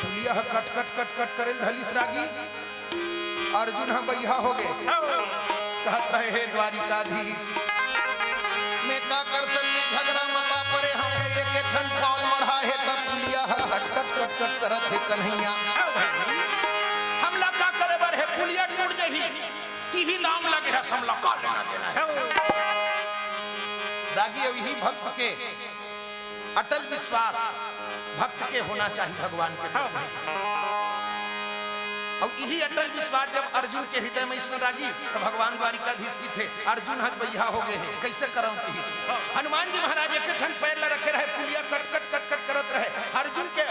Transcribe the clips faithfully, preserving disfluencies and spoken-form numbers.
पुलिया ह कट कट कट कट करे ल धलिस रागी। अर्जुन ह बइहा हो गे। कहत रहे, हे द्वारिकाधीश, मैं का कर सन, मैं झगड़ा म का परे हंव, ये एक ठन पांव मढ़ा हे त पुलिया ह कट कट कट कट करत हे कन्हैया। हमला का करे बर हे, पुलिया टूट जही, तिही दाम लगे हे, हमला का लेना देना हे। रागी, अउ इही भक्त के अटल विश्वास भक्त के होना चाहिए भगवान के प्रति। अउ इही अटल विश्वास जब अर्जुन के हृदय में अइसने रागी, त भगवान द्वारिकाधीश कहिथे, अर्जुन ह बइहा हो गे हे, कइसे करंव कहिस। हनुमान जी महाराज एक ठन पैर ल रखे रहे, पुलिया कट कट कट कट करत रहे। अर्जुन के,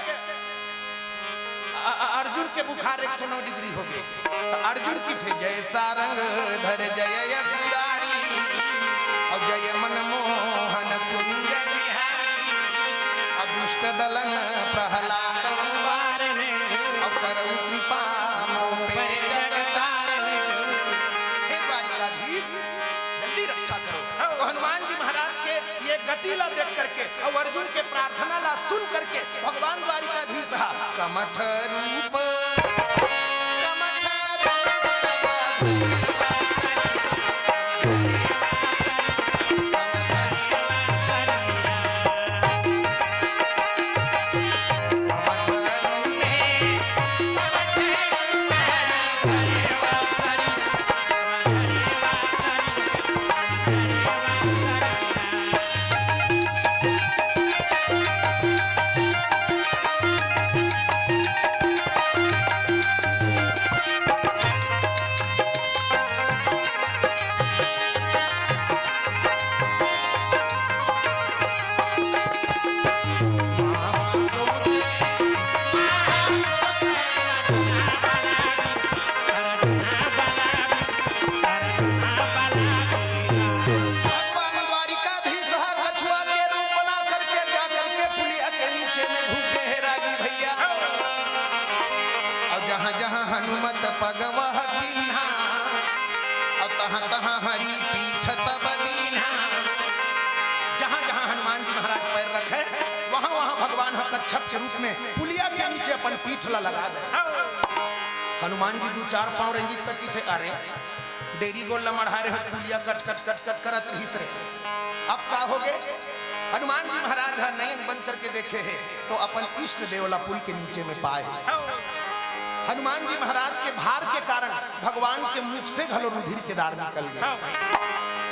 अ-, अ-, अर्जुन के बुखार एक सौ नौ डिग्री हो गे। त अर्जुन कहिथे, जय सारंग धर जय असुरारी, अउ जय मनमोहन कुंज बिहारी, अउ दुष्ट दलन प्रहलाद उबारने, अउ करउ कृपा मो पे जगतारने। हे द्वारिकाधीश, जल्दी रक्षा करो। तो हनुमान जी महाराज के ये गति ला देख करके अउ अर्जुन के प्रार्थना ला सुन करके भगवान द्वारिकाधीश हा कमठ रूप, कमठ रूप भगवान द्वारिकाधीश ह कछुआ के रूप बना करके जा करके पुलिया के नीचे में घुस गए हे रागी भैया। अउ जहाँ जहाँ हनुमत पग वह कीन्हा, अउ तहाँ तहाँ हरि पीठ तब दीन्हा। जहाँ जहाँ हनुमान जी महाराज पैर रखे, वहाँ वहाँ भगवान ह कच्छप के रूप में पुलिया के नीचे अपन पीठ ला लगा दे। हनुमान जी दू चार पाँव रेंगिस त कहिथे, अरे, डेरी गोड़ ल मढ़ाए रहे, पुलिया कट कट कट कट करत रहिस रे। अब का हो गे? हनुमान जी महाराज ह नयन बंद करके देखे हे, तो अपन इष्ट देव ला पुल के नीचे में पाए हे। हनुमान जी महाराज के भार के कारण भगवान के मुख से घलो रुधिर के धार निकल गे।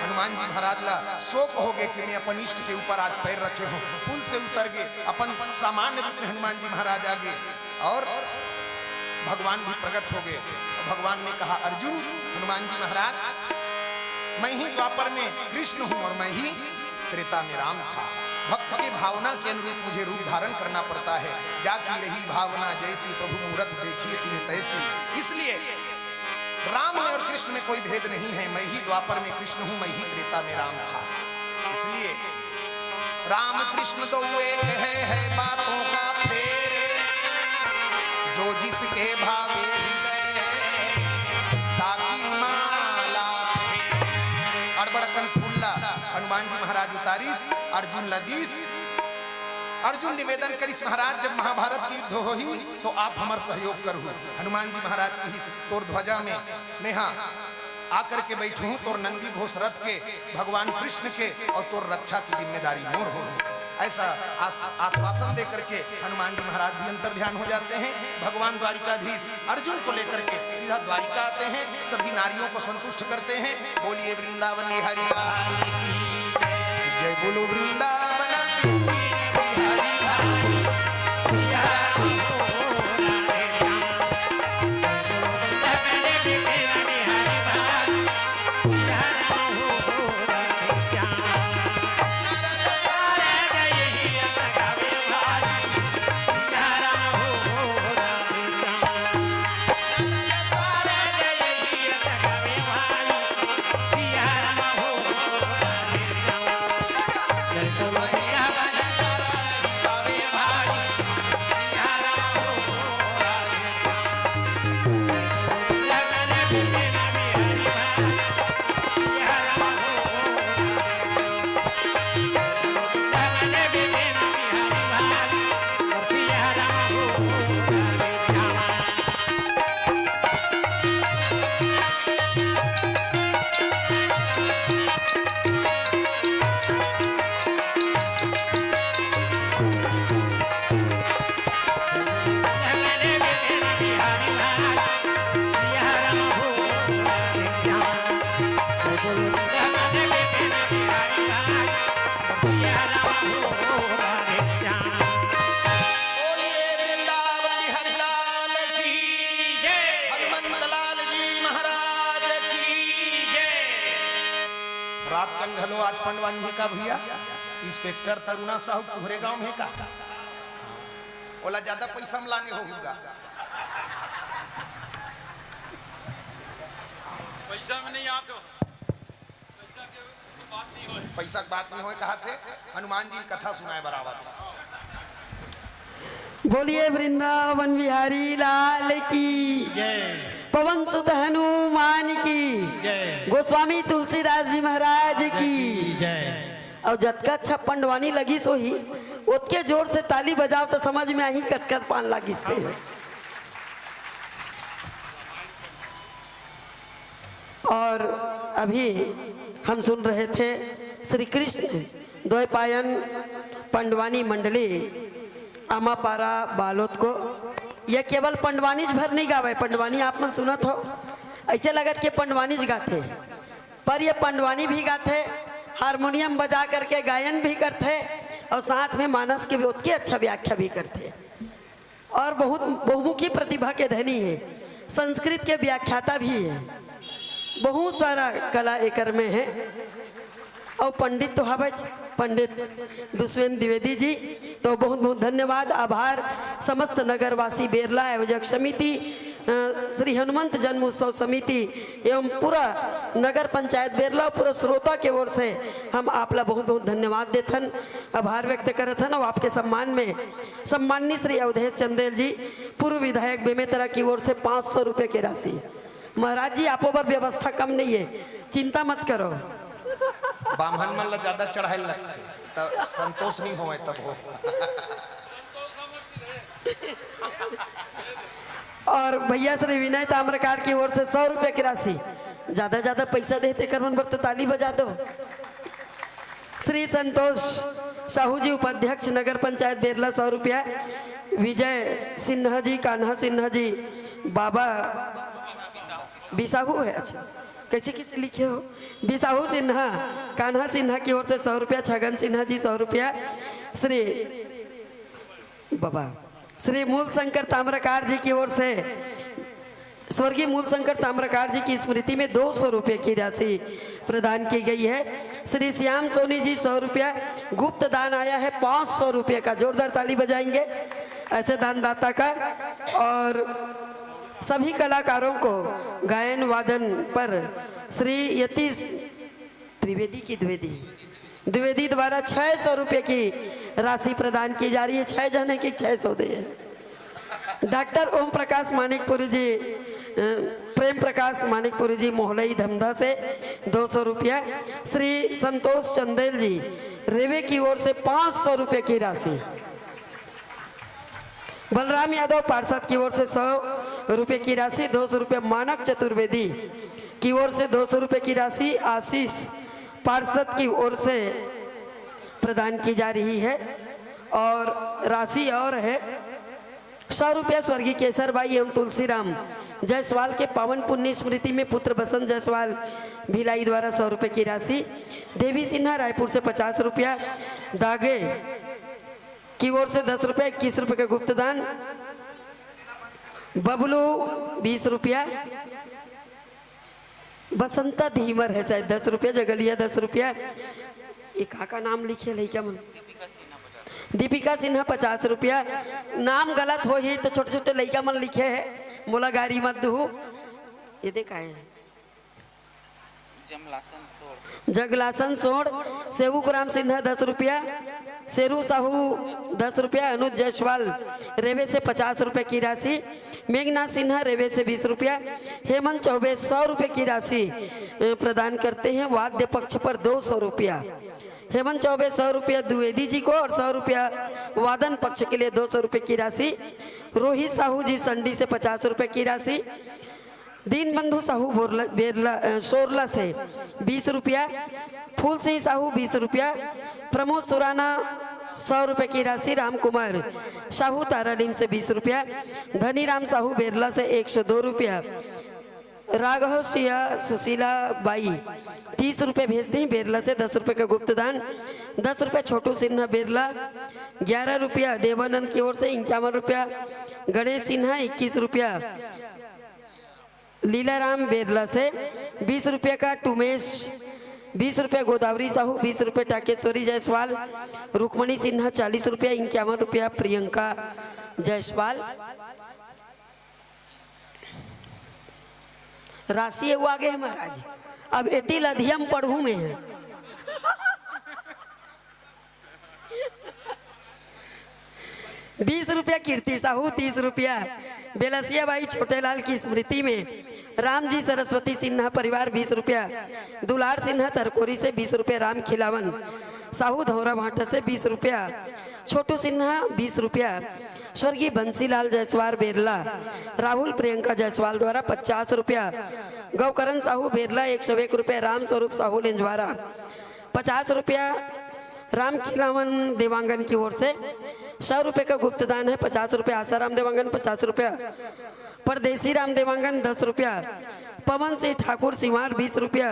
हनुमान जी महाराज ला शोक हो गे कि मैं अपन इष्ट के ऊपर आज पैर रखे हूँ। पुल से उतर गे, अपन सामान्य रूप में हनुमान जी महाराज आ गे। अउ भगवान भी प्रकट हो गे। भगवान ने कहा, अर्जुन, हनुमान जी महाराज, मैं ही द्वापर में कृष्ण हूँ अउ मैं ही त्रेता में राम था। भक्त के भावना के अनुरूप मुझे रूप धारण करना पड़ता है। जाकी रही भावना जैसी, प्रभु मूरत देखिए तिन तैसी। इसलिए राम में और कृष्ण में कोई भेद नहीं है। मैं ही द्वापर में कृष्ण हूँ, मैं ही त्रेता में राम था। इसलिए राम कृष्ण दो एक है, है बातों का फेर। जो जिसके भावे हृदय, ताकी माला। अड़बड़ कन फूल ला हनुमान जी महाराज उतारिस, अर्जुन ला दीस। अर्जुन निवेदन करिस, महाराज, जब महाभारत के युद्ध होही, तो आप हमर सहयोग करहु। हनुमान जी महाराज कहिस, तोर ध्वजा में मेहा आकर के बैठूं, तोर नंदी घोष रथ के, भगवान कृष्ण के, और तोर रक्षा की जिम्मेदारी मोर होही। ऐसा आस-, आश्वासन दे करके हनुमान जी महाराज भी अंतर ध्यान हो जाते हैं। भगवान द्वारिकाधीश अर्जुन को लेकर के सीधा द्वारिका आते हैं, सभी नारियों को संतुष्ट करते हैं। बोलिए वृंदावन बिहारी लाल। जय बोलो वृंदावन बिहारी लाल। सिया राम। आपकन घलो आज पंडवानी हे का भैया? इंस्पेक्टर तरुणा साहू तुहरे गांव में हे का? ओला ज्यादा पैसा में लाने होहू गा। पैसा में नहीं आत हो। पैसा के बात नहीं होय। पैसा के बात नहीं होय, कहा थे हनुमान जी कथा सुनाए बर आवत हे। बोलिए वृंदावन बिहारी लाल की, जय। पवन सुत हनुमान की, जय। गोस्वामी तुलसीदास जी महाराज की। जय। अउ जतका अच्छा पंडवानी लगिस होही, ओतके जोर से ताली बजाव त समझ में आही कतका पान लागिस ते। और अभी हम सुन रहे थे श्री कृष्ण द्वैपायन पंडवानी मंडली आमापारा बालोद को। ये केवल पंडवानीच भर नहीं गावे, पंडवानी आप मन सुनत हो, ऐसे लगत के पंडवानीच गाथे, पर ये पंडवानी भी गाथे, हारमोनियम बजा करके गायन भी करथे और साथ में मानस के भी ओतके अच्छा व्याख्या भी करथे। और बहुत बहुमुखी प्रतिभा के धनी हे, संस्कृत के व्याख्याता भी हे, बहुत सारा कला एकर में हे। और पंडित तो हवच, पंडित दुष्वेंद्र द्विवेदी जी, तो बहुत बहुत धन्यवाद, आभार समस्त नगरवासी, बेरला आयोजक समिति, अ, श्री हनुमंत जन्म उत्सव समिति एवं पूरा नगर पंचायत बेरला, पूरा श्रोता के ओर से हम आपला बहुत बहुत धन्यवाद देथन, आभार व्यक्त करत हन। और आपके सम्मान में सम्माननीय श्री अवधेश चंदेल जी, पूर्व विधायक बेमेतरा की ओर से पाँच सौ रुपये की राशि। महाराज जी, आपो बर व्यवस्था कम नहीं है, चिंता मत करो। बाम्हन मन ला ज्यादा चढ़ाए लगथे, तब संतोष नहीं होवे तब हो। और भैया श्री विनय ताम्रकार की ओर से सौ रुपये की राशि। ज्यादा ज्यादा पैसा देते कर मन बर तो ताली बजा दो। श्री संतोष साहू जी, उपाध्यक्ष नगर पंचायत बेरला, सौ रुपया। विजय सिन्हा जी, कान्हा सिन्हा जी, बाबा बिसाहू है, अच्छा, कैसे कैसे लिखे हो? बिसाहू सिन्हा, कान्हा सिन्हा की ओर से सौ रुपया। छगन सिन्हा जी, सौ रुपया। श्री बाबा, श्री मूल शंकर ताम्रकार जी की ओर से, स्वर्गीय मूल शंकर ताम्रकार जी की स्मृति में दो सौ रुपये की राशि प्रदान की गई है। श्री श्याम सोनी जी, सौ रुपया। गुप्त दान आया है पाँच सौ रुपये का, जोरदार ताली बजाएंगे ऐसे दानदाता का। और सभी कलाकारों को गायन वादन पर श्री यतीश त्रिवेदी की द्विवेदी, द्विवेदी द्वारा छह सौ रुपये की राशि प्रदान की जा रही है। छह जने की छह सौ दे। डॉक्टर ओम प्रकाश मानिकपुरी जी, अ, प्रेम प्रकाश मानिकपुरी जी मोहलई धमधा से दो सौ रुपया। श्री संतोष चंदेल जी रेवे की ओर से पाँच सौ रुपये की राशि। बलराम यादव पार्षद की ओर से सौ रुपये की राशि, दो सौ रुपये मानक चतुर्वेदी की ओर से दो सौ रुपये की राशि आशीष पार्षद की ओर से प्रदान की जा रही है। और राशि और है सौ रुपया स्वर्गीय केसर बाई एवं तुलसीराम जायसवाल के पावन पुण्य स्मृति में पुत्र बसंत जायसवाल भिलाई द्वारा सौ रुपये की राशि। देवी सिन्हा रायपुर से पचास रुपया, दागे की ओर से दस रुपया, इक्कीस रुपये का गुप्तदान। बबलू बीस रुपया, बसंता धीमर है शायद दस रुपया, जगलिया दस रुपया। ये का का नाम लिखे लइका मन? दीपिका सिन्हा पचास रुपया। नाम गलत होही तो छोटे छोटे लइका मन लिखे है, मोला गारी मत दुहू। ये देखा है। जगलासन सोड़, सेवक राम सिन्हा दस रुपया, शेरू साहू दस रुपया, अनुज जायसवाल रेवे से पचास रुपये की राशि, मेघनाथ सिन्हा रेवे से बीस रुपया, हेमंत चौबे सौ रुपये की राशि, अ, प्रदान करते हैं। वाद्य पक्ष पर दो सौ रुपया, हेमंत चौबे सौ रुपया द्विवेदी जी को और सौ रुपया वादन पक्ष के लिए दो सौ रुपये की राशि, रोहित साहू जी संडी से पचास रुपये की राशि, दीनबंधु साहू बोरला, बेरला, अ, सोरला से बीस रुपया, फूल सिंह साहू बीस रुपया, प्रमोद सुराना सौ रुपये की राशि, राम कुमार साहू तारालीम से बीस रुपया, धनीराम साहू बेरला से एक सौ दो रुपया, राघव सिया सुशीला बाई तीस रुपये भेजते हैं बेरला से, दस रुपये का गुप्तदान, दस रुपये छोटू सिन्हा बेरला, ग्यारह रुपया देवानंद की ओर से, इक्यावन रुपया गणेश सिन्हा, इक्कीस रुपया लीलाराम बेरला से, बीस रुपये का टुमेश बीस रुपया गोदावरी साहू, बीस रुपया टाकेश्वरी जायसवाल, रुक्मणी सिन्हा चालीस रुपया, इक्यावन रुपया प्रियंका जायसवाल। राशि एगो आगे है महाराज, अब एती लधियम पढ़ू में है। बीस रुपया कीर्ति साहू, तीस रुपया बेलसिया बाई छोटेलाल की स्मृति में, रामजी सरस्वती सिन्हा परिवार बीस रुपया, दुलार सिन्हा तरकोरी से बीस रुपया, राम खिलावन साहू धौरा भाटा से बीस रुपया, छोटू सिन्हा बीस रुपया, स्वर्गीय बंसीलाल जायसवाल बेरला, राहुल प्रियंका जायसवाल द्वारा पचास रुपया, गौकरण साहू बेरला एक सौ एक रुपया, राम स्वरूप साहू लेंजवारा पचास रुपया, राम खिलावन देवांगन की ओर से सौ रुपये का गुप्त दान है, पचास रुपया आसाराम देवांगन, पचास रुपया परदेसी राम देवांगन, दस रुपया पवन सिंह ठाकुर सिवार, बीस रुपया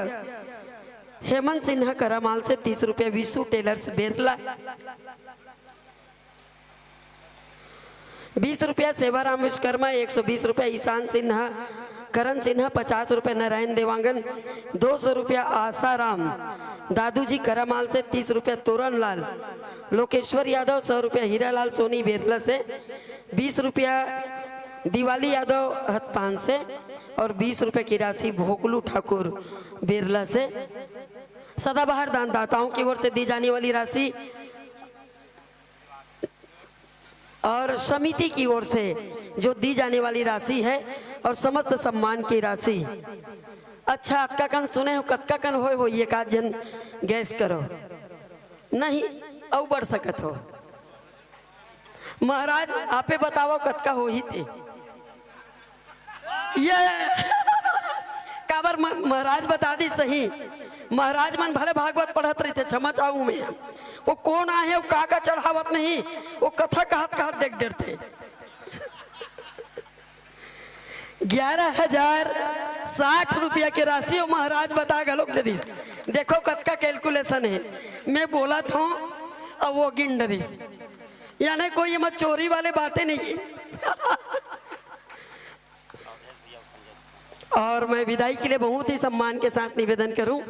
हेमंत सिन्हा करामाल से, तीस रुपया विशु टेलर्स बेरला, बीस रुपया सेवाराम विश्वकर्मा, एक सौ बीस रुपया ईशान सिन्हा, करण सिन्हा, पचास रुपया नारायण देवांगन, दो सौ रुपया आसाराम दादूजी करामाल से, तीस रुपया तोरन लाल लोकेश्वर यादव, सौ रुपया हीरालाल सोनी बेरला से, बीस रुपया दिवाली यादव हथपान से और बीस रुपया की राशि भोकलू ठाकुर बेरला से। सदाबहार दानदाताओं की ओर से दी जाने वाली राशि और समिति की ओर से जो दी जाने वाली राशि है और समस्त सम्मान की राशि। अच्छा, अतका कन सुने हो, कतका कन होए हो, ये का जन गैस करो, नहीं, अउ बढ़ सकत हो। महाराज, आपे बतावव, कतका होही ते? ये काबर म-, महाराज बता दी सही। महाराज मन भले भागवत पढ़त रहिथे, क्षमा चाहूं मैं, वो कोन आहे, वो का का चढ़ावत नहीं, वो कथा कहत कहत देख डरथे। ग्यारह हजार साठ रुपया के राशि वो महाराज बता घलोक डरिस। देखो कतका कैलकुलेशन है, मैं बोलत हूँ अउ वो गिन डरिस। यानी कोई एमा चोरी वाले बातें नहीं है। और मैं विदाई के लिए बहुत ही सम्मान के साथ निवेदन करूं।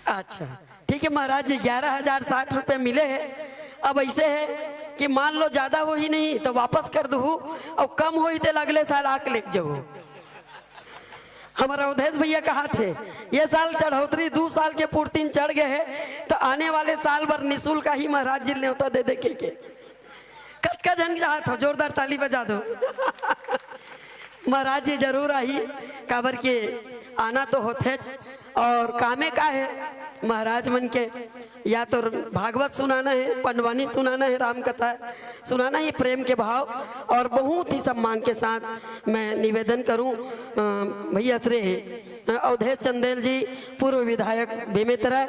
अच्छा, ठीक है महाराज जी, ग्यारह हजार साठ रुपये मिले हैं। अब ऐसे है कि मान लो ज्यादा होही नहीं तो वापस कर दूहू, और कम होही ते अगले साल आके लेके जाहू। हमारा अवधेश भैया कहाथे, ये साल चढ़ोतरी दू साल के पूर्ति में चढ़ गए है, तो आने वाले साल बर निशुल्क ही महाराज जी ला न्योता दे दे के, के। कतका झन चाहत हो, जोरदार ताली बजा दो। महाराज जी जरूर आही, काबर के आना तो होथेच, और कामे का है महाराज मन के, या तो भागवत सुनाना है, पंडवानी सुनाना है, राम कथा सुनाना है, प्रेम के भाव, और बहुत ही सम्मान के साथ मैं निवेदन करूं, अ, भैया श्री, अ, अवधेश चंदेल जी, पूर्व विधायक बेमेतरा,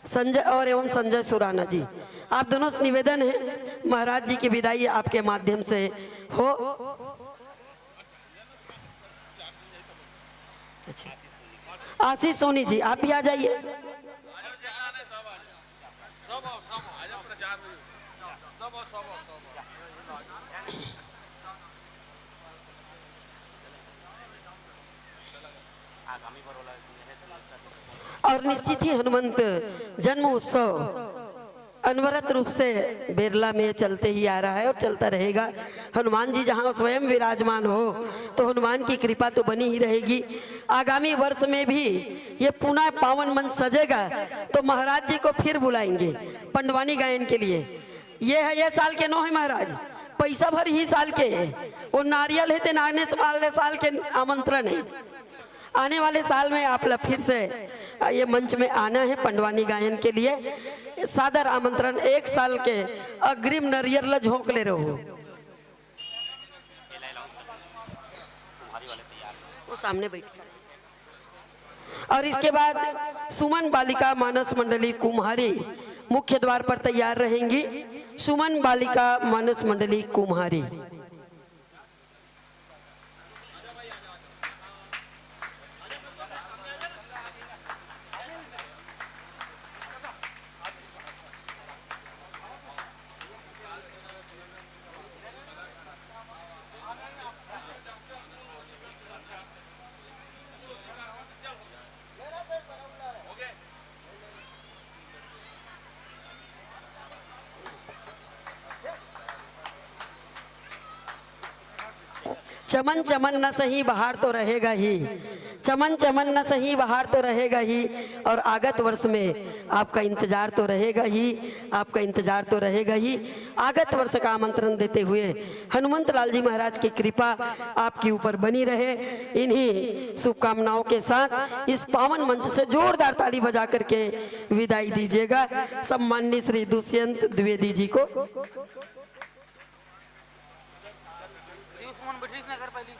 संजय और एवं संजय सुराना जी, आप दोनों से निवेदन है, महाराज जी की विदाई आपके माध्यम से हो। अच्छा। आशीष सोनी जी, आप भी आ जाइए। और निश्चित ही हनुमंत जन्म उत्सव अनवरत रूप से बेरला में चलते ही आ रहा है और चलता रहेगा। हनुमान जी जहां स्वयं विराजमान हो, तो हनुमान की कृपा तो बनी ही रहेगी। आगामी वर्ष में भी ये पुनः पावन मंच सजेगा, तो महाराज जी को फिर बुलाएंगे पंडवानी गायन के लिए। ये है, ये साल के नो है महाराज, पैसा भर ही साल के है, वो नारियल है, ते नाने वाले साल के आमंत्रण है। आने वाले साल में आप ला फिर से, अ, ये मंच में आना है पंडवानी गायन के लिए। सादर आमंत्रण, एक साल के अग्रिम नरियर ला झोंक ले रहो। वो सामने बैठ। और इसके बाद सुमन बालिका मानस मंडली कुम्हारी मुख्य द्वार पर तैयार रहेंगी। सुमन बालिका मानस मंडली कुम्हारी। चमन चमन न सही, बहार तो रहेगा ही। चमन चमन न सही, बहार तो रहेगा ही। और आगत वर्ष में आपका इंतजार तो रहेगा ही, आपका इंतजार तो रहेगा ही। आगत वर्ष का आमंत्रण देते हुए हनुमंत लाल जी महाराज की कृपा आपके ऊपर बनी रहे। इन्हीं शुभकामनाओं के साथ इस पावन मंच से जोरदार ताली बजा करके विदाई दीजिएगा सम्माननीय श्री दुष्यंत द्विवेदी जी को। शिव सुमन बैठिस ना घर पहली।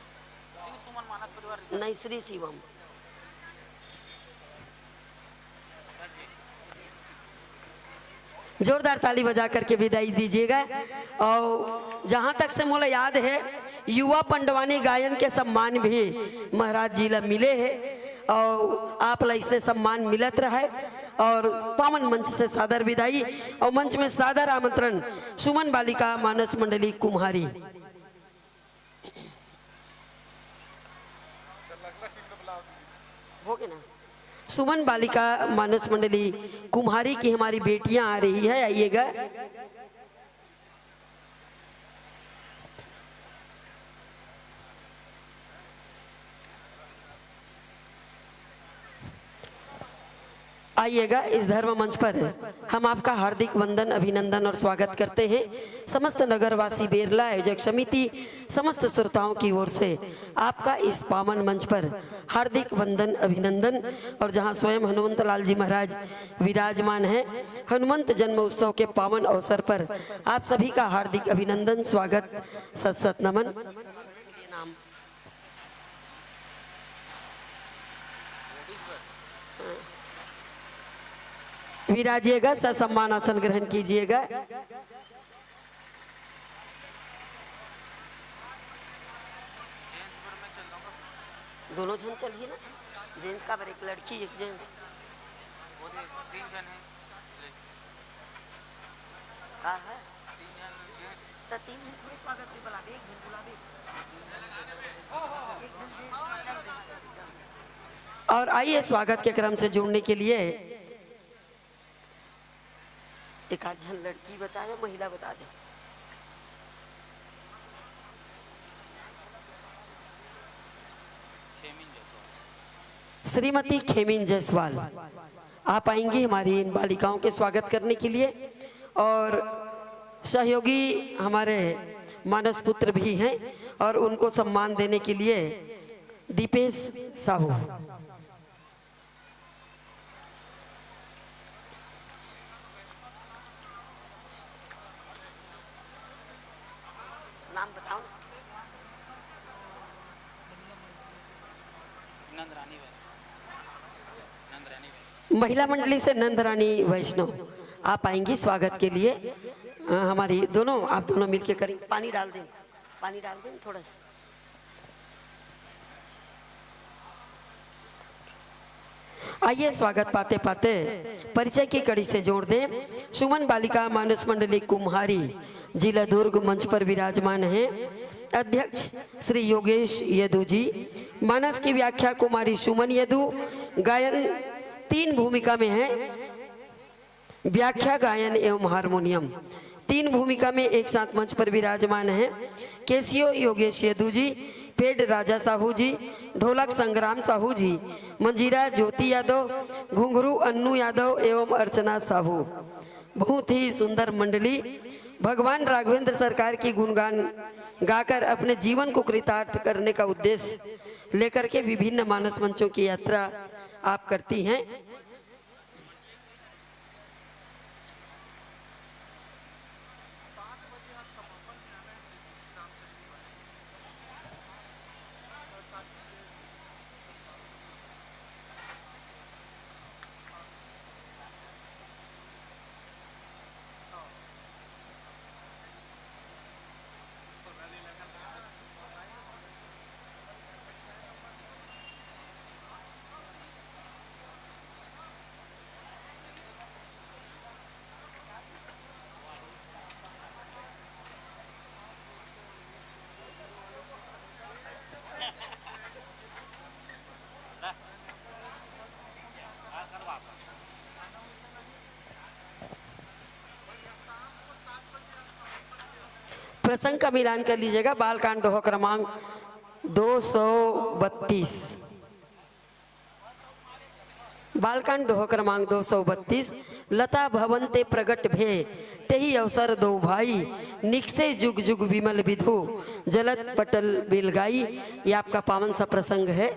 शिव सुमन मानस परिवार। नहीं, श्री शिवम। जोरदार ताली बजा करके विदाई दीजिएगा। और जहाँ तक से मोला याद है, युवा पंडवानी गायन के सम्मान भी महाराज जी ला मिले है। और आप ला इसने सम्मान मिलत रहे। और पावन मंच से सादर विदाई और मंच में सादर आमंत्रण सुमन बालिका मानस मंडली कुम्हारी। हो गया ना? सुमन बालिका मानस मंडली कुम्हारी की हमारी बेटियां आ रही है, आइएगा। आइएगा इस धर्म मंच पर। हम आपका हार्दिक वंदन, अभिनंदन और स्वागत करते हैं। समस्त नगरवासी, बेरला आयोजक समिति, समस्त श्रोताओं की ओर से आपका इस पावन मंच पर हार्दिक वंदन, अभिनंदन। और जहां स्वयं हनुमंत लाल जी महाराज विराजमान हैं, हनुमंत जन्म उत्सव के पावन अवसर पर आप सभी का हार्दिक अभिनंदन, स्वागत, सत सत नमन। विराजिएगा, ससम्मान आसन ग्रहण कीजिएगा। दोनों झन चलिए ना, जेंट्स का बर, एक लड़की, एक जेंट्स। का है? त तीन झन थोड़े स्वागत में बुलावे, एक झन बुलावे। और आइए, स्वागत के क्रम से जुड़ने के लिए एक आध झन लड़की बताए, महिला बता दे। श्रीमती खेमिन जायसवाल, आप आएंगी हमारी इन बालिकाओं के स्वागत करने के लिए। और सहयोगी हमारे मानस पुत्र भी हैं और उनको सम्मान देने के लिए दीपेश साहू। नाम बताओ। नंद रानी वै-, नंद रानी वै-, महिला मंडली से नंद रानी वैष्णव, आप आएंगी स्वागत के लिए। अ, हमारी दोनों, आप दोनों मिलके करेंगे। पानी डाल दें, पानी डाल दें थोड़ा सा। आइए, स्वागत पाते पाते परिचय की कड़ी से जोड़ दें। सुमन बालिका मानस मंडली कुम्हारी, जिला दुर्ग, मंच पर विराजमान हैं अध्यक्ष श्री योगेश यदु जी। मानस की व्याख्या कुमारी सुमन यदु। गायन तीन भूमिका में है, व्याख्या, गायन एवं हारमोनियम, तीन भूमिका में एक साथ मंच पर विराजमान हैं कैसियो योगेश यदु जी, पेड राजा साहू जी, ढोलक संग्राम साहू जी, मंजीरा ज्योति यादव, घुंघरू अन्नू यादव एवं अर्चना साहू। बहुत ही सुंदर मंडली। भगवान राघवेंद्र सरकार की गुणगान गाकर अपने जीवन को कृतार्थ करने का उद्देश्य लेकर के विभिन्न मानस मंचों की यात्रा आप करती हैं। प्रसंग का मिलान कर लीजिएगा। बालकांड दोहा क्रमांक दो सौ बत्तीस। बालकांड दोहा क्रमांक दो सौ बत्तीस। लता भवन ते प्रगट भे, तेहि अवसर दो भाई, निकसे जुग जुग विमल विधु, जलत पटल बिलगाई। ये आपका पावन सा प्रसंग है।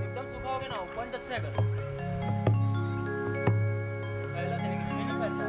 एकदम सूखा हो गया ना, पंच अच्छा है कर। पहला देने के लिए नहीं करता।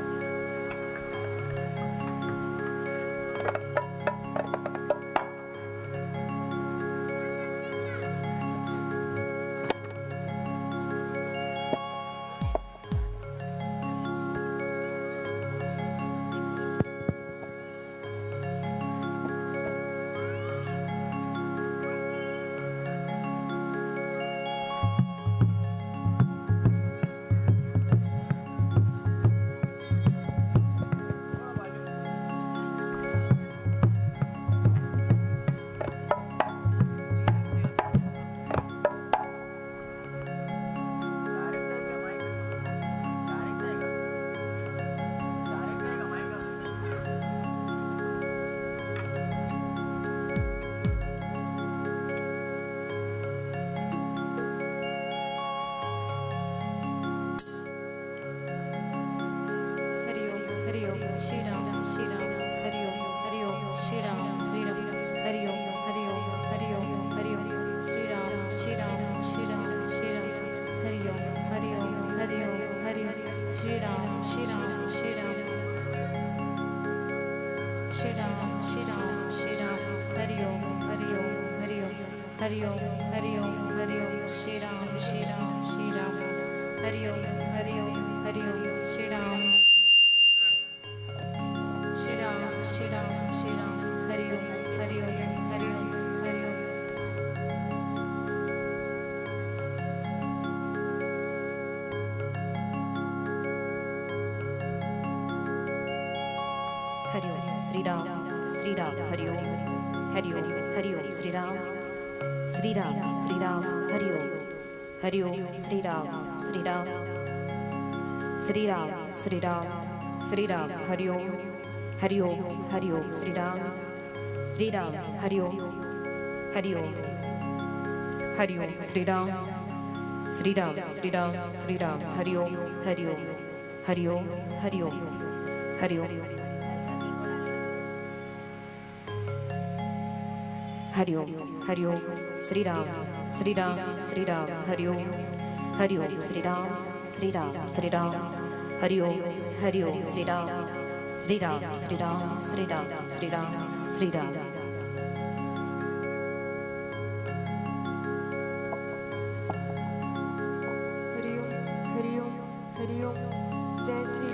हरि ओम, हरि ओम, श्री राम, श्री राम, हरि ओम, हरि ओम, श्री राम, श्री राम, हरि ओम, हरि ओम, हरि ओम, हरि ओम, श्री राम, श्री राम, श्री राम, श्री राम, हरि ओम, हरि ओम, हरि ओम, हरि ओम, श्री राम, श्री राम, श्री राम, श्री राम, श्री राम, श्री राम, हरि ओम, हरि ओम, हरि ओम। हरि ओम, हरि ओम, हरि ओम, श्री राम, श्री राम, श्री राम। हरि ओम, हरि ओम, हरि ओम, श्री राम, श्री राम, श्री राम, श्री राम। हरि ओम, हरि ओम, हरि ओम, हरि ओम। हरि ओम श्री राम, श्री राम, हरि ओम, हरि ओम, हरि ओम श्री राम, श्री राम, श्री राम, हरि ओम, हरि ओम श्री राम, श्री राम, श्री राम, श्री राम, श्री राम, हरि ओम, हरि ओम, हरि ओम श्री राम, श्री राम, हरि ओम, हरि ओम, हरि ओम श्री राम, श्री राम, श्री राम, श्री राम, हरि ओम, हरि ओम, हरि ओम, हरि ओम, हरि ओम। हरि ओम, हरि ओम, श्री राम, श्री राम, श्री राम, हरि ओम, हरि ओम, श्री राम, श्री राम, श्री राम, हरि ओम, हरि ओम, श्री राम, श्री राम, श्री राम, श्री राम, श्री राम, श्री राम। हरि ओम, हरि ओम, हरि ओम। जय श्री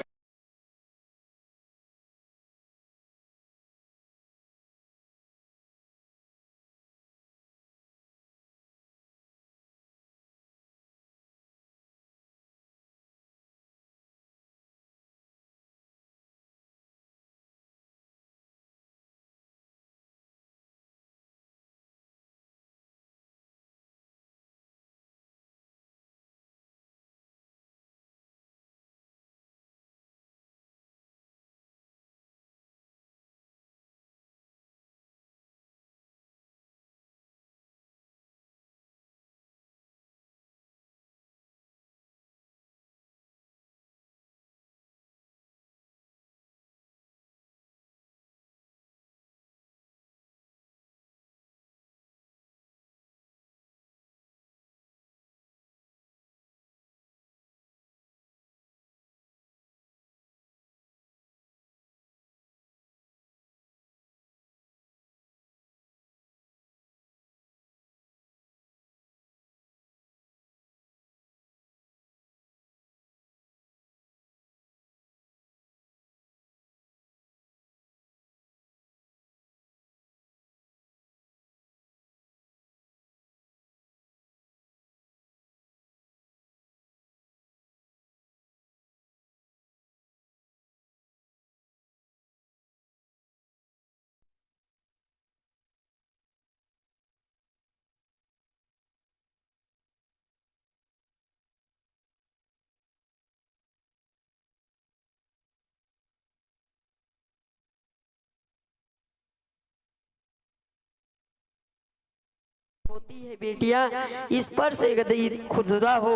होती है बेटियां स्पर्श यदि खुरदुरा हो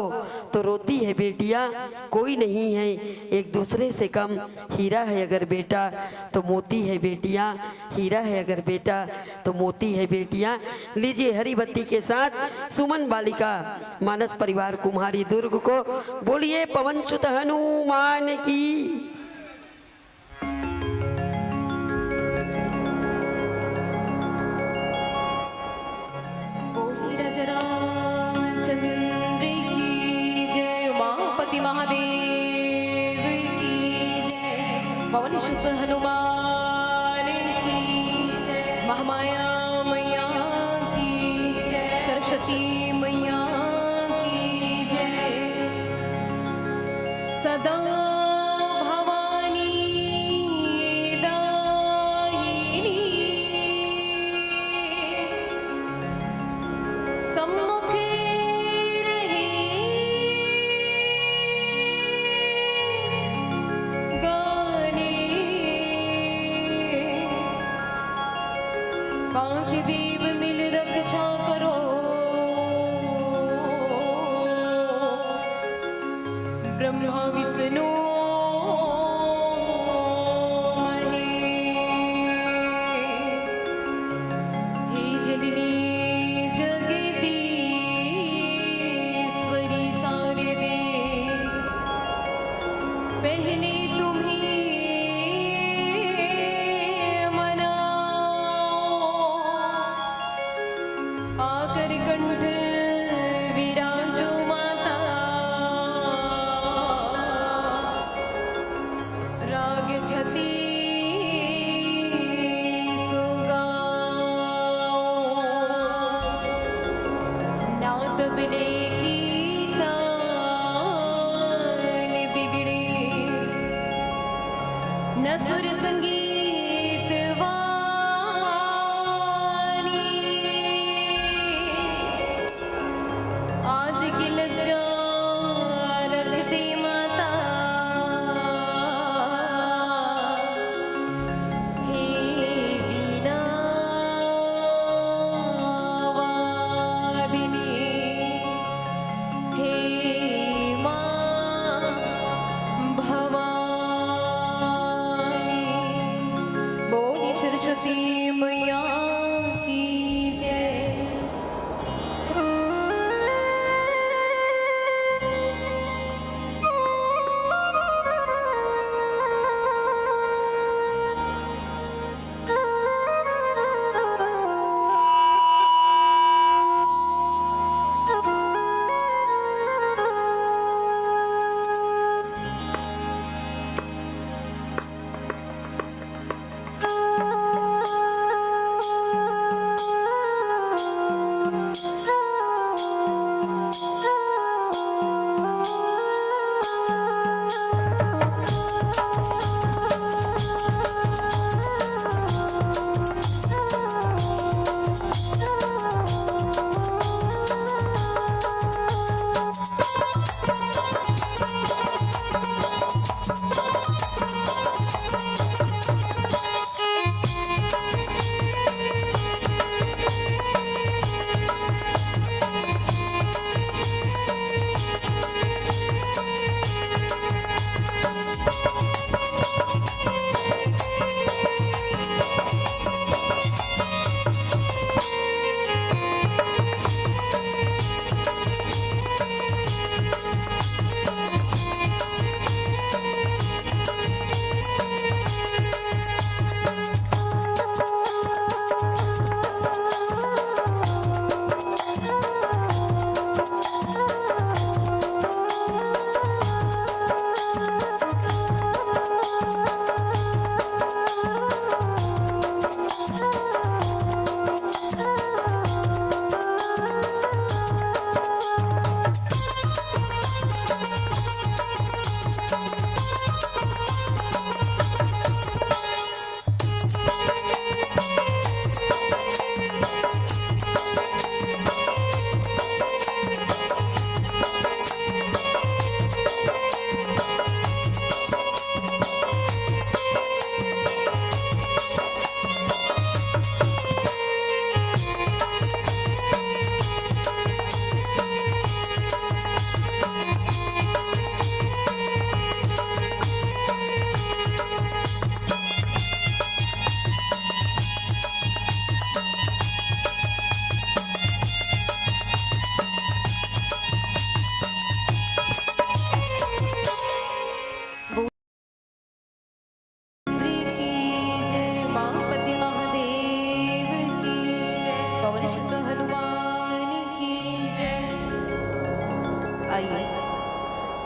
तो रोती है बेटियां, कोई नहीं है एक दूसरे से कम। हीरा है अगर बेटा तो मोती है बेटियां, हीरा है अगर बेटा तो मोती है बेटियां। लीजिए हरी बत्ती के साथ सुमन बालिका मानस परिवार कुम्हारी दुर्ग को बोलिए पवन सुत हनुमान की। गोविंद राजा रामचंद्र की जय, उमापति महादेव की जय, पवन सुत हनुमान की जय, महामाया मैया की जय, सरस्वती मैया की जय। सदा भवानी दाहिनी सम्मुख रहे गाने। पांच देव मिल रक्षा करो, ब्रह्मा विष्णु महेश। हे जननी जगदीश्वरी शारदे, पहले तुम्हें मनाओ, आकर कंठ विराजो माता। राग छत्तीसो गाओ। ना तबले की ताल बिगड़े, न सुर संगीत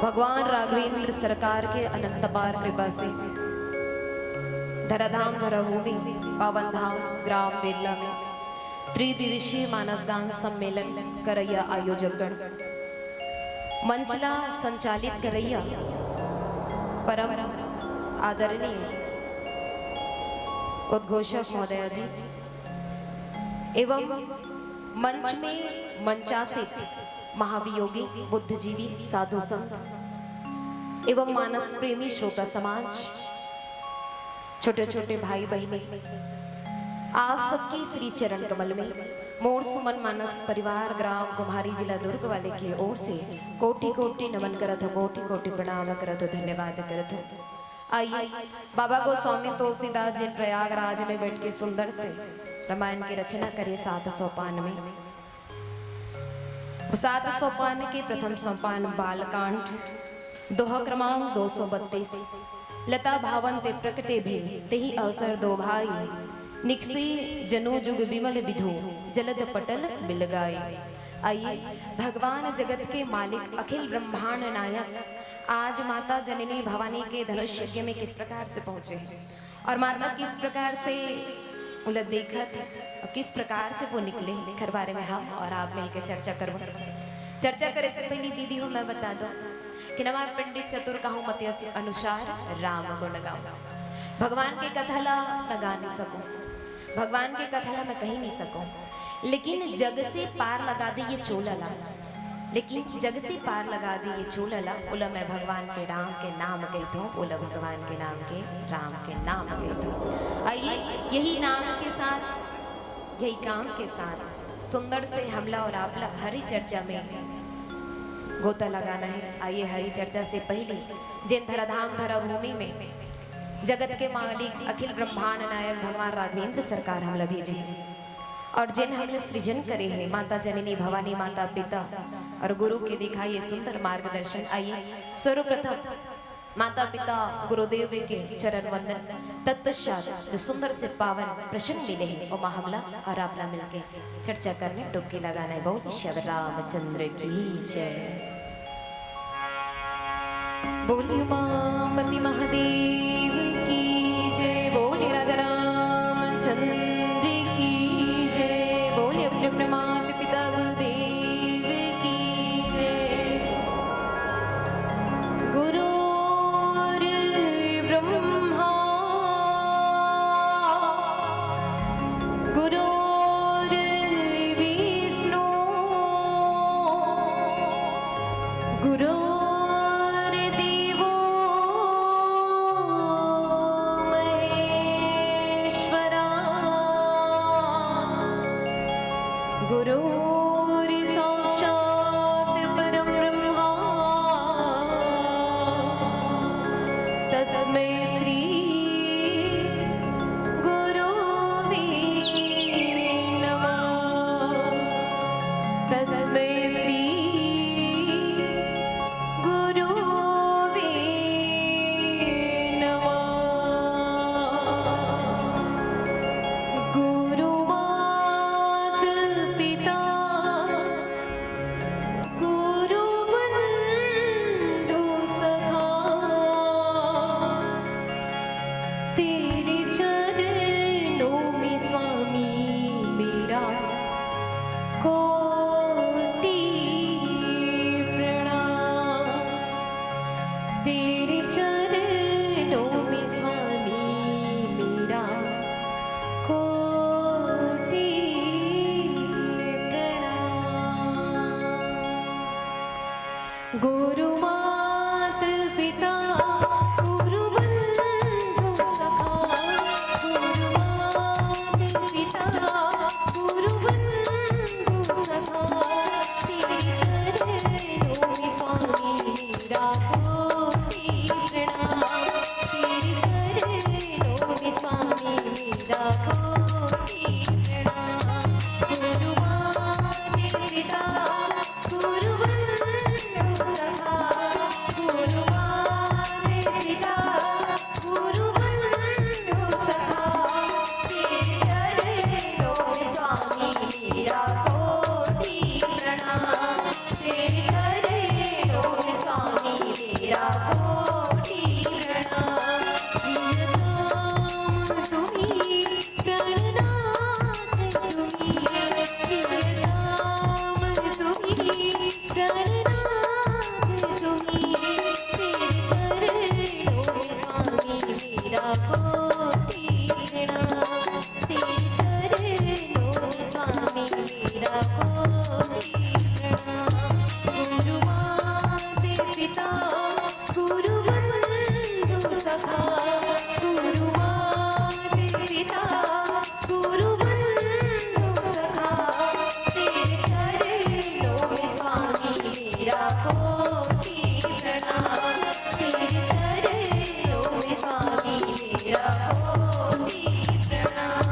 भगवान राघवेंद्र सरकार के अनंत अपार कृपा से धराधाम धराभूमि पावन धाम ग्राम बेरला में त्रिदिवसीय मानस गान सम्मेलन करइया आयोजकगण, मंच ला संचालित करइया परम आदरणीय उद्घोषक महोदया जी एवं मंच में मंचासित महावियोगी बुद्धिजीवी साधु संत एवं मानस प्रेमी श्रोता समाज, छोटे छोटे भाई बहिनी, आप सबके श्री चरण कमल में मोर सुमन मानस परिवार ग्राम कुम्हारी जिला दुर्ग वाले के ओर से कोटि कोटि नमन करत हो, कोटि कोटि प्रणाम करत हो, धन्यवाद करत हो। आइए बाबा गोस्वामी तुलसीदास जी प्रयागराज में बैठ के सुंदर से रामायण की रचना करे सात सोपान में। सात सोपान के प्रथम सोपान बालकांड, दोहा क्रमांक दो सौ बत्तीस। लता भावन ते प्रकटे भे, तेहि अवसर दो भाई, निकसे जनु जुग विमल विधु, जलद पटल बिलगाई। आइए, भगवान जगत के मालिक, अखिल ब्रह्मांड नायक, आज माता जननी भवानी के धनुष यज्ञ में किस प्रकार से पहुंचे हैं और माता किस प्रकार से उलट देखत और किस प्रकार से वो निकले, एकर बारे में हम और आप मिलकर चर्चा करबो। चर्चा करे से पहले दीदी हो, मैं बता दूं कि हमार पंडित चतुर कहूँ मत अनुसार राम गुण गाऊं। भगवान के कथा ला मैं गा नहीं सकूं, भगवान के कथा ला मैं कही नहीं सकूं, लेकिन जग से पार लगा दे ये चोला ला, लेकिन जग से पार लगा दे ये चोला ला, ओला मैं भगवान के राम के नाम कहथों, ओला भगवान के नाम के राम के नाम कहथों। आइए, यही नाम के साथ, यही काम के साथ सुंदर से हमला और आपला हरी चर्चा में गोता लगाना है। आइए, हरी चर्चा से पहले जेन धराधाम धरा भूमि में जगत के मालिक अखिल ब्रह्मांड नायक भगवान राघवेंद्र सरकार हमला भेजे हैं और जेन हमला सृजन करे हैं, माता जननी भवानी, माता पिता और गुरु के दिखाइए सुंदर मार्गदर्शन। आइए, सर्वप्रथम माता पिता गुरुदेव के चरण वंदन, तत्पश्चात जो सुंदर से पावन प्रसंग मिले हैं, ओमा हमला और आपला मिलके चर्चा करने डुबकी लगाना है। बोल श्री रामचंद्र की जय। बोलिए उमापति महादेव की जय, बोलिए राजा रामचंद्र की जय, बोलिए अपने अपने माता पिता गुरुदेव की जय। गुरुर्ब्रह्मा गुरुर्विष्णु गुरुर्देवो गुरु बंधु सखा, गुरु मात पिता, गुरु बंधु सखा, तेरे चरणों में स्वामी मेरा कोटि प्रणाम, तेरे चरणों में स्वामी मेरा कोटि प्रणाम।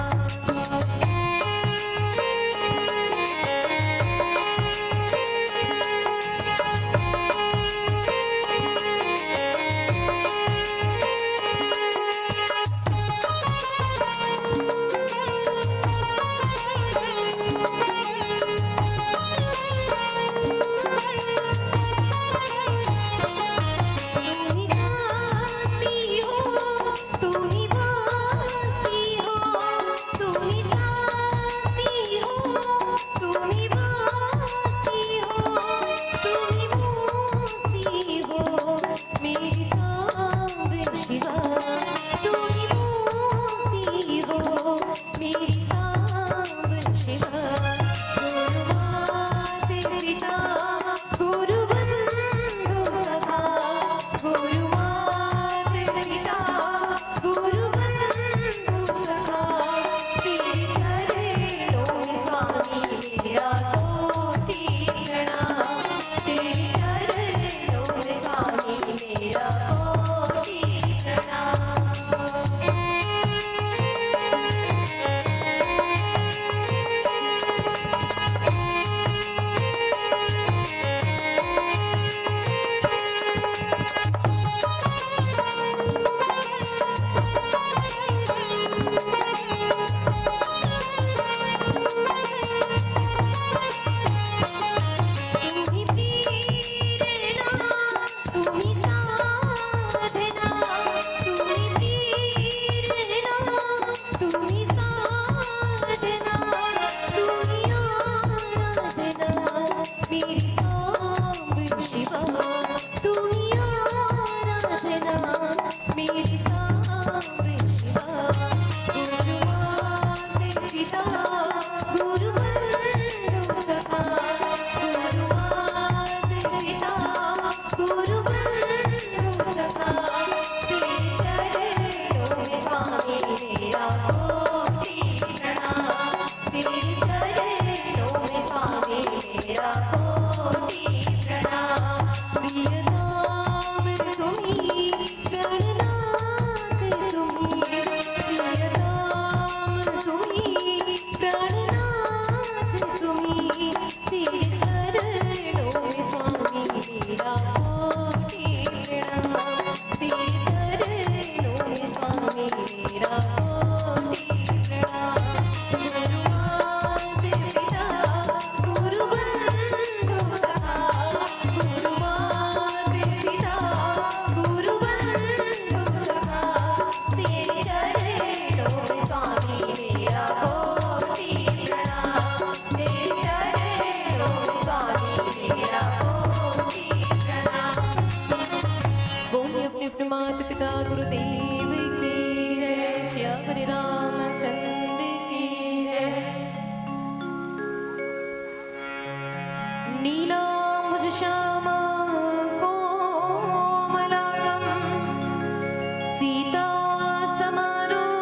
अपने माता पिता गुरुदेव की जय, श्री हरि रामचंद्र की जय। नीलांबुज श्याम कोमलांगम सीता समारोपित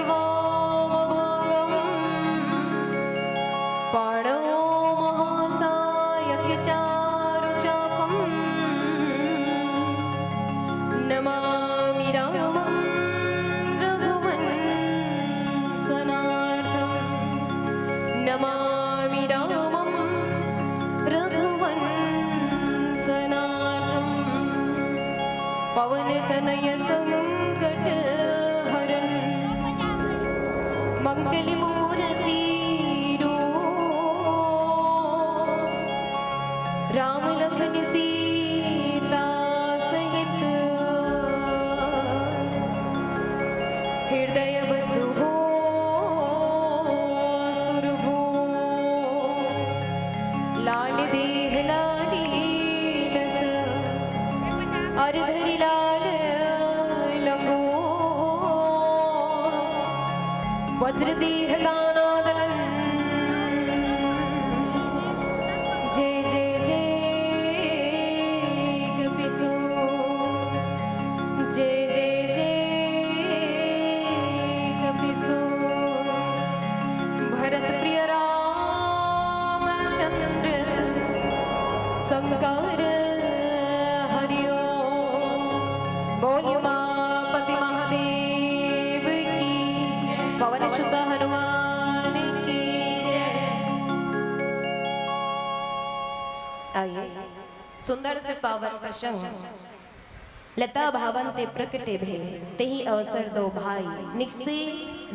वाम भांगम पाणौ महासायक चारु चापम नमामि रामं रघुवंशनाथं। नमामि रामं रघुवंशनाथं। पवन तनय संकट हरन मंगल मूर्ति रूप। राम लखन सीता सहित हृदय बसहु सुरभूप। लाल देह लाली लस अर धरि लाल लंगोट। वज्र देह दाना दलन। जय जय जय शुद्ध हनुमान की जय। आइए, सुंदर से पावन प्रसंग लता भावन ते प्रकटे भे, तेहि अवसर दो भाई, निकसे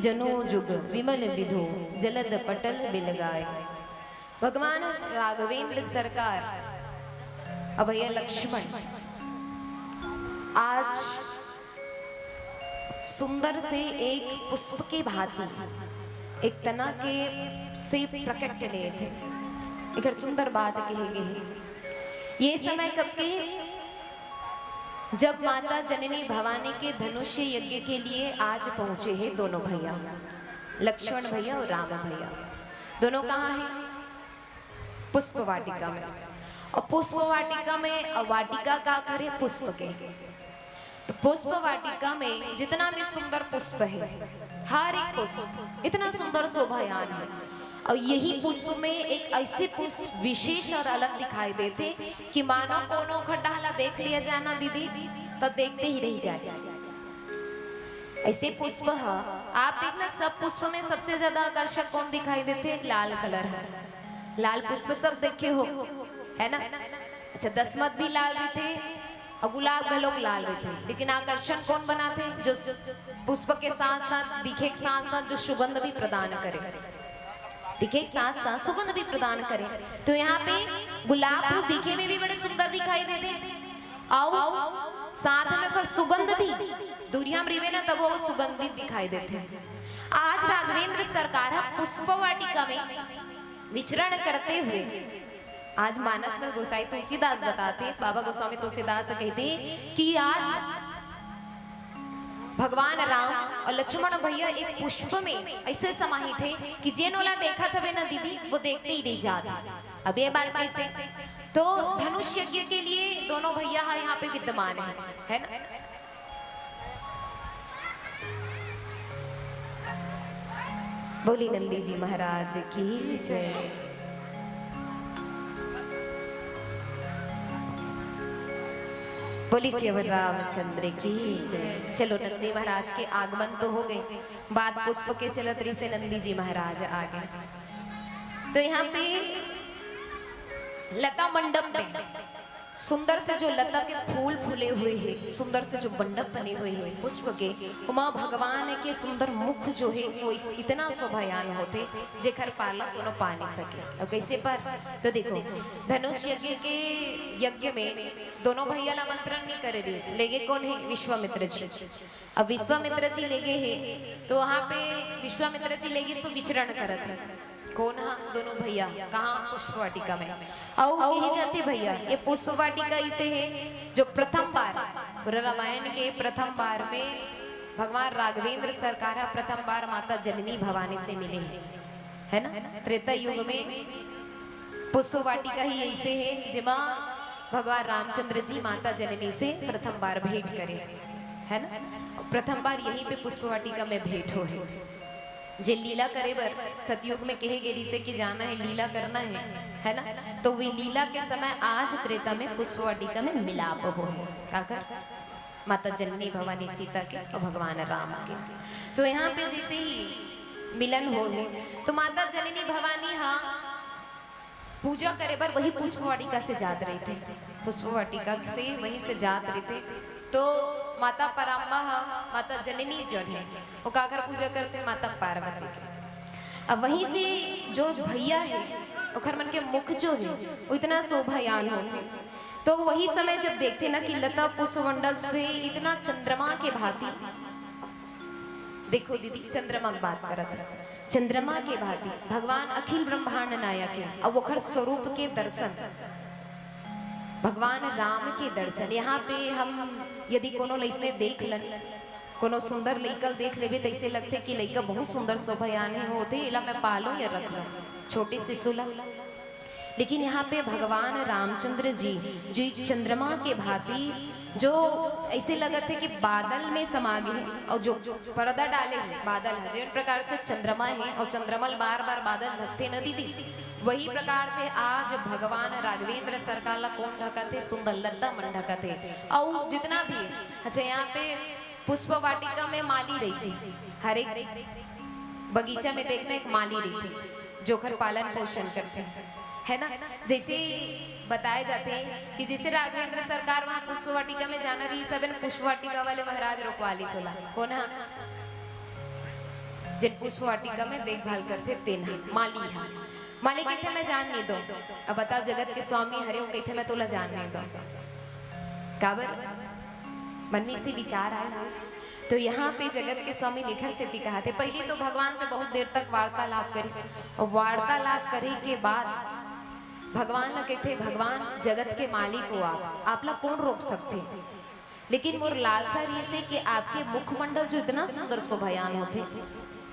जनु जुग विमल विधु, जलद पटल बिलगाय। भगवान राघवेंद्र सरकार, अब भैया लक्ष्मण, आज सुंदर से एक पुष्प के भांति एक तना के से प्रकट ले थे। एकर सुंदर बात कहे गे हे। ये समय कब के हे? जब माता जननी भवानी के धनुष यज्ञ के लिए आज पहुंचे हैं दोनों भैया, लक्ष्मण भैया और राम भैया। दोनों कहाँ हैं? पुष्प वाटिका में। और पुष्प वाटिका में, और वाटिका का करे? पुष्प के। तो पुष्प वाटिका में जितना भी सुंदर पुष्प है, हर एक पुष्प इतना सुंदर शोभायान है। और यही पुष्प में एक ऐसे पुष्प विशेष और अलग दिखाई देते कि मानो कोनो खड्डा ला देख लिया जाए ना दीदी, तो देखते ही रह जाए। ऐसे पुष्प ह, आप देखना, सब पुष्प में सबसे ज्यादा आकर्षक कौन दिखाई देते? लाल कलर है। लाल पुष्प सब देखे हो, है ना? अच्छा, दसमत भी लाल रहिथे और गुलाब घलोक लाल रहिथे, लेकिन आकर्षण कौन बनाथे? जो पुष्प के साथ साथ, दिखे के साथ साथ जो सुगंध भी प्रदान करे, दिखे के साथ साथ सुगंध भी प्रदान करे। तो यहाँ पे गुलाब फूल दिखे में भी बड़े सुंदर दिखाई देते, और साथ में ओकर सुगंध भी, दूरिया में रिवे ना, तब वो सुगंधित दिखाई देते। आज राघवेंद्र सरकार ह पुष्प वाटिका में विचरण करते हुए आज मानस में गोसाई तुलसीदास बताते, बाबा गोस्वामी तुलसीदास कहते कि आज भगवान राम और लक्ष्मण भैया एक पुष्प में ऐसे समाहित है कि जेन ओला देखत हवे ना दीदी, वो देखते ही रह जात। अब ये बात कैसे? तो धनुष यज्ञ के लिए दोनों भैया ह यहाँ पे विद्यमान है, है ना? बोली नंदी जी महाराज की जय। बोली सियावर रामचंद्र की जय। चलो, नंदी महाराज के आगमन तो हो गए, बात पुष्प के चलत रही से नंदी जी महाराज आ गए। तो यहाँ पे लता मंडप में सुंदर से जो लता के फूल फूले हुए हैं, सुंदर से जो मंडप बने हुए हैं पुष्प के, उमा भगवान के सुंदर मुख जो है वो इस, इतना शोभायान होते, जेकर पाला कोनो पा नहीं सके। और कैसे पर? तो देखो, धनुष यज्ञ के, यज्ञ में दोनों भैया ला आमंत्रण नहीं करे रहिस, लेगे कौन है? विश्वामित्र जी। अब विश्वामित्र जी लेगे है, तो वहाँ पे विश्वामित्र जी लेगे तो विचरण करत है। कौन हा? दोनों भैया। कहाँ? पुष्प वाटिका में। अउ कही जाती भैया, ये पुष्प वाटिका इसे है जो प्रथम बार पूरा रामायण के प्रथम बार में भगवान राघवेंद्र सरकार ह प्रथम बार माता जननी भवानी से मिले हैं, है ना? त्रेता युग में पुष्प वाटिका ही ऐसे है जेमा भगवान रामचंद्र जी माता जननी से प्रथम बार भेंट करे, है ना? प्रथम बार यहीं पे पुष्प वाटिका में भेंट हो है। जे लीला करे बर सतयुग में कहे गे रिसे कि जाना है, लीला करना है, है ना? तो वे लीला के समय आज त्रेता में पुष्प वाटिका में मिलाप हो है। काकर? माता जननी भवानी सीता के और भगवान राम के। तो यहाँ पे जैसे ही मिलन हो है, तो माता जननी भवानी हा पूजा करे बर वही पुष्प वाटिका से जात रहिथे, पुष्प वाटिका से वहीं से जात रहिथे। तो माता पराम्बा हा, माता जननी जो है, वो काकर पूजा करते? माता पार्वती के। अब वहीं से जो भैया है, ओखर मन के मुख जो है, वो इतना शोभायान होथे। तो वही समय जब देखथे ना कि लता पुष्प मंडल से इतना चंद्रमा के भांति, देखो दीदी, चंद्रमा के बात करत है, चंद्रमा के भांति भगवान अखिल ब्रह्मांड नायक है, अब ओखर स्वरूप के दर्शन, भगवान राम के दर्शन। यहाँ पे हम यदि कोनो लइसने देख लन, कोनो सुंदर लइका ल देख लेबे, तइसे लगथे कि लइका बहुत सुंदर शोभायान हे, होथे, एला मैं पालूं या रख लूं, छोटे शिशु ला। लेकिन यहाँ पे भगवान रामचंद्र जी जो एक चंद्रमा के भांति, जो ऐसे लगत हे कि बादल में समा गे हे, और जो पर्दा डाले हे बादल ह, जेन प्रकार से चंद्रमा हे और चंद्रमा ल बार-बार बादल ढकथे न दीदी, वही प्रकार से आज भगवान राघवेंद्र सरकार ला कौन ढकत हे? सुंदर लता मन ढकत हे। और जितना भी, अच्छा, यहाँ पे पुष्प वाटिका में माली रहिथे, हर एक बगीचा में देखना एक माली रहिथे, जो ओखर पालन पोषण करथे, है ना? जैसे बताए जाथे कि जैसे राघवेंद्र सरकार वहाँ पुष्प वाटिका में जाना रहिस, सब पुष्प वाटिका वाले महाराज रोकवा लिस ओला। कोन हा? जेन पुष्प वाटिका में देखभाल करथे तेन हा, माली हा। माली कहिथे, "मैं जान नहीं दो।" अब बताओ, जगत के स्वामी हरे, वो कहिथे, "मैं तोला जान नहीं दो।" काबर? मन में इसे विचार आए हो। तो यहाँ पे जगत के स्वामी निखर सेती कहाथे, पहले तो भगवान से बहुत देर तक वार्तालाप करिस, और वार्तालाप करे के बाद भगवान ला कहिथे, "भगवान, जगत के मालिक हो आप, आप ला कौन रोक सकथे? लेकिन मोर लालसा रहिसे कि आपके मुखमंडल जो इतना सुंदर शोभायान होथे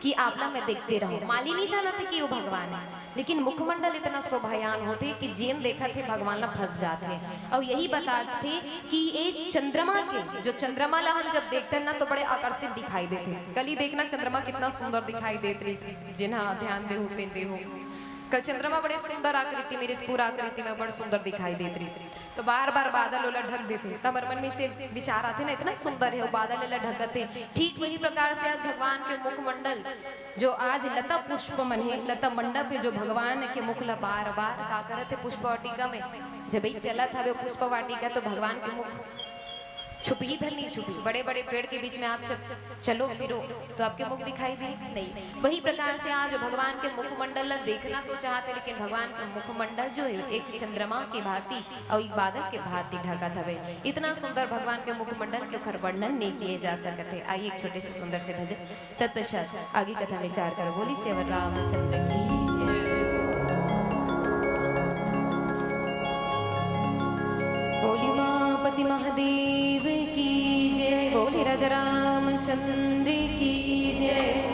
कि आप ला मैं देखते रहूं।" माली नहीं जानत हे कि वो भगवान है, लेकिन मुखमंडल इतना शोभायान होथे कि जेन देखत हे भगवान ला फंस जात हे। और यही बताथे कि ये चंद्रमा के, जो चंद्रमा ला हम जब देखते हैं ना, तो बड़े आकर्षित दिखाई देते हैं। कल ही देखना, चंद्रमा कितना सुंदर दिखाई देत रहिस, जिन्हा ध्यान देहू तेन देहू। कल चंद्रमा बड़े सुंदर आकृति में रहिस, पूरा आकृति में बड़ सुंदर दिखाई देत रहिस। तो बार बार बादल ओला ढक देथे, त हमर मन में से विचार आथे ना, इतना सुंदर है वो बादल एला ढकत हे। ठीक वही प्रकार से आज भगवान के मुखमंडल, जो आज लता पुष्प मन हे, लता मंडप हे, जो भगवान के मुख ला बार बार का करत हे पुष्प वाटिका में, जब ही चलत हवे पुष्प वाटिका तो भगवान के मुख छुपही धन नहीं छुपही। बड़े बड़े पेड़ के बीच में आप जब चलो फिरो तो आपके मुख दिखाई दे नहीं। वही प्रकार से आज भगवान के मुखमंडल ला देखना तो चाहते, लेकिन भगवान के मुखमंडल जो है एक चंद्रमा की भांति और एक बादल के भांति ढकत हवे। इतना सुंदर भगवान के मुखमंडल के ओखर वर्णन नहीं किए जा सकत है। आइए एक छोटे से सुंदर से भजन, तत्पश्चात आगे कथा विचार करो। बोली सियावर रामचंद्र की जय। बोली उमापति महादेव की जय, बोली राजा रामचंद्र की जय।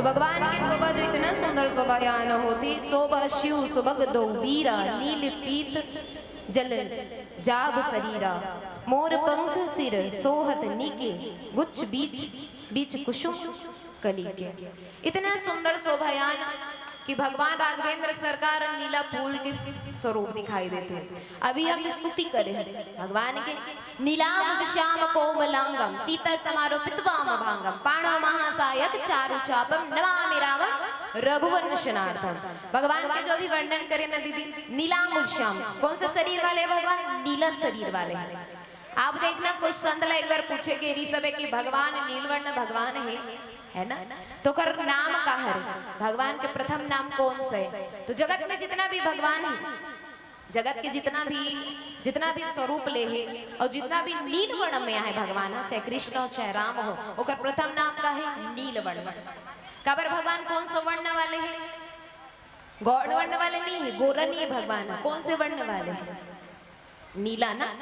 भगवान के शोभा जो इतना सुंदर शोभायान होथे, शोभा शिव सुभग दो वीरा, नील पीत जल जाभ शरीरा, मोर पंख सिर सोहत नीके, गुच्छ बीच बीच कुसुम कली के। इतना सुंदर शोभायान कि भगवान राघवेंद्र सरकार नीला फूल के स्वरूप दिखाई देथे। अभी हम स्तुति करे हैं भगवान के, नीलांबुज श्याम कोमलांगम सीता समारोपित वाम भांगम, पाणो महासायक चारु चापम, नमामि रामम रघुवंशनार्थम। भगवान के जो भी वर्णन करे ना दीदी, नीलांबुज श्याम, कौन से शरीर वाले हैं भगवान? नीला शरीर वाले हैं। आप देखना, कुछ संत ला एक बार पूछे के रही सब कि भगवान नीलवर्ण भगवान है, है ना, तो ओकर नाम का हरे? भगवान के प्रथम नाम कौन सा है? तो जगत में जितना भी भगवान है, जगत के जितना भी, जितना भी स्वरूप ले हे और जितना भी नीलवर्ण में आहे भगवान ह, चाहे कृष्ण हो चाहे राम हो, ओकर प्रथम नाम का है? नीलवर्ण। काबर भगवान कौन सा वर्ण वाले हैं? गौण वर्ण वाले नहीं है, गोरा नहीं है भगवान ह। कौन से वर्ण वाले हैं? नीला ना।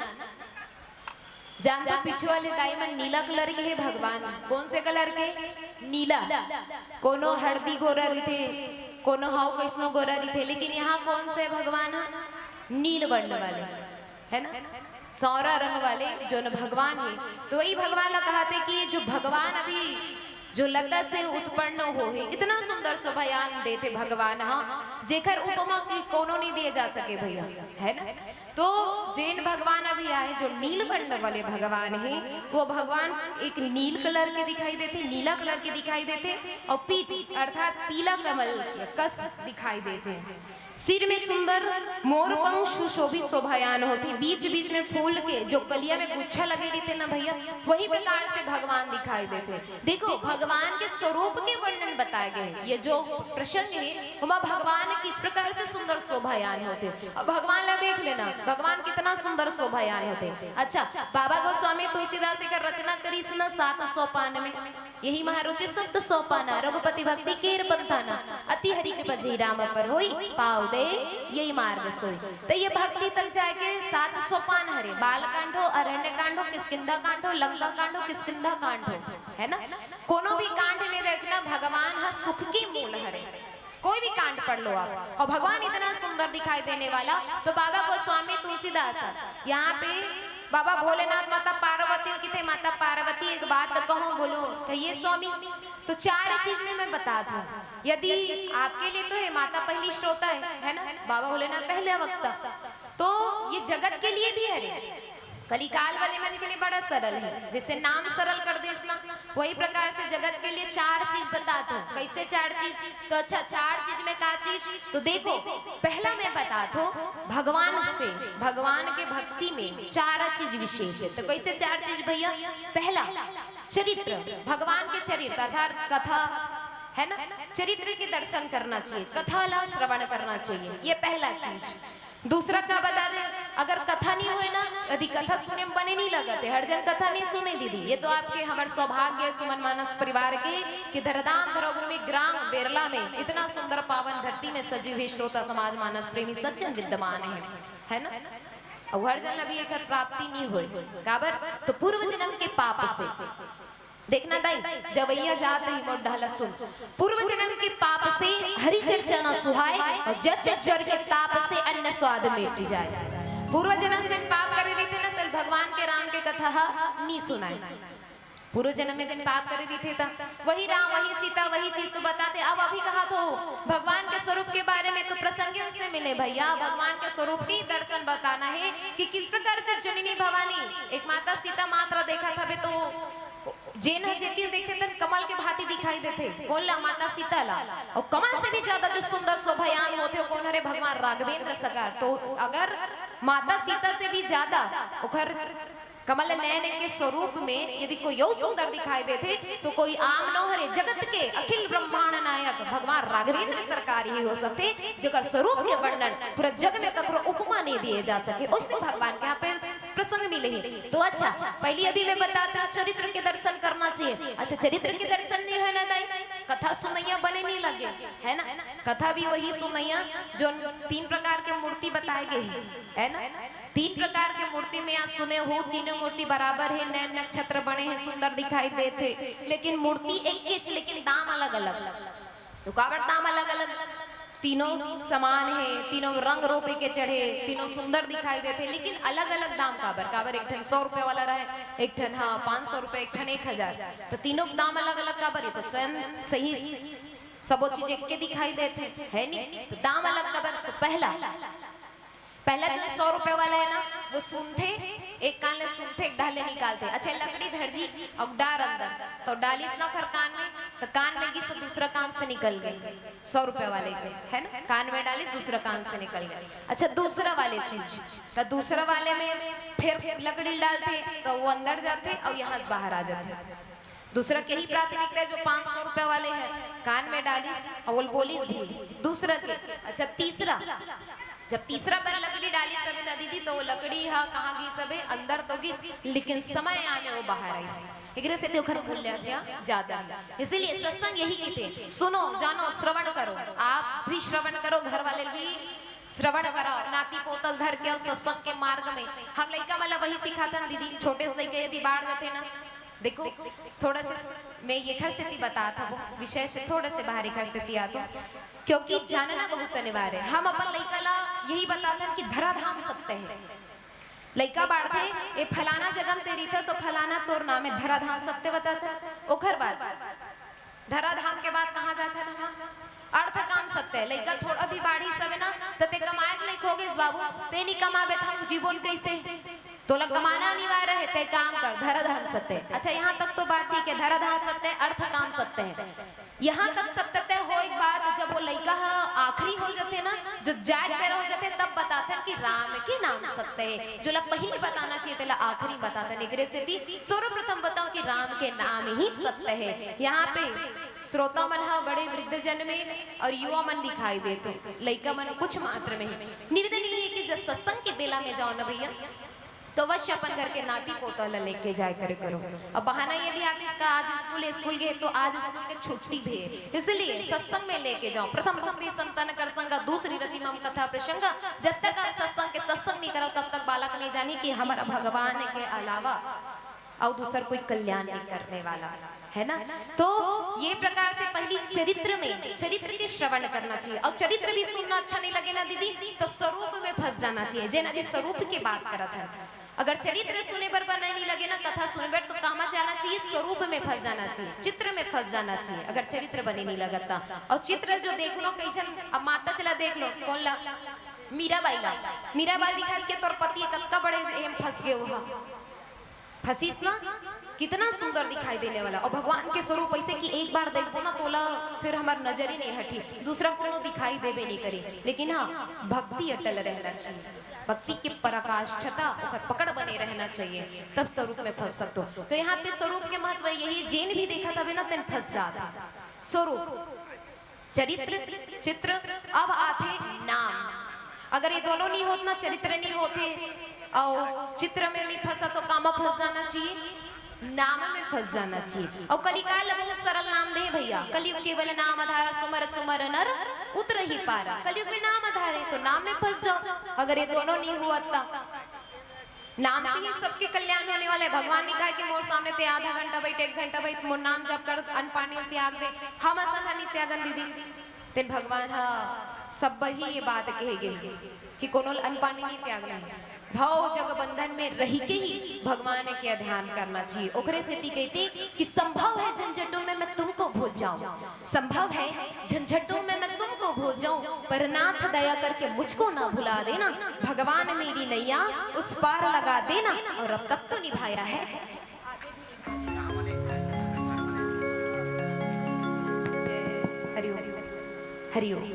जानथो पीछे वाले दाई मन, नीला कलर के हे भगवान। कौन से कलर के? नीला। कोनो हरदी गोरा रहिथे, कोनो हाउ कइसनो गोरा रहिथे, लेकिन यहाँ कौन से भगवान ह? नील वर्ण वाले, है ना, सौरा रंग वाले जोन भगवान हे। तो वही भगवान ला कहथे कि जो भगवान अभी जो लता से उत्पन्न हो हे, इतना सुंदर शोभायान देथे भगवान ह, जेकर उपमा कि कोनो नहीं दिए जा सके भैया, है ना। तो जेन भगवान अभी आए, जो नील वर्ण वाले भगवान हे, वो भगवान एक नील कलर के दिखाई देथे, नीला कलर के दिखाई देथे, और पीत अर्थात पीला कमल कस दिखाई देथे। सिर में सुंदर मोर पंख सुशोभित शोभायान होथे, बीच बीच में फूल के जो कलिया में गुच्छा लगे रहिथे ना भैया, वही प्रकार से भगवान दिखाई देथे। देखो, भगवान के स्वरूप के वर्णन बताए गए हे। ये जो प्रसंग हे, ओमा भगवान किस प्रकार से सुंदर शोभायान होथे। अब भगवान ला देख लेना, भगवान कितना सुंदर शोभायान होथे। अच्छा, बाबा गोस्वामी तुलसीदास एकर रचना करिस न सात सोपान में। यही महारुचि सप्त सोपाना, रघुपति भक्ति केर पंथाना, अति हरि कृपा जेहि राम पर होई, पाव दे यही मार्ग सोई। तो ये भक्ति तक जाए के सात सोपान हरे, बाल कांड हो, अरण्य कांड हो, किष्किंधा कांड हो, लंका कांड हो, किष्किंधा कांड हो, है ना। कोनो भी कांड में देखना, भगवान ह सुख के मूल हरे। कोई भी कांड पढ़ लो आप, और भगवान इतना सुंदर दिखाई देने वाला। तो बाबा गोस्वामी तुलसीदास, यहाँ पे बाबा भोलेनाथ, माता पार्वती किथे, माता पार्वती एक बात कहूँ बोलो, कहिए स्वामी। तो चार चीज में मैं बतात हूँ, यदि आपके लिए तो हे माता पहली श्रोता है, है ना, बाबा भोलेनाथ पहला वक्ता। तो ये जगत के लिए भी हरे, कलिकाल वाले मन के लिए बड़ा सरल है, जैसे नाम सरल कर देस ना, वही प्रकार से जगत के लिए चार चीज बतात हूँ। कैसे चार चीज? तो अच्छा, चार चीज में का चीज? तो देखो, पहला मैं बतात हूँ, भगवान से, भगवान के भक्ति में चार चीज विशेष है। तो कैसे चार चीज भैया? पहला, चरित्र, भगवान के चरित्र अर्थात कथा, है ना, चरित्र के दर्शन करना चाहिए, कथा ला श्रवण करना चाहिए, ये पहला चीज। दूसरा का बता दे, अगर कथा नहीं होए ना, यदि कथा सुने में बने नहीं लगत है, हर जन कथा नहीं सुने दीदी। ये तो आपके हमर सौभाग्य है सुमन मानस परिवार के कि धरदान धर्मभूमि ग्राम बेरला में इतना सुंदर पावन धरती में सजीव ही श्रोता समाज मानस प्रेमी सज्जन विद्यमान है, है ना। और हर जन अभी एक प्राप्ति नहीं होए, काबर? तो पूर्व जन्म के पाप से। देखना दाई, जवैया जात रही मोर डहला सुन, पूर्व जन्म के पाप से हरि चर्चा न सुहाय, और जस ज्वर के ताप से अन्न स्वाद मिट जाए। पूर्व जन्म जन पाप करे रहिथे ना, तल भगवान के राम के कथा ह नी सुनाए। पूर्व जन्म में जन पाप करे रहिथे त वही राम, वही सीता, वही चीज तो बताते। अब अभी कहा तो भगवान के स्वरूप के बारे में तो प्रसंग ही उसने मिले भैया। भगवान के स्वरूप के ही दर्शन बताना है कि किस प्रकार से जननी भवानी एक माता सीता मात्र देखा था बे तो जेन ह जेती ल देखथे तन कमल के भांति दिखाई देथे। कोन ला? माता सीता ला। और कमल से भी ज्यादा जो सुंदर शोभायान होथे, वो कोन हरे? भगवान राघवेंद्र सरकार। तो अगर माता सीता से भी ज्यादा ओखर कमल नयन के स्वरूप में यदि कोई और सुंदर दिखाई देथे, तो कोई आम न हरे, जगत के अखिल ब्रह्मांड नायक भगवान राघवेंद्र सरकार ही हो सकथे, जेकर स्वरूप के वर्णन पूरा जग में ककरो उपमा नहीं दिए जा सके। उसने भगवान के यहाँ पे प्रसंग मिले हे। तो अच्छा, पहली अभी मैं बतात हूँ, चरित्र के दर्शन करना चाहिए। अच्छा, चरित्र के दर्शन नहीं होए ना दाई, कथा सुनैया बने नहीं लगे, है ना? कथा भी वही सुनैया जो तीन प्रकार के मूर्ति बताए गए हैं, है ना? तीन प्रकार के मूर्ति में आप सुने हो, तीनों मूर्ति बराबर हे, नैन नक्षत्र बने हे, सुंदर दिखाई देत हे, लेकिन मूर्ति एकेच, लेकिन दाम अलग-अलग। तो काबर दाम अलग-अलग? तीनों समान हे, तीनों रंग रूप के चढ़े, तीनों सुंदर दिखाई देत हे, लेकिन अलग-अलग दाम काबर? काबर एक ठन सौ रुपया वाला रहे, एक ठन, हाँ, पाँच सौ रुपया, एक ठन एक हजार। तो तीनों के दाम अलग-अलग काबर? ये तो स्वयं सही, सबो चीज एक के दिखाई देत हे, है नी? तो दाम अलग काबर? तो पहला पहला जो सौ रुपया वाला हे ना, वो सुनथे, एक कान ले सुनथे, एक डाले निकालथे। अच्छा, लकड़ी धर जी, अउ डार अंदर, तो डालिस ना ओखर कान में, तो कान में गिस, दूसरा कान से निकल गे, सौ रुपया वाले के, है ना, कान में डालिस, दूसरा कान से निकल गे। अच्छा, दूसरा वाले चीज, तो दूसरा वाले में फिर लकड़ी डालथे, तो वो अंदर जाथे अउ यहाँ से बाहर आ जाथे। दूसरा के ही प्राथमिकता हे, जो पाँच सौ रुपया वाले हे, कान में डालिस अउ बोलिस भी। दूसरा के, अच्छा, तीसरा, जब तीसरा बार लकड़ी डालिस हवे ना दीदी, तो वो लकड़ी ह कहाँ गिस हवे? अंदर तो गिस, लेकिन समय आने वो बाहर आइस। एकरे सेती ओखर मूल्य ह ज्यादा हे। इसीलिए सत्संग यही कहिथे, सुनो, जानो, श्रवण करो। आप भी श्रवण करो, घर वाले भी श्रवण कराओ, नाती पोतल धर के अउ सत्संग के मार्ग में। हम लइका मन ला वही सिखाथन दीदी, छोटे से लइका यदि बाढ़ जाथे ना, देखो, थोड़ा से मैं एखर सेती बतात हूँ, विषय से थोड़ा से बाहर एखर सेती आत हूँ, क्योंकि जानना बहुत अनिवार्य हे। हम अपन लइका ला यही बताथन कि धराधाम सत्य हे। लइका बाढ़थे, ए फलाना जगह म ते रहिथस, ओ फलाना तोर नाम हे, धराधाम सत्य बताथन। ओखर बाद धराधाम के बाद कहाँ जाथन हम? अर्थ काम सत्य। लइका थोड़ा भी बाढ़िस हवे ना, त ते कमाए के लइक हो गेस बाबू, ते नी कमाबे त हम जीबोन कइसे? तोला कमाना अनिवार्य हे, ते काम कर, धराधाम सत्य। अच्छा, यहाँ तक तो बात ठीक हे, धराधाम सत्य, अर्थ काम सत्य हे। यहाँ तक सत्य तय होए के बाद जब वो लइका ह आखिरी हो जाथे ना, जो जाए के बेरा हो जाथे, तब बताथन कि राम के नाम सत्य हे। जो ला पहिली बताना चाहिए, तेला आखिरी बताथन। एकरे सेती सर्वप्रथम बताओ कि राम के नाम ही सत्य हे। यहाँ पे श्रोता मन ह बड़े वृद्ध जन में और युवा मन दिखाई देत हे, लइका मन कुछ मात्र में हे। निवेदन ये हे कि जब सत्संग के बेला में जाओ ना भैया, तो अवश्य अपन घर के नाती पोता ला लेके जाए करे करो। अब बहाना ये भी आतिस का आज स्कूल, स्कूल गे तो आज स्कूल के छुट्टी भी हे, इसलिए सत्संग में लेके जाओ। प्रथम भक्ति संतन कर संगा, दूसरी रति मम कथा प्रसंगा। जब तक आप सत्संग के सत्संग नहीं करो, तब तक बालक नहीं जानी कि हमारा भगवान के अलावा अउ दूसर कोई कल्याण नहीं करने वाला, है ना? तो ये प्रकार से पहली चरित्र में, चरित्र के श्रवण करना चाहिए। अउ चरित्र भी सुनना अच्छा नहीं लगे ना दीदी, तो स्वरूप में फंस जाना चाहिए। जेन अभी स्वरूप के बात करत हे, अगर चरित्र सुने बर बने नहीं लगे ना, कथा सुने बर, तो कामा जाना चाहिए? स्वरूप में फंस जाना चाहिए, चित्र में फंस जाना चाहिए, अगर चरित्र बने नहीं लगत त। अउ चित्र जो देखनो कइसन, अब माता चला देख लो, कोन ला? मीराबाई ला। मीराबाई दिखाइस के तोर पति कतका बड़े एम फंस गे, वो फंसिस ना, कितना सुंदर दिखाई देने वाला। अउ भगवान के स्वरूप ऐसे कि एक बार देखबो ना, तोला फिर हमर नजर ही नहीं हटी, दूसरा कोनो दिखाई देबे नहीं करी। लेकिन हाँ, भक्ति अटल रहना चाहिए, भक्ति के पराकाष्ठता, ओकर पकड़ बने रहना चाहिए, तब स्वरूप में फंस सकते हो। तो यहाँ पे स्वरूप के महत्व यही, जेन भी देखत हवे ना, तेन फंस जात हे। स्वरूप, चरित्र, चित्र, अब आथे नाम। अगर ये दोनों नहीं होत ना, चरित्र नहीं होथे अउ चित्र में नहीं फंसा, तो कामा फंस जाना चाहिए? नाम में फंस जाना चाहिए। अउ कलिकाल बहुत सरल नाम दे भैया, कलयुग केवल नाम आधारा, सुमर सुमर नर उतरहि पारा। कलयुग में नाम आधार हे, तो नाम में फंस जाओ। अगर ये दोनों नहीं हुआ त नाम से ही सबके कल्याण होने वाला हे। भगवान ने कहा कि मोर सामने ते आधा घंटा बैठ, एक घंटा बैठ, मोर नाम जप कर, अन्न पानी त्याग दे। हम असन ह नहीं त्यागन दीदी। तेन भगवान ह सब ही ये बात कहे गे कि कोनो ल अन्न पानी नहीं त्यागना हे। भव जग बंधन में रह के ही भगवान के ध्यान करना चाहिए। ओकरे सेती कहते कि संभव है झंझटों में मैं तुमको भूल जाऊं, संभव है झंझटों में मैं तुमको भूल जाऊं, पर नाथ दया करके मुझको ना भुला देना, भगवान मेरी नैया उस पार लगा देना। और अब तक तो निभाया है। हरिओम, हरिओम,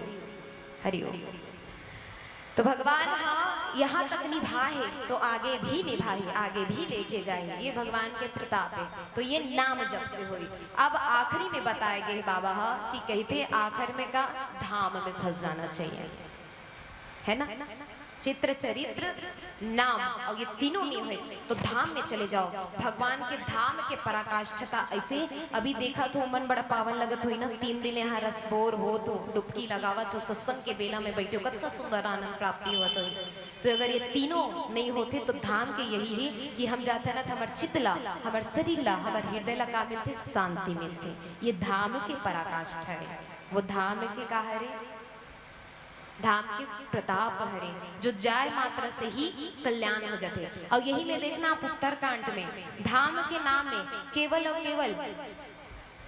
हरिओम। तो भगवान ह यहाँ तक निभाए हे, तो आगे भी निभाए, आगे भी लेके जाए, ये भगवान के प्रताप हे। तो ये नाम जप से होई। अब आखिरी में बताए गए बाबा ह कि कहिथे आखिर में का धाम में फंस जाना चाहिए, है ना? चित्र, चरित्र, नाम, अउ ये तीनों नहीं होइस तो धाम में चले जाओ। भगवान के धाम के पराकाष्ठता ऐसे अभी देखत हो, मन बड़ा पावन लगत होई ना। तीन दिन यहाँ रसबोर होत हो, डुबकी लगावत हो, सत्संग के बेला में बैठे हो, कतका सुंदर आनंद प्राप्ति होत होई। तो अगर ये तीनों नहीं होते तो धाम के यही है कि हम जाते ना तो हमार चित्त ला, हमार शरीर ला, हमार हृदय ला का मिलते? शांति मिलते। ये धाम के पराकाष्ठा है। वो धाम के का हरे? धाम के प्रताप हरे, जो जाय मात्र से ही कल्याण हो जाते। और यही में देखना आप उत्तरकांड में धाम के नाम में केवल और केवल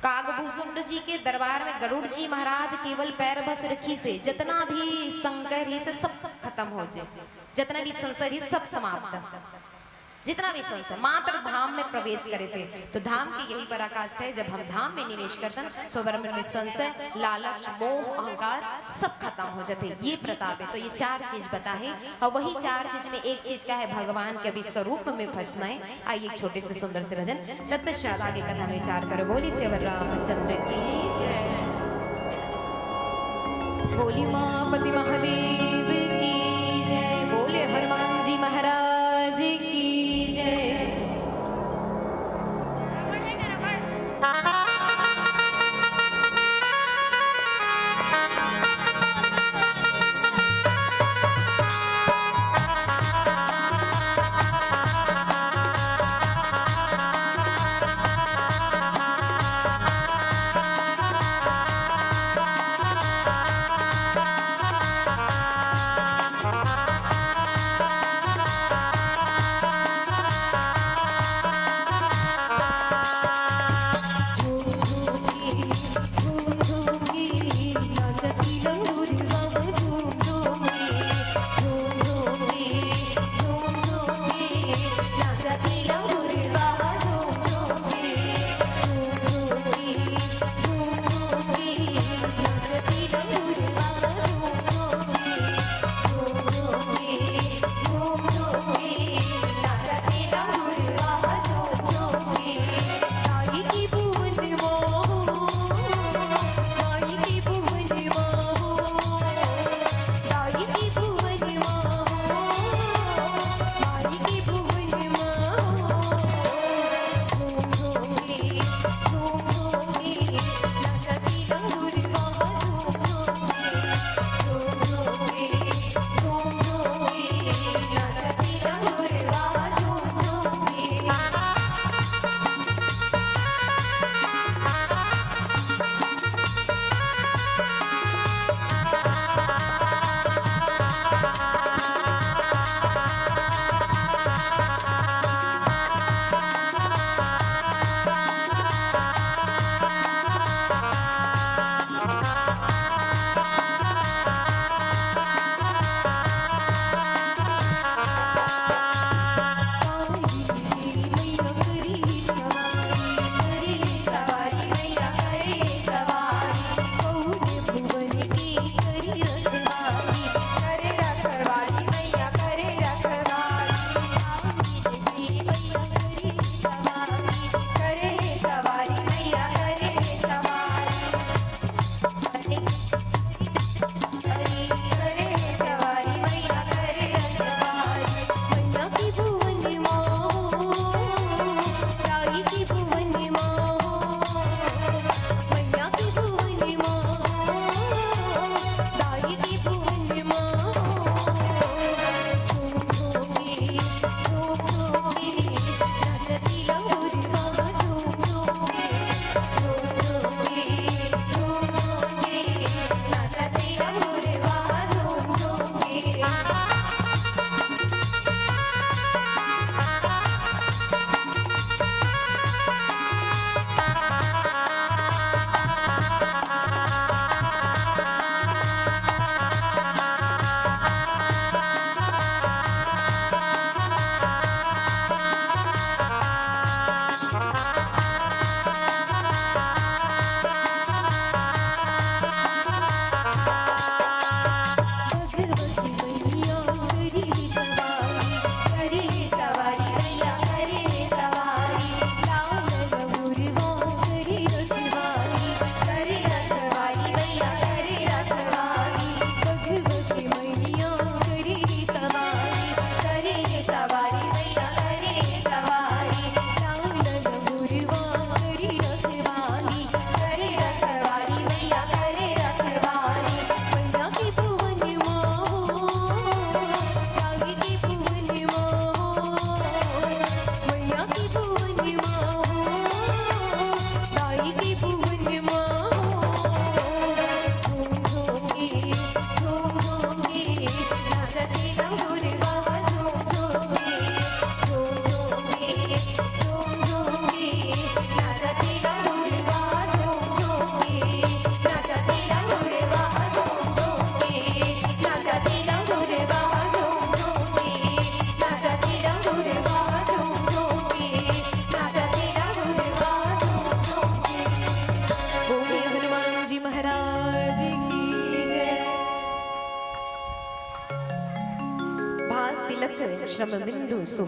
कागभुजुंड जी के दरबार में गरुड़ जी महाराज केवल पैर बस रखी से जितना भी संकर ही से सब खत्म हो जाए, जितना भी संशय ही सब समाप्त, जितना भी संशय मात्र धाम में प्रवेश करे से। तो धाम की यही पराकाष्ठा है, जब हम धाम में निवेश करतन तो हमारे मन में संशय, लालच, मोह, अहंकार सब खत्म हो जाते। ये प्रताप है। तो ये चार चीज बता है, और वही चार चीज में एक चीज का है भगवान के अभी स्वरूप में फंसना है। आइए एक छोटे से सुंदर से भजन, तत्पश्चात आगे कथा में विचार करो। बोली सेवर रामचंद्र की जय, बोली माँ पति महादेव की जय, बोले हनुमान जी महाराज की जय।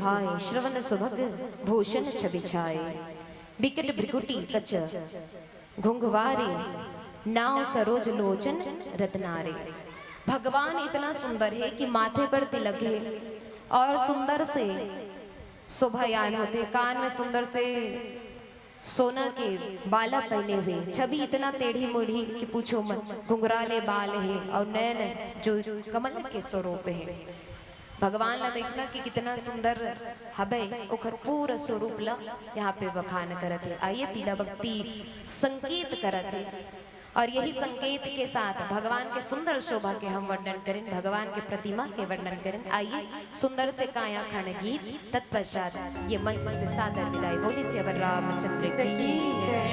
सुहाए, श्रवण सुभग भूषण छवि छाए। बिकट भृकुटी कच घुंघवारे, नाव सरोज लोचन रत्नारे। भगवान इतना सुंदर हे कि माथे पर तिलक हे अउ सुंदर से शोभायान होथे, कान में सुंदर से सोना के बाला पहने हुए, छवि इतना टेढ़ी मेढ़ी कि पूछो मत, घुंघराले बाल हे अउ नैन जो कमल के स्वरूप हे। भगवान ला देखना कि कितना सुंदर हबे, ओखर पूरा स्वरूप ला यहाँ पे बखान करत हे। आइए, पीला भक्ति संकेत करत हे अउ यही संकेत के साथ भगवान के सुंदर शोभा के हम वर्णन करेन, भगवान के प्रतिमा के वर्णन करेन। आइए, सुंदर से काया खंड गीत, तत्पश्चात ये मंच से सादर विदाई। बोली सियावर रामचंद्र की जय।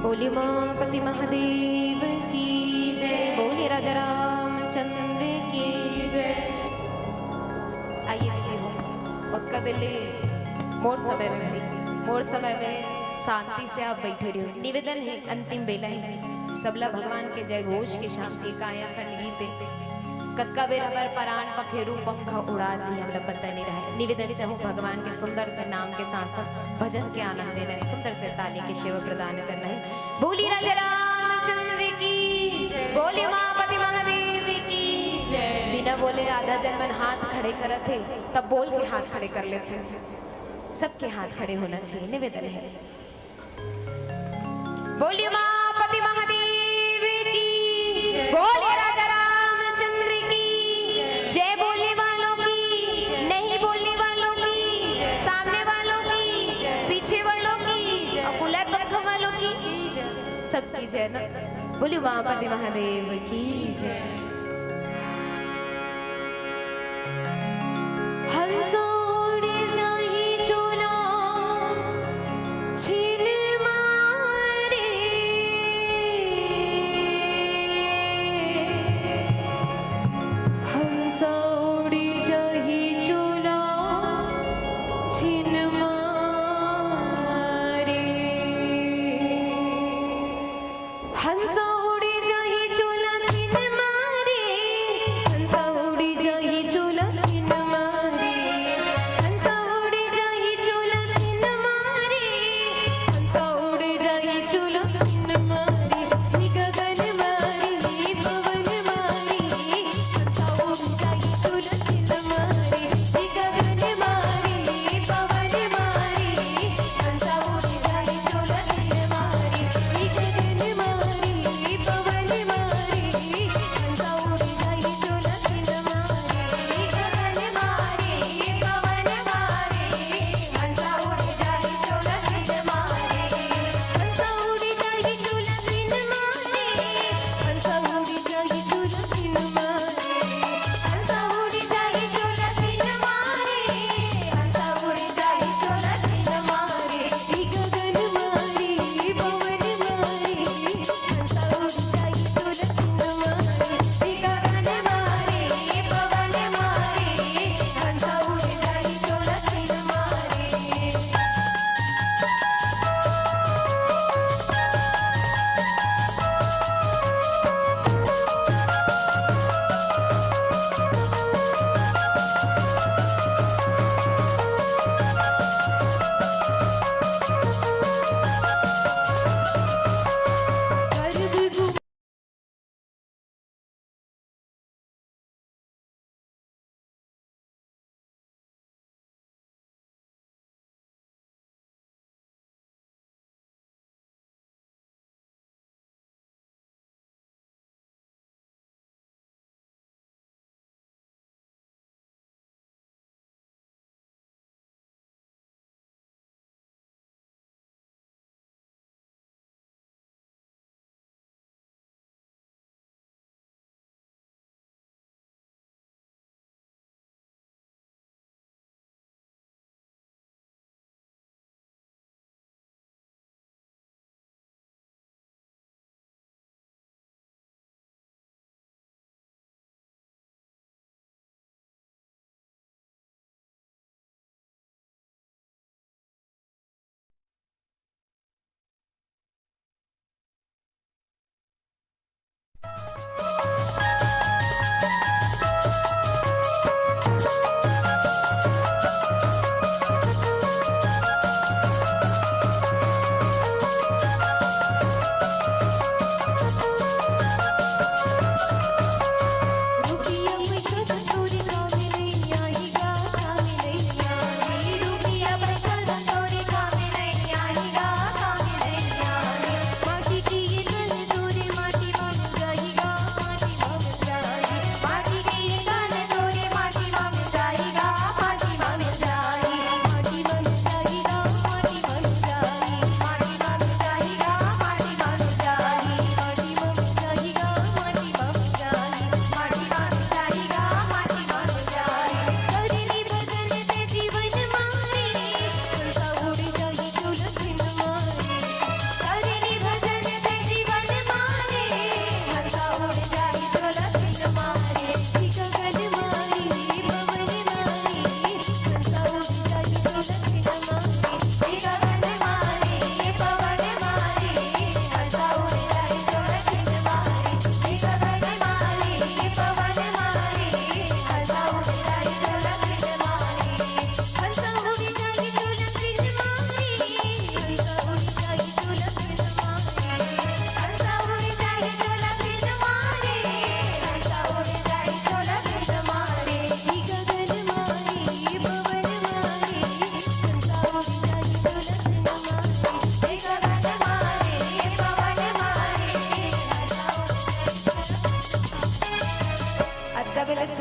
बोली उमापति महादेव की जय। बोली राजा रामचंद्र की जय। आइए दीदी हो, ओतका देर ले मोर समय में भाई, मोर समय में शांति से आप बैठे रहो। निवेदन हे, अंतिम बेला हे, सबला भगवान के जय घोष के शांति, काया खंड गीत हे। कतका बेर हमर परान पखेरू पंख उड़ा जी, हमला पता नहीं रहे। निवेदन चाहूँ भगवान के सुंदर से नाम के साथ साथ भजन के आनंद लेना हे, सुंदर से ताली के सेवा प्रदान करना हे। बोली राजा रामचंद्र की जय। बोली उमापति महादेव की जय। बिना बोले आधा जन मन हाथ खड़े करत हे, तब बोल के हाथ खड़े कर लेथे। सबके हाथ खड़े होना चाहिए, निवेदन हे। बोली उमापति महादेव की, बोली राजा रामचंद्र की जय। बोलने वालों की, नहीं बोलने वालों की, सामने वालों की, पीछे वालों की अउ कुलर पक्ष वालों की, सबकी जय ना। बोली उमापति महादेव की जय। हंस उड़ी जाही चोला छिन मारे। हंस उड़ी जाही चोला छिन मारे। हंस उड़ी जाही चोला छिन मारे, हंस उड़ी जाही चोला छिन मारे, हंस उड़ी जाही चोला छिन मारे, हंस उड़ी जाही चोला छिन मारे, ही गगन मारे, ही पवन मारे, हंस उड़ी जाही चोला छिन मारे, ही गगन मारे, ही पवन मारे, हंस उड़ी जाही चोला छिन मारे, ही गगन मारे,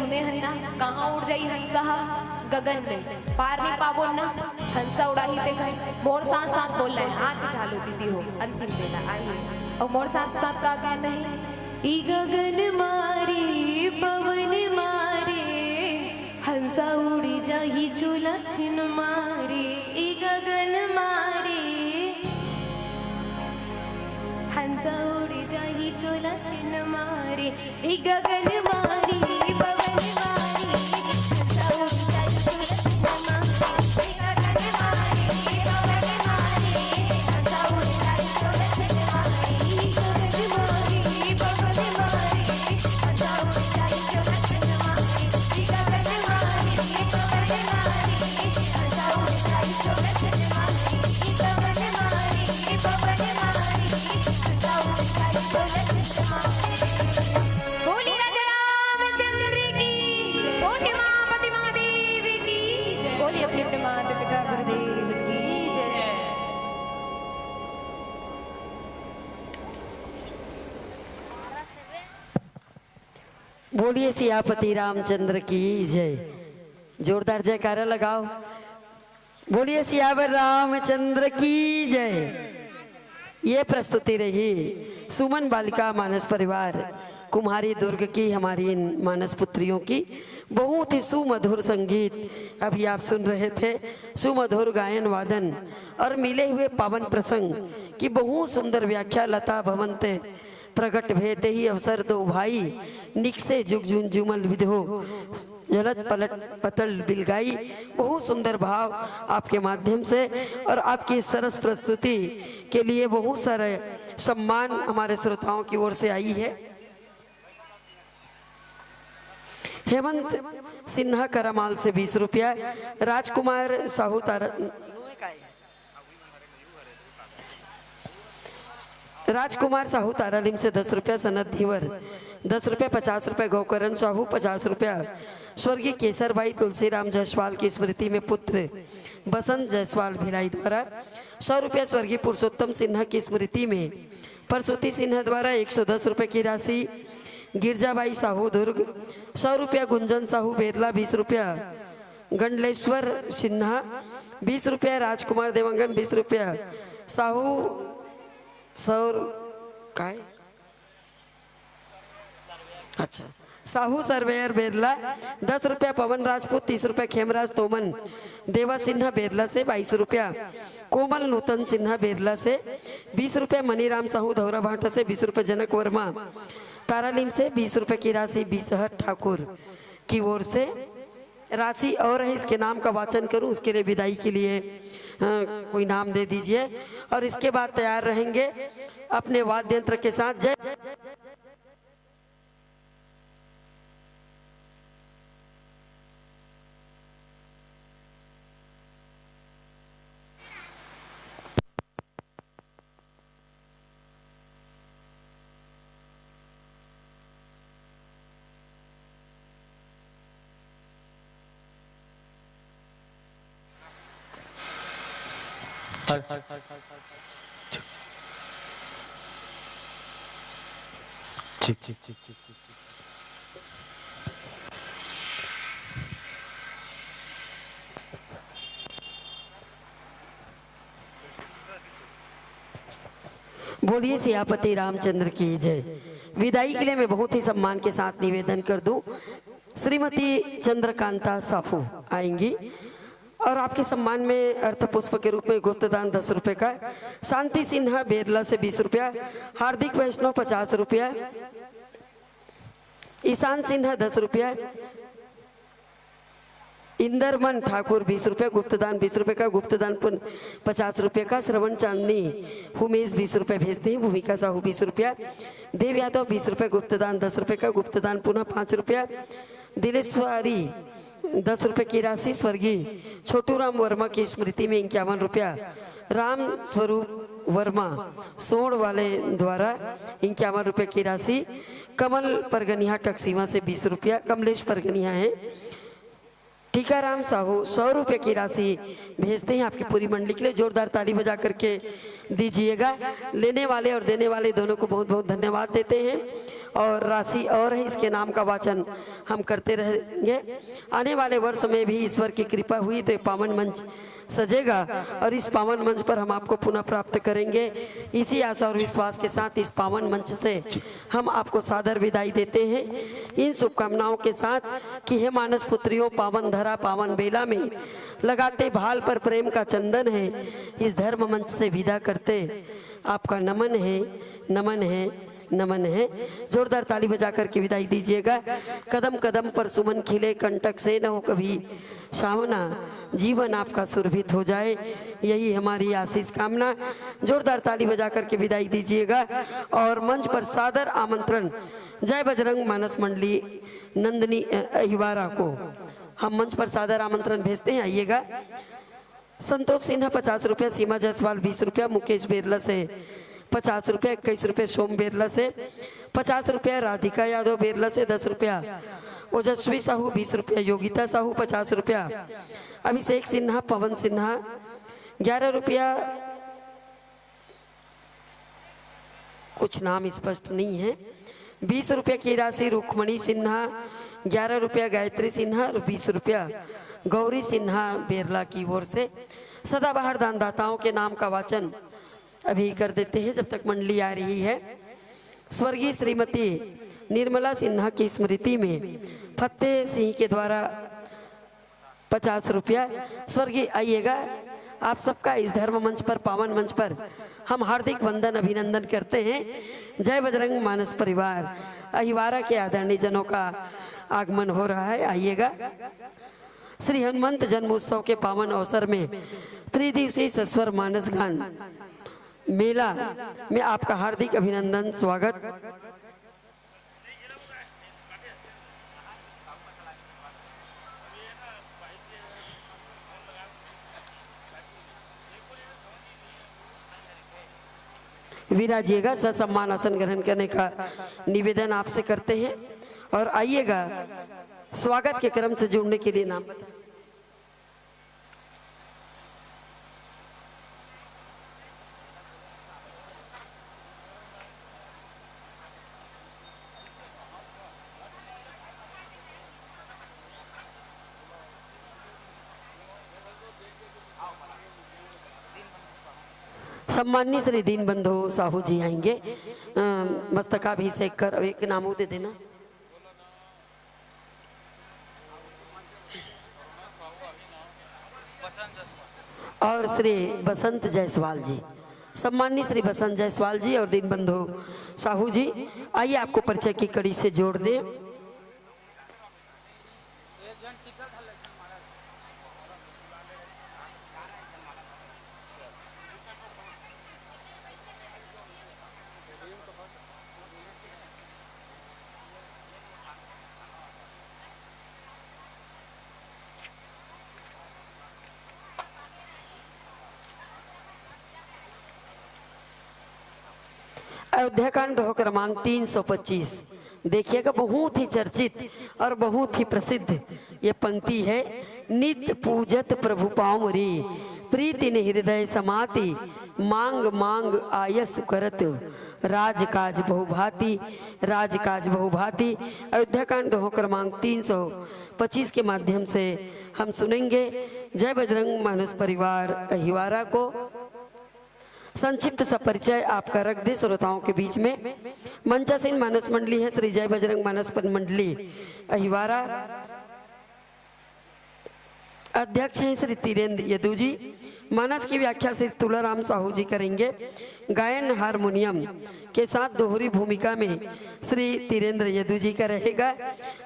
सुने हन ना, कहाँ उड़ जाही हंसा ह? गगन में। पार नहीं पाबो ना, हंसा उड़ाही ते घर। मोर साथ साथ बोलना है, हाथ उठा लो दीदी हो, अंतिम बेला आइए। और मोर साथ साथ का कहना है? ई गगन मारे, पवन मारे, हंसा उड़ी जाही चोला छिन मारे। ई गगन मारे, हंसा उड़ी जाही चोला छिन मारे। ई गगन मारे, पवन मारे, हंसा उड़ी जाही चोला छिन मारे। ई गगन मारे, पवन मारे, हंसा उड़ी जाही चोला छिन मारे। ई गगन मारे, पवन मारे, बोलिए राजा रामचंद्र की, बोलिए उमापति महादेव की, बोलिए अपने अपने माता पिता गुरुदेव की जय। बोलिए सियापति रामचंद्र की जय। जोरदार जयकारा लगाओ। बोलिए सियावर रामचंद्र की जय। ये प्रस्तुति रही सुमन बालिका मानस परिवार कुम्हारी दुर्ग की, हमारी इन मानस पुत्रियों की। बहुत ही सुमधुर संगीत अभी आप सुन रहे थे, सुमधुर गायन वादन और मिले हुए पावन प्रसंग की बहुत सुंदर व्याख्या लता भवन्ते प्रगट भे तेहि अवसर दो भाई, निकसे जुग जुन जुमल विधो, झलत पलट पतल बिलगाई। बहुत सुंदर भाव आपके माध्यम से और आपकी सरस प्रस्तुति के लिए बहुत सारे सम्मान हमारे श्रोताओं की ओर से आई है। हेमंत सिन्हा करमाल से बीस रुपया, राजकुमार साहू तारा राजकुमार साहू तारालिम से दस रुपया, सनत धीवर दस रुपया, पचास रुपया गोकरण साहू, पचास रुपया स्वर्गीय केसरबाई तुलसीराम जायसवाल की स्मृति में पुत्र बसंत जायसवाल भिलाई द्वारा, सौ रुपया स्वर्गीय पुरुषोत्तम सिन्हा की स्मृति में प्रसूति सिन्हा द्वारा, एक सौ दस रुपये की राशि गिरजाबाई साहू दुर्ग, सौ रुपया गुंजन साहू बेरला, बीस रुपया गंडलेश्वर सिन्हा, बीस रुपया राजकुमार देवांगन, बीस रुपया साहू सौर काय? अच्छा, साहू सर्वेयर बेरला, दस रुपया पवन राजपूत, तीस रुपया खेमराज तोमन, देवा सिन्हा बेरला से बाईस रुपया, कोमल नूतन सिन्हा बेरला से बीस रुपया, मनीराम साहू धौरा भाटा से बीस रुपया, जनक वर्मा तारालिम से बीस रुपया की राशि बीसहर ठाकुर की ओर से। राशि और है, इसके नाम का वाचन करूं, उसके लिए विदाई के लिए, अ, कोई नाम दे दीजिए। और इसके बाद तैयार रहेंगे अपने वाद्य यंत्र के साथ। जय ठीक, ठीक, ठीक, ठीक, ठीक। बोलिए सियापति रामचंद्र की जय। विदाई के लिए मैं बहुत ही सम्मान के साथ निवेदन कर दूं, श्रीमती चंद्रकांता साहू आएंगी और आपके सम्मान में अर्थ पुष्प के रूप में गुप्तदान दस रुपए का, शांति सिन्हा बेरला से बीस रुपया, हार्दिक वैष्णव पचास रुपया, ईशान सिन्हा दस रुपया, इंदरमन ठाकुर बीस रुपया, गुप्तदान बीस रुपये का, गुप्तदान पुन-, पचास रुपये का, श्रवण चांदनी हुमेश बीस रुपये भेजते हैं, भूमिका साहू बीस रुपया, देव यादव बीस रुपये, गुप्तदान दस रुपये का, गुप्तदान पुनः पाँच रुपया, दिलेश्वरी दस रुपये की राशि स्वर्गीय छोटू राम वर्मा की स्मृति में इक्यावन रुपया, राम स्वरूप वर्मा सोड़ वाले द्वारा इक्यावन रुपये की राशि, कमल परगनिया टकसीवा से बीस रुपया, कमलेश परगनिया है, टीकाराम साहू सौ रुपये की राशि भेजते हैं आपकी पूरी मंडली के लिए। जोरदार ताली बजा करके दीजिएगा। लेने वाले और देने वाले दोनों को बहुत बहुत धन्यवाद देते हैं। और राशि और है, इसके नाम का वाचन हम करते रहेंगे। आने वाले वर्ष में भी ईश्वर की कृपा हुई तो ये पावन मंच सजेगा और इस पावन मंच पर हम आपको पुनः प्राप्त करेंगे। इसी आशा और विश्वास के साथ इस पावन मंच से हम आपको सादर विदाई देते हैं, इन शुभकामनाओं के साथ कि हे मानस पुत्रियों, पावन धरा पावन बेला में लगाते भाल पर प्रेम का चंदन है, इस धर्म मंच से विदा करते आपका नमन है, नमन है, नमन है। जोरदार ताली बजा करके विदाई दीजिएगा। कदम कदम पर सुमन खिले, कंटक से न हो कभी सावना, जीवन आपका सुरभित हो जाए, यही हमारी आशीष कामना। जोरदार ताली बजा करके विदाई दीजिएगा। और मंच पर सादर आमंत्रण जय बजरंग मानस मंडली नंदिनी, अ, अहिवारा को हम मंच पर सादर आमंत्रण भेजते हैं, आइएगा। संतोष सिन्हा पचास रुपया, सीमा जायसवाल बीस रुपया, मुकेश बेरला से पचास रुपया, इक्कीस रुपया सोम बेरला से, पचास रुपया राधिका यादव बेरला से, दस रुपया ओजस्वी साहू, बीस रुपया योगिता साहू, पचास रुपया अभिषेक सिन्हा, पवन सिन्हा, ग्यारह रुपया, कुछ नाम स्पष्ट नहीं है, बीस रुपया की राशि रुक्मणी सिन्हा, ग्यारह रुपया गायत्री सिन्हा और बीस रुपया गौरी सिन्हा बेरला की ओर से। सदाबहार दानदाताओं के नाम का वाचन अभी कर देते हैं जब तक मंडली आ रही है। स्वर्गीय श्रीमती निर्मला सिन्हा की स्मृति में फतेह सिंह के द्वारा पचास रुपया। स्वर्गीय, आइएगा, आप सबका इस धर्म मंच पर, पावन मंच पर हम हार्दिक वंदन अभिनंदन करते हैं। जय बजरंग मानस परिवार अहिवारा के आदरणीय जनों का आगमन हो रहा है, आइएगा। श्री हनुमंत जन्मोत्सव के पावन अवसर में त्रिदिवसीय सस्वर मानस गान मेला में आपका हार्दिक अभिनंदन, स्वागत। विराजिएगा, ससम्मान आसन ग्रहण करने का निवेदन आपसे करते हैं। और आइएगा, स्वागत के क्रम से जुड़ने के लिए नाम बताएं। सम्माननीय श्री दीनबंधु साहू जी आएंगे। अ, मस्तकाभिषेक कर एक नाम वो दे देना। और श्री बसंत जायसवाल जी, सम्माननीय श्री बसंत जायसवाल जी और दीनबंधु साहू जी, आइए आपको परिचय की कड़ी से जोड़ दें। अयोध्या कांड दोहा क्रमांक तीन सौ पच्चीस। देखिएगा, बहुत ही चर्चित और बहुत ही प्रसिद्ध ये पंक्ति है। नित पूजत प्रभु पाँव रे, प्रीति ने हृदय समाति, मांग मांग आयस करत, राजकाज बहुभांति, राजकाज बहुभांति। अयोध्या कांड दोहा क्रमांक तीन सौ पच्चीस के माध्यम से हम सुनेंगे जय बजरंग मानस परिवार अहिवारा को। संक्षिप्त सा परिचय आपका रख दे श्रोताओं के बीच में। मंचासीन मानस मंडली है श्री जय बजरंग मानस मंडली अहिवारा। अध्यक्ष हैं श्री तीरेंद्र यदु जी। मानस की व्याख्या श्री तुलाराम साहू जी करेंगे। गायन हारमोनियम के साथ दोहरी भूमिका में श्री तीरेंद्र यदु जी का रहेगा।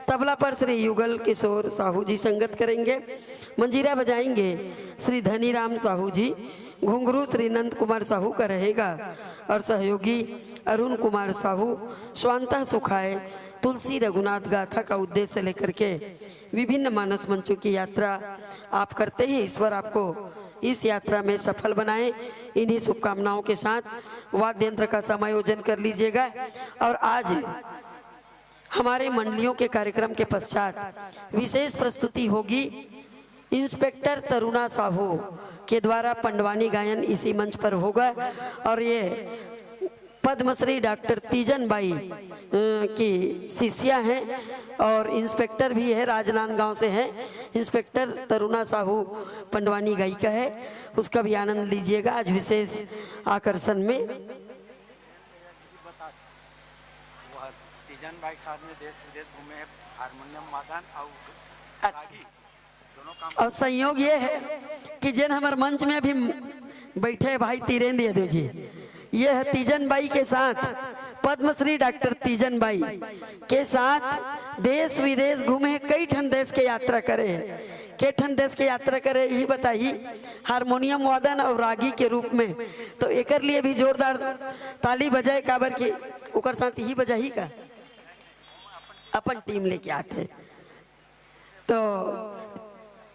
तबला पर श्री युगल किशोर साहू जी संगत करेंगे। मंजीरा बजाएंगे श्री धनीराम साहू जी। घुंघरू श्री नंद कुमार साहू का रहेगा और सहयोगी अरुण कुमार साहू स्वांतः सुखाय तुलसी रघुनाथ गाथा का उद्देश्य लेकर के विभिन्न मानस मंचों की यात्रा आप करते हैं। ईश्वर आपको इस यात्रा में सफल बनाए। इन्हीं शुभकामनाओं के साथ वाद्य यंत्र का समायोजन कर लीजिएगा। और आज हमारे मंडलियों के कार्यक्रम के पश्चात विशेष प्रस्तुति होगी इंस्पेक्टर तरुणा साहू के द्वारा पंडवानी गायन इसी मंच पर होगा। और ये पद्मश्री डॉक्टर तीजन बाई, अ, की शिष्या हैं और इंस्पेक्टर भी है, राजनांदगांव से हैं। इंस्पेक्टर तरुणा साहू पंडवानी गायिका है, उसका भी आनंद लीजिएगा आज विशेष आकर्षण में। वो तीजन बाई के साथ में देश विदेश घूमे हैं, हारमोनियम वादन और अच्छा। रागी, दोनों काम। और संयोग ये है कि जेन हमर मंच में अभी बैठे भाई तीरेंद्र यादव जी, ये है तीजन बाई के साथ, पद्मश्री डॉक्टर तीजन बाई के साथ देश विदेश घूमे हैं, कई ठन देश के यात्रा करे हैं। के ठन देश के यात्रा करे, यही बताही, हारमोनियम वादन और रागी के रूप में। तो एकर लिए भी जोरदार ताली बजाए, काबर कि ओकर साथ ही बजाही का अपन टीम लेके आथे। तो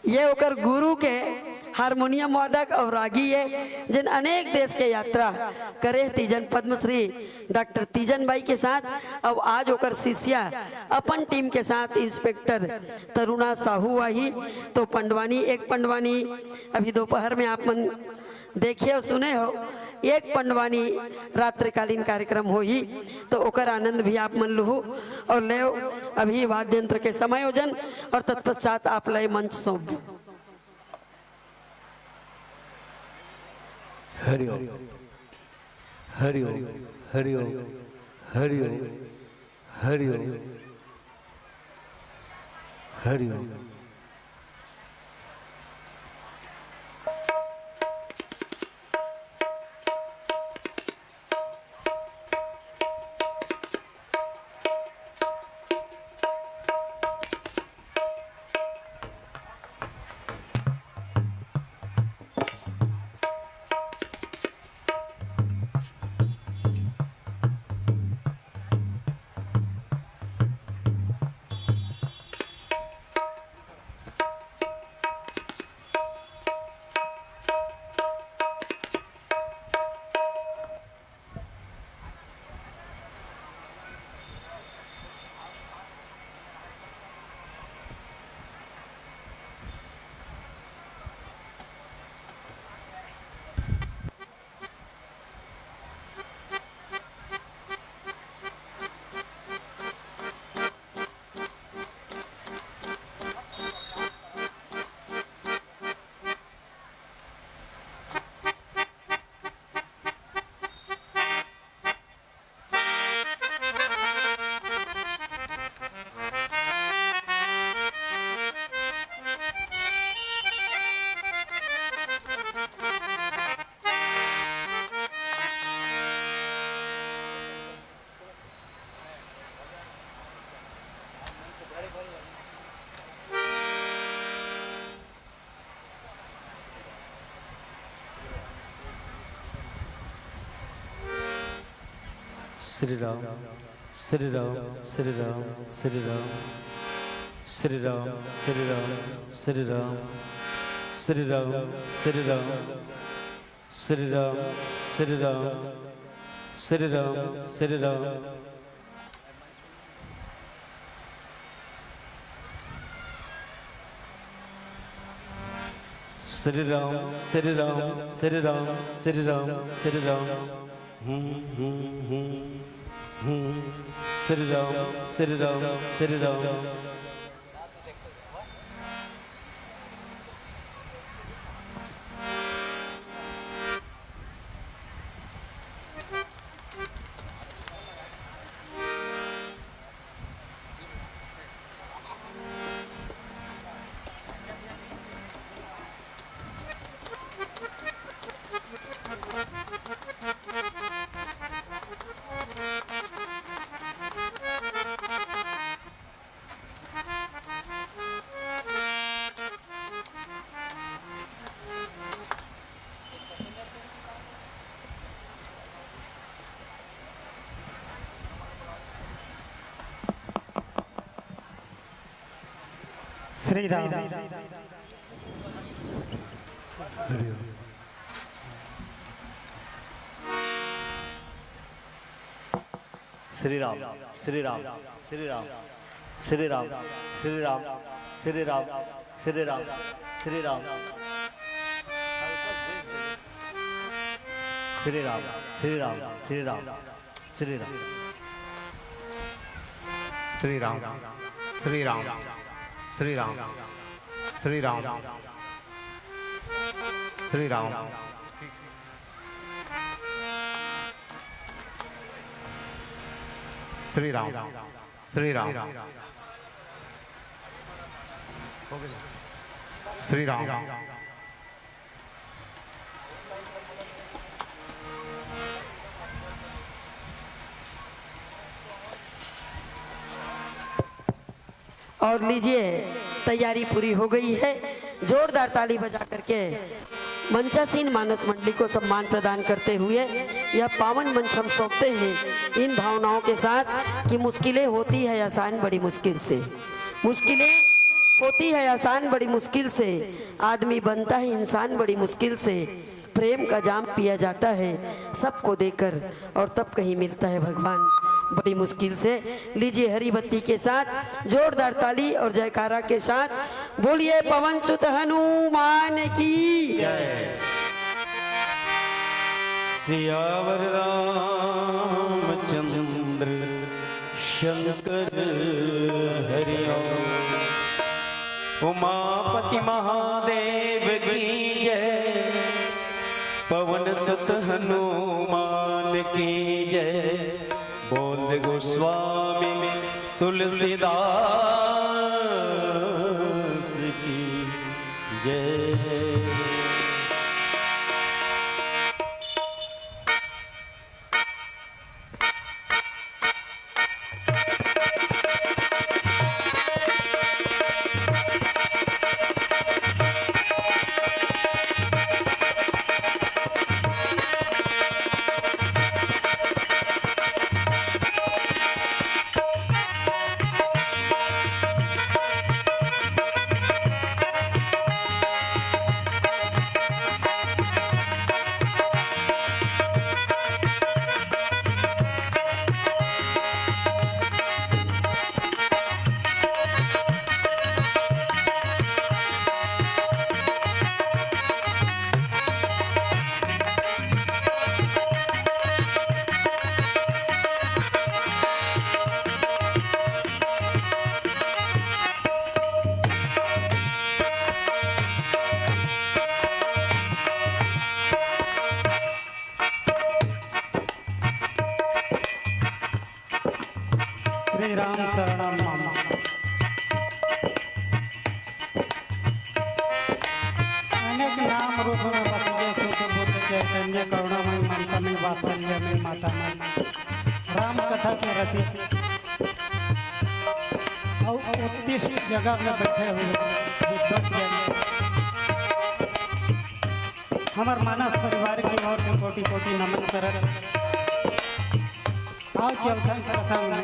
ये ओकर गुरु के हारमोनियम वादक और रागी ये, जिन अनेक देश के यात्रा करे तीजन पद्मश्री डॉक्टर तीजन बाई के साथ। अब आज ओकर शिष्या अपन टीम के साथ इंस्पेक्टर तरुणा साहू आही। तो पंडवानी, एक पंडवानी अभी दोपहर में आप मन देखे हो, सुने हो, एक पंडवानी रात्रिकालीन कार्यक्रम होही, तो ओकर आनंद भी आप मन लुहू और ले। अभी वाद्य यंत्र के समायोजन और तत्पश्चात आप लय मंच सौंप। हरिओम, हरिओम, हरिओम, हरिओम, हरिओम, हरिओम। श्री राम, श्री राम, श्री राम, श्री राम, श्री राम, श्री राम, श्री राम, श्री राम, श्री राम, श्री राम, श्री राम, श्री राम, श्री राम। श्री राम, श्री राम, श्री राम, श्री राम, श्री राम। हम्म, हम्म, हम्म, हम्म। श्री राम, श्री राम, श्री राम। श्री राम। श्री राम, श्री राम, श्री राम, श्री राम, श्री राम, श्री राम, श्री राम, श्री राम, श्री राम, श्री राम, श्री राम, श्री राम। श्री राम, श्री राम, श्री राम, श्री राम, श्री राम, श्री राम, श्री राम, श्री राम। और लीजिए, तैयारी पूरी हो गई है। जोरदार ताली बजा करके मंचासीन मानस मंडली को सम्मान प्रदान करते हुए यह पावन मंच हम सौंपते हैं। इन भावनाओं के साथ कि मुश्किलें होती है आसान बड़ी मुश्किल से, मुश्किलें होती है आसान बड़ी मुश्किल से, आदमी बनता है इंसान बड़ी मुश्किल से। प्रेम का जाम पिया जाता है सबको देकर, और तब कहीं मिलता है भगवान बड़ी मुश्किल से। लीजिए, हरी बत्ती के साथ जोरदार ताली और जयकारा के साथ बोलिए पवन सुत हनुमान की। सियावर रामचंद्र शंकर हरिओम। उमापति महादेव की जय। पवन सुत हनुमान की जय। बोल गोस्वामी तुलसीदास की जय। श्री राम शरणम मम। अनेक नाम रूप में बसगे शुद्ध बुद्ध चैतन्य करुणामय ममतामय वात्सल्यमय मातामय। राम कथा के रचित और उत्कृष्ट जगह में बैठे हुए विद्वत जन, हमर मानस परिवार की ओर से कोटि कोटि नमन करत। आओ चलथन प्रसंग में।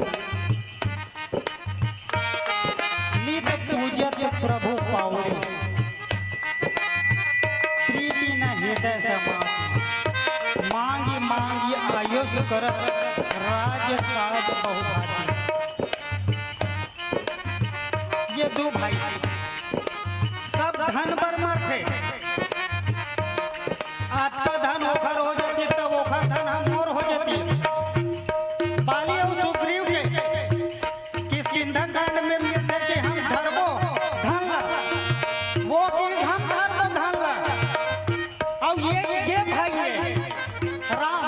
नित पूजत प्रभु पावरी, प्रीति न हृदय समावरी। मांगि मांगि आयुष करत, राज काज बहुभारी। ये दू भाई सब धन बर मरथे। अतका धन ओखर हो जातिस, त ओखर धन ह मोर हो जातिस। बाली अउ सुग्रीव के किष्किंधा कांड में मिलथे कि हम धरबो धन ला, वो कि हम धरबो धन ला। अउ ये जे भाई हे राम,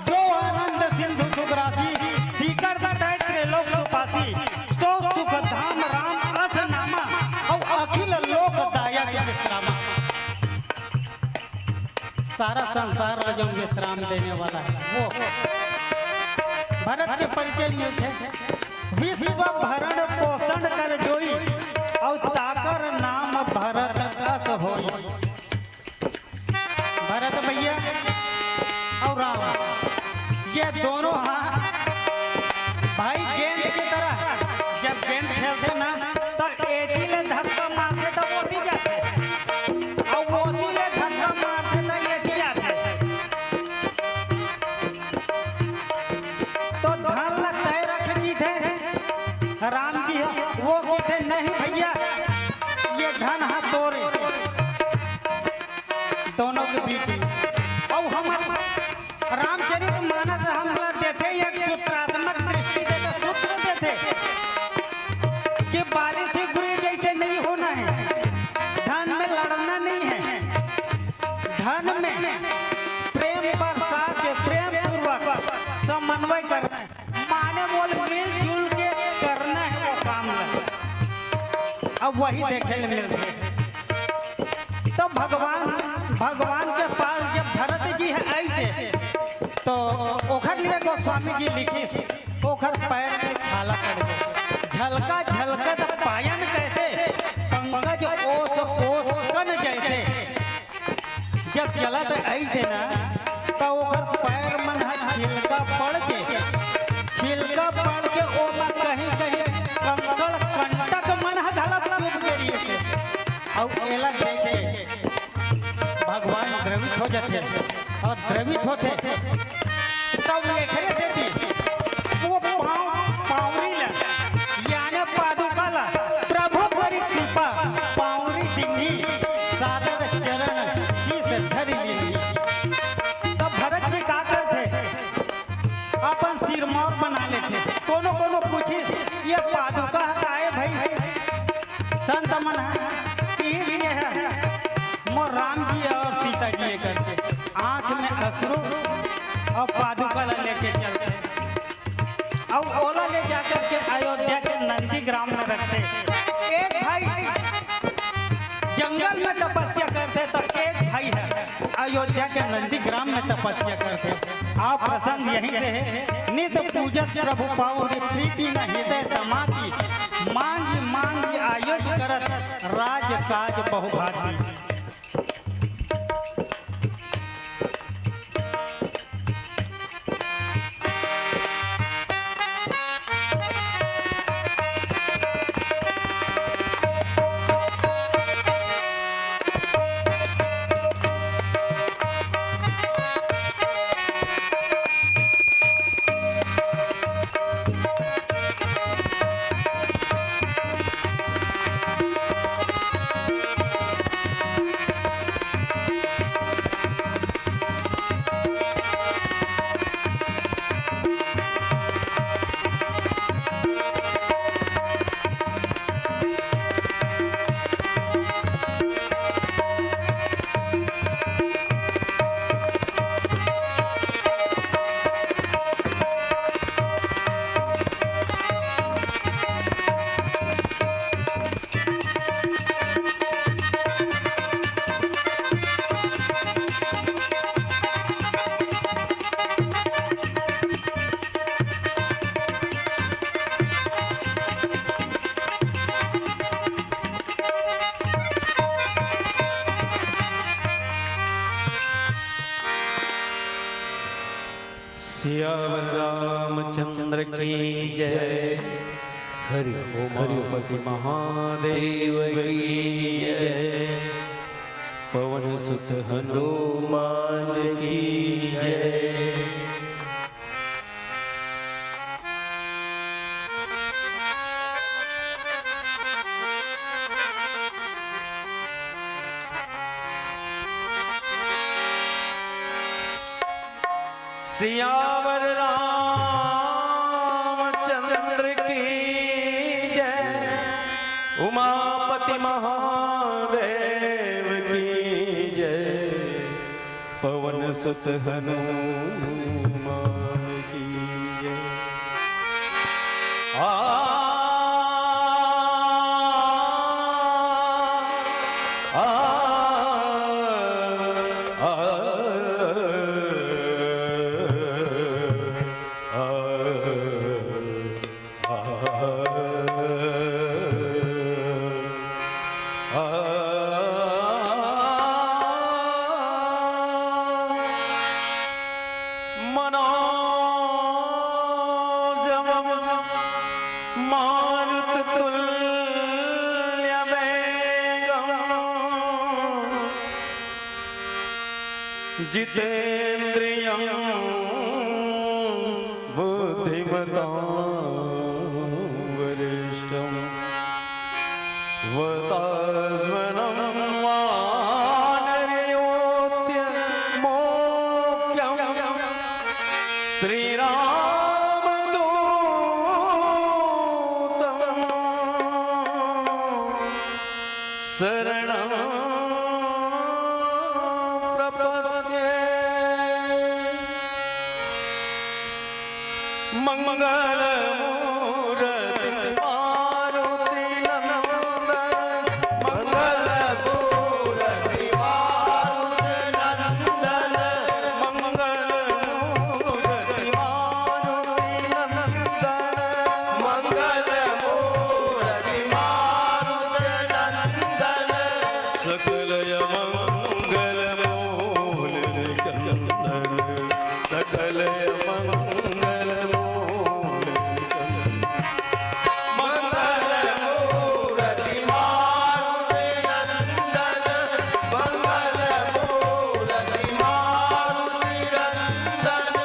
जो आनंद सिंधु सुख राशि, सीकर तय त्रैलोक सुपासी, सो सुख धाम राम अस नामा, अउ अखिल लोक दायक विश्रामा। सारा संसार ला जो विश्राम देने वाला है वो। भरत के परिचय में थे, विश्व भरण पोषण कर जोई, अउ ताकर नाम भरत अस होई। भरत भैया अउ राम, ये दोनों हा भाई गेंद की तरह। जब गेंद खेलथे ना, त एती ले धक्का मारथे, त ओती जाथे, अउ ओती ले धक्का मारथे, त एती जाथे। तो धन ला तय अउ हमर रामचरित मानस हमला देथे, एक सूत्रात्मक दृष्टि देथे, सूत्र देथे कि बारिश गुरु जैसे नहीं होना है, धन में लड़ना नहीं है, धन में प्रेम बरसा के प्रेम पूर्वक समन्वय करना है, माने मोल मिलजुल के करना है वो काम ला। अब वही देखे ले मिलथे। तो भगवान, भगवान के पास जब भरत जी ह आइसे, तो ओखर लिए गोस्वामी जी लिखिस, ओखर पैर में छाला पड़ गे। झलका झलकत पायन कैसे, पंकज ओस पोस कन जैसे। जब चलत अइसे ना, त ओकर पैर मन ह छिलका पड़ के, छिलका पड़ के ओमा कहीं-कहीं कंकड़ कंटक मन ह घलत चुभ गे रिहिस हे। अउ एला देखे भगवान द्रवित हो जाथे अउ द्रवित होथे। तब एकरे सेती वो पाँव, पाँवरी ला, याने पादुका ला, प्रभु करी कृपा, पाँवरी दिन्ही, सादर चरण शीश धरि लीन्ही। तब भरत जी का करथे? अपन सिरमौर बना लेथे। कोनो कोनो पूछिस, "ये पादुका ह काय भई?" संत मन ह, "ये है मोर राम जी और सीता जी है," करके आंख में अश्रु और पादुका ला लेके चलथे। अउ ओला ले जाकर के अयोध्या के नंदीग्राम में रखथे। एक भाई जंगल में तपस्या करथे, तो एक भाई है अयोध्या के नंदीग्राम में तपस्या करथे। आप प्रसंग यहीं से है। नित पूजत प्रभु पावरी, प्रीति न हृदय समाती। मांग मांग आयुष करत, राज काज बहुभाती। सियावर रामचंद्र की जय। हरि ओम। उमापति महादेव की जय। पवन सुत हनुमान की जय। सियावर रामचंद्र की जय, उमापति महादेव की जय, पवन सुत हनुमान की जय। आ, आ, आ, आ, आ, मनोजवं मारुततुल्यवेगम्। जितेन्द्रियं बुद्धिमतां वरिष्ठम्। वातात्मनं वानरयोत्य श्रीरामदूतं शरणं प्रपद्ये। मङ्गलमूर्ति मारुति नन्दन, मङ्गलमूर्ति मारुति नन्दन, मङ्गलमूर्ति मारुति नन्दन, मङ्गलमूर्ति मारुति नन्दन, सकल अमङ्गल मूल निकन्दन, सकल अमङ्गल मूल निकन्दन। मङ्गलमूर्ति मारुति नन्दन, मङ्गलमूर्ति मारुति नन्दन।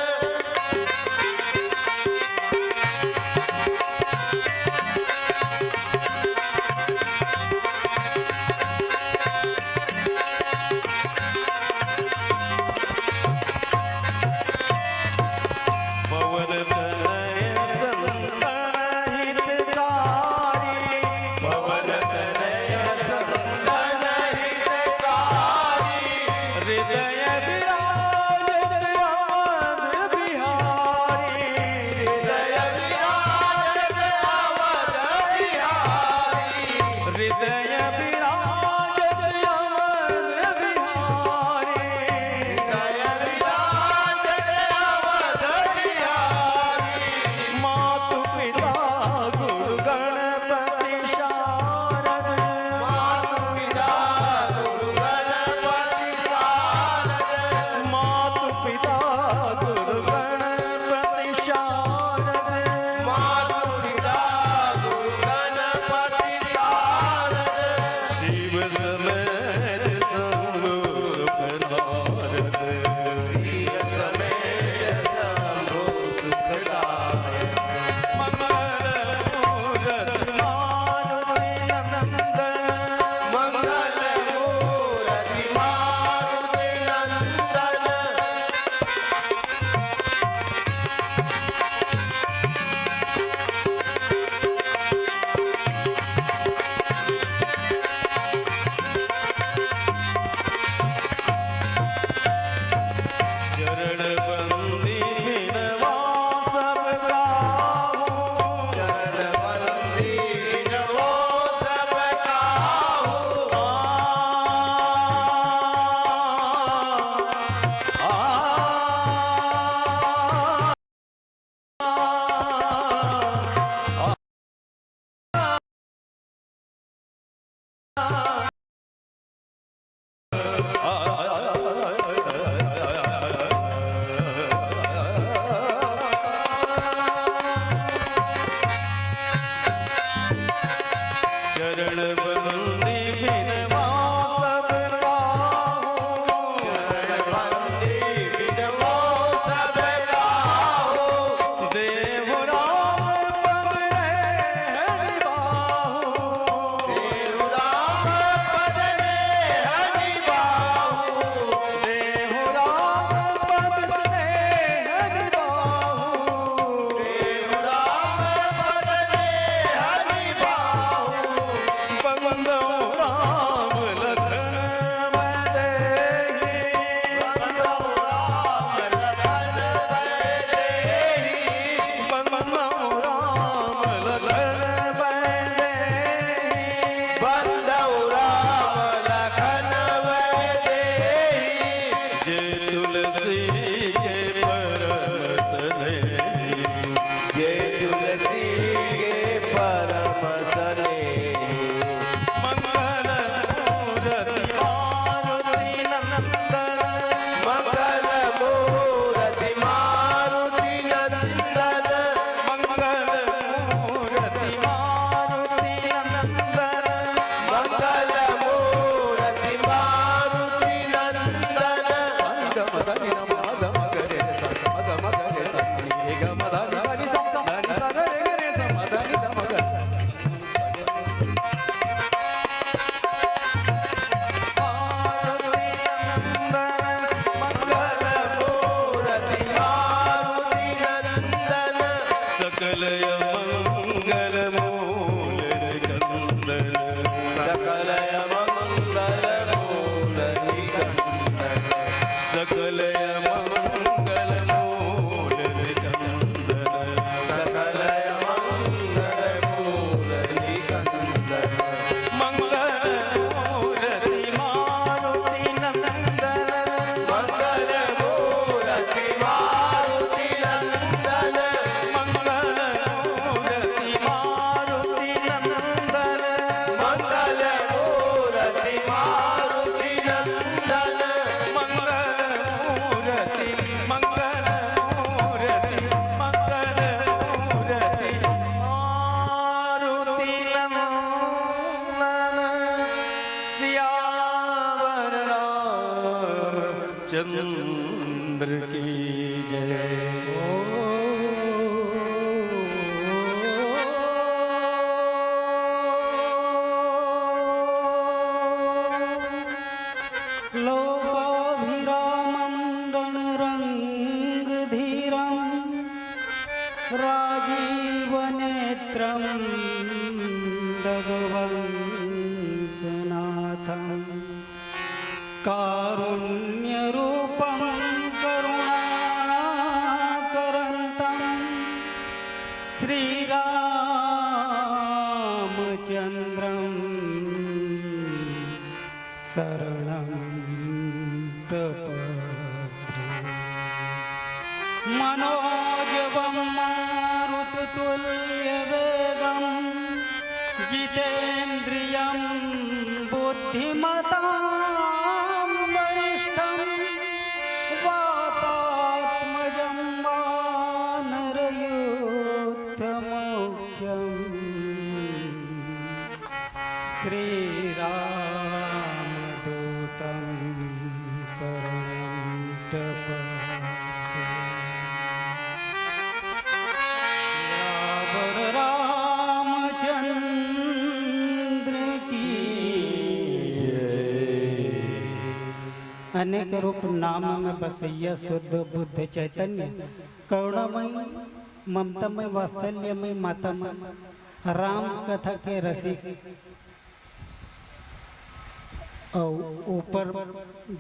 सकलयमङ्गलमूलनिकन्दन। सकलयमङ्गलमूलनिकन्दन। सकलयमङ्गलमूलनिकन्दन। सकलयमङ्गलमूलनिकन्दन। मङ्गलमूर्ति मारुतिनन्दन। मङ्गलमूर्ति मारुतिनन्दन। मङ्गलमूर्ति मारुतिनन्दन। मङ्गलमूर्ति मारुतिनन्दन। मङ्गलमूर्ति, मङ्गलमूर्ति, मङ्गलमूर्ति मारुतिनन्दन। सियावर रामचंद्र की जय। लोकाभिरामं रणरङ्गधीरं राजीवनेत्रं दगवंशनाथं कारुण्यरूपं करुणाकरन्तं श्रीरामचन्द्रं शरणं प्रपद्ये। मनोजवं मारुततुल्यवेगं जितेन्द्रियं बुद्धिमतां वरिष्ठं वातात्मजं वानरयूथमुख्यं श्रीरामदूतं शरणं प्रपद्ये। सियावर रामचंद्र की जय। अनेक रूप नाम में बसैया शुद्ध बुद्ध चैतन्य, करुणामय, ममतामय, वात्सल्यमय, मातामय, राम कथा के रसिक, अउ ऊपर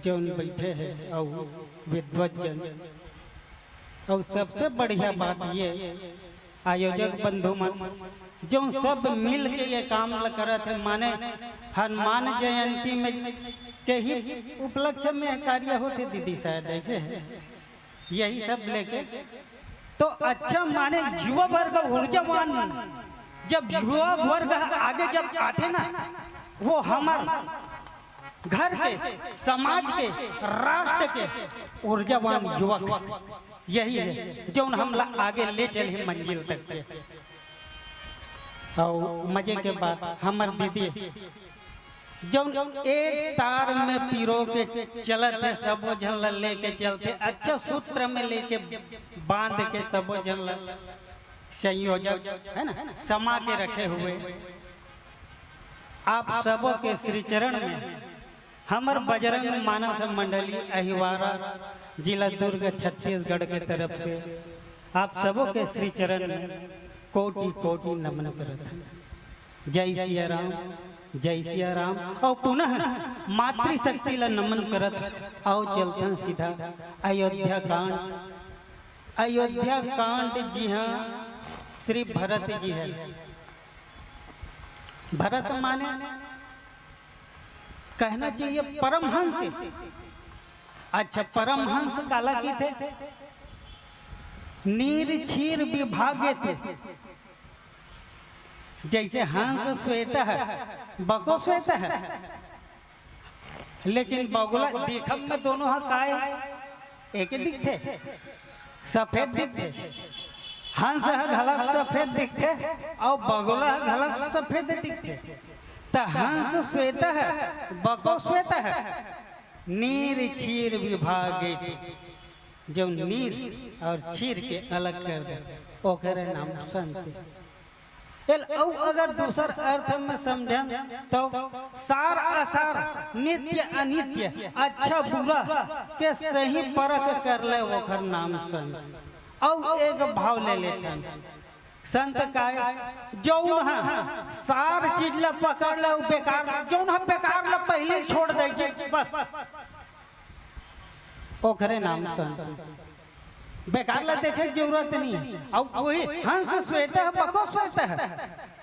जौन बैठे हे अउ विद्वत जन, अउ सबसे बढ़िया बात ये आयोजक बंधु मन, जौन सब मिल के ये काम ल करत हे, माने हनुमान जयंती में के ही उपलक्ष्य में कार्य होथे दीदी, शायद ऐसे है। यही सब लेके तो अच्छा, माने युवा वर्ग ऊर्जावान, जब युवा वर्ग आगे जब आथे ना, वो हमर घर के, समाज के, राष्ट्र के ऊर्जावान युवक यही है, जौन हमला आगे ले चलही मंजिल तक के। अउ मजे के बात, हमर दीदी जौन एक तार में पिरो के चलत हे, सबो झन ल लेके चलथे, अच्छा सूत्र में लेके बांध के सबो झन ल संयोजक, है ना, समा के रखे हुए। आप सबो के श्री चरण में हमर बजरंग मानस मंडली अहिवारा, जिला दुर्ग, छत्तीसगढ़ के तरफ से आप सबो के श्री चरण में कोटि कोटि नमन करत हन। जय सिया राम, जय सिया राम। अउ पुनः मातृशक्ति ला नमन करत, अउ चलथन सीधा अयोध्या कांड। अयोध्या कांड जी हाँ श्री भरत जी है। भरत माने कहना चाहिए परमहंस। अच्छा, परमहंस काला कहिथे? नीर क्षीर विभागे तू। जैसे हंस श्वेत है, बको श्वेत है, लेकिन बगुला देखब में दोनों ह काय एक दिखथे, सफेद दिखथे। हंस ह घलक सफेद दिखथे अउ बगुला ह घलक सफेद दिखथे। त हंस श्वेत है, बको श्वेत है, नीर क्षीर विभागे। जो नीर और क्षीर के अलग कर दे, ओकरे नाम संत। एल अउ अगर दूसर अर्थ में समझन, तो सार असार, नित्य अनित्य, अच्छा बुरा के सही परख कर ले, ओकर नाम संत। अउ एक भाव ले लेथन, संत काय, जौन ह सार चीज ला पकड़ ले, उ बेकार, जौन ह बेकार ला पहले छोड़ दे जी, बस ओखरे नाम संत। बेकार ला देखे के जरूरत नहीं। अउ वही हंस श्वेत है, बको श्वेत है,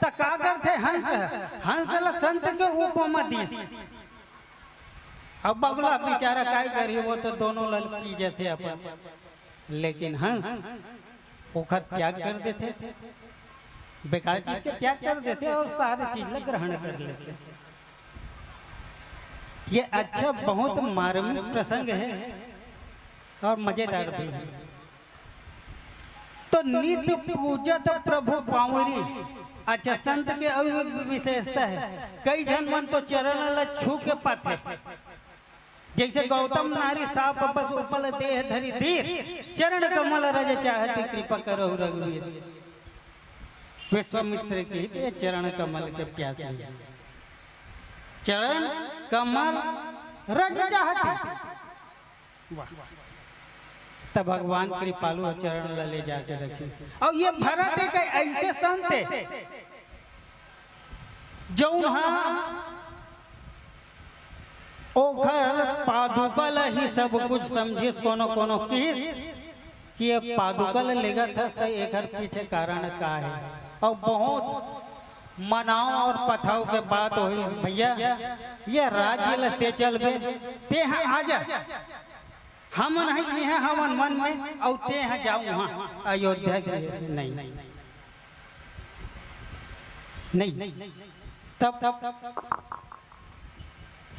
त का करथे हंस? हंस ला संत के उपमा दीस। अब बगुला बेचारा काय करही, वो तो दोनों ला पी जथे अपन, लेकिन हंस ओखर त्याग कर देथे, बेकार चीज के त्याग कर देथे और सारे चीज ला ग्रहण कर लेथे। ये अच्छा, बहुत मार्मिक प्रसंग है और मजेदार भी है। तो नित पूजत प्रभु पांवरी। अच्छा, संत के अउ एक विशेषता है, कई झन मन तो चरण ला छू के पाथे, जैसे गौतम नारी साप बस उपल देह धरी धीर, चरण कमल रज चाहती कृपा करहु रघुवीर। विश्वामित्र की ये चरण कमल के प्यासे, चरण कमल रज चाहती। वाह। तब भगवान कृपालु चरण ला ले जाके रखे। और ये भरत एक ऐसे संत है, जौन हा ओखर पादुका ला ही सब कुछ समझिस। कोनो कोनो किहिस कि ये पादुका ला लेगत ह, त एखर पीछे कारण का है। और बहुत मनाव और पथाव के बात होइस, भैया, ये राज्य ला ते चलबे, ते ह आ जा, हमन ह इहाँ हवन मन में, अउ ते ह जाऊ वहाँ अयोध्या के। नहीं, नहीं, तब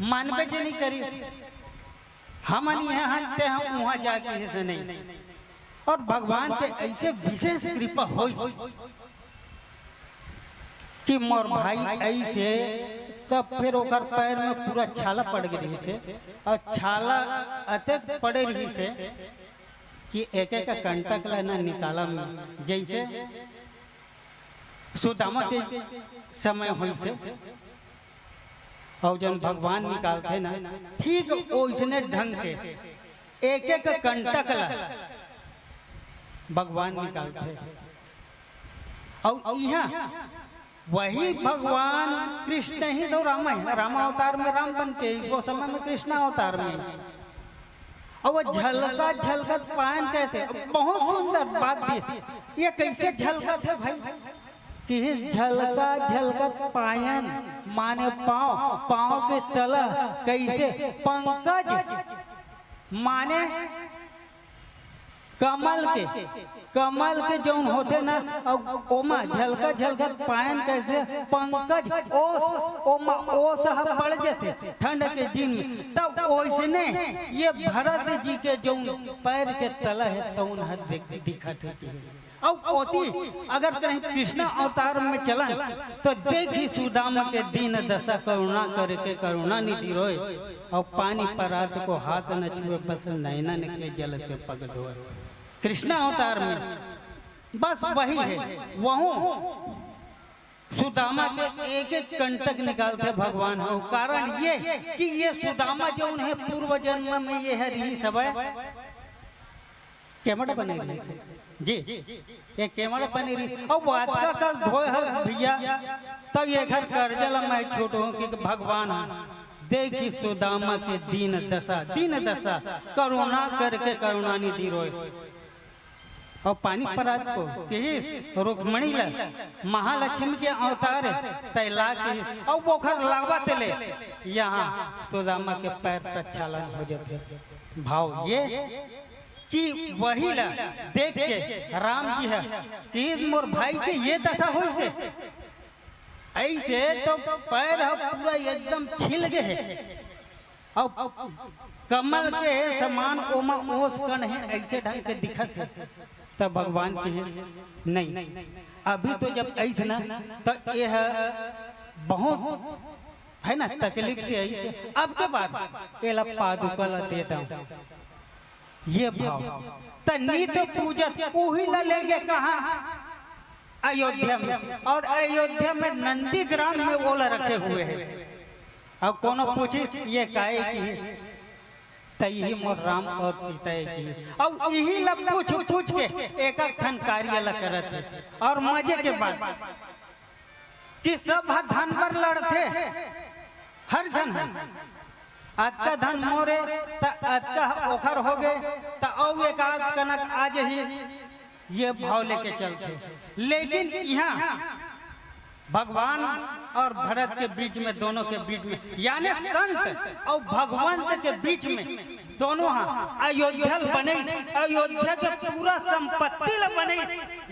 मानबे जे नहीं करिस, हमन इहाँ हन, ते ह उहाँ जाके से नहीं। और भगवान के ऐसे विशेष कृपा होइस कि मोर भाई ऐसे, तब फिर ओकर पैर में पूरा छाला पड़ गई से, और छाला अतेक पड़े रही से कि एक एक कंटक ला ना निकाला में, जैसे सुदामा के समय होइस हे, और जौन भगवान निकालथे ना, ठीक ओइसने ढंग के एक एक कंटक ला भगवान निकालथे। और इहाँ वही भगवान कृष्ण ही तो राम है, राम अवतार में राम बन के, इसको समय में कृष्ण अवतार में। और वो झलका झलकत पायन कैसे, बहुत सुंदर बात भी। ये कैसे झलकत है भाई? कि इस झलका झलकत पायन माने पाँव, पाँव के तला कैसे? पंकज माने कमल के, कमल के जौन होथे ना, अउ ओमा झलका झलकत पायन कैसे? पंकज ओस, ओमा ओस ह पड़ जथे ठंड के दिन में, तब ओइसने ये भरत जी के जौन पैर के तला है, तौन ह दिख-, दिखत हे। अउ ओती अगर कहीं कृष्ण अवतार में चलन, तो देखी सुदामा के दीन दशा, करुणा करके करुणा निधि रोय, और पानी परात को हाथ न छुए, बस नैनन के जल से पग धोए। कृष्ण अवतार में बस वही है, वहू सुदामा के एक एक कंटक निकालथे भगवान हो। कारण ये कि ये सुदामा जौन हे पूर्व जन्म में ये है रही सब केमड़ बने रहिस हे जी, ये केमड़ बने रहिस। अउ वातका कस धोए हस भैया, तब ये घर कर्जा ला मैं छूटहूँ कि भगवान ह देखी सुदामा के दीन दशा, दीन दशा करुणा करके करुणा निधि रोय। अउ पानी परात को किहिस रुक्मणी ला, महालक्ष्मी के अवतार हे, तैला किहिस, अउ ओखर लावत ले यहाँ सुदामा के पैर प्रक्षालन हो जथे। भाव ये कि वही ला देख के राम जी ह कि मोर भाई के ये दशा होइस हे, ऐसे तो पैर ह पूरा एकदम छिल गे हे, अउ कमल के समान ओमा ओस कण हे, ऐसे ढंग के दिखत हे। तब भगवान किहिस, नहीं, अभी तो जब ऐस ना, तो ये ह बहुत है ना, तकलीफ से ऐसे, अब के बाद एला पादुका ला दे दऊं। ये भाव। त नित पूजत उही ला लेगे कहाँ? अयोध्या में। और अयोध्या में नंदीग्राम में ओला रखे हुए हैं। अब कोनो पूछिस, ये काहे की? त इही मोर राम और सीता हे की। अब इही ला पूछ पूछ के एक एक ठन कार्य ल करत हे। और मजे के बात कि सब ह धन बर लड़थे, हर झन ह। अतका धन मोरे, त अतका ओखर होगे, त अउ एक आध कनक आ जही, ये भाव लेके चलथे। लेकिन इहाँ भगवान और भरत के बीच में, दोनों के बीच में, यानी संत और भगवंत के बीच में, दोनों हा अयोध्या ल बनइस, अयोध्या के पूरा संपत्ति ल बनइस,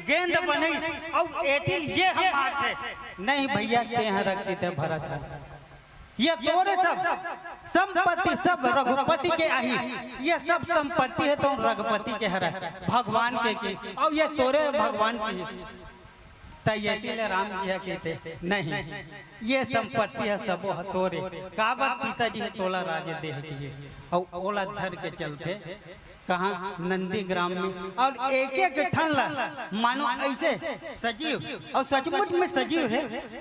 गेंद बनइस, और एतिल ये हम आथे, नहीं भैया, तेहा रख देते भरत ह। ये तोरे सब संपत्ति सब रघुपति के आही, ये सब संपत्ति हे तो रघुपति के हरय, भगवान के की, और ये तोरे भगवान की। त एती ले राम जी ह कहिथे, नहीं, ये संपत्ति ह सबो ह तोरे, काबर पिताजी ह तोला राज दे हे कहिए, अउ ओला धर के चलथे कहाँ? नंदीग्राम में। और एक एक ठन ला मानो ऐसे सजीव, और सचमुच में सजीव हे,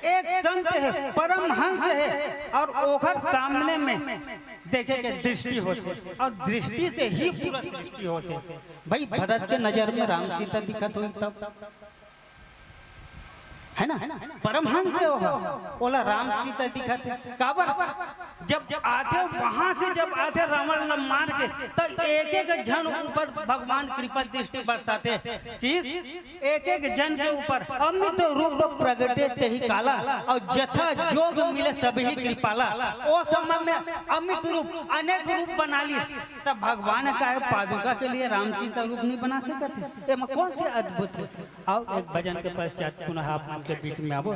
एक संत हे, परमहंस हे, और ओखर सामने में देखे के दृष्टि होथे, और दृष्टि से ही पूरा सृष्टि होथे। भाई, भरत के नजर में राम सीता दिखत होई तब, है ना? परमहंस हे ओहा, ओला राम सीता दिखत हे। काबर? जब आथे, वहां से जब आथे रावण ला मार के, त एक एक झन ऊपर भगवान कृपा दृष्टि बरसाथे कि एक एक झन के ऊपर अमित रूप प्रगटे तेहि काला, और जथा जोग मिले सबहि कृपाला। ओ समय में अमित रूप, अनेक रूप बना लिए, तब भगवान का है पादुका के लिए राम सीता रूप नहीं बना सकते? एमा कौन से अद्भुत है? आओ, एक भजन के पश्चात पुनः आप मन के बीच में आबो।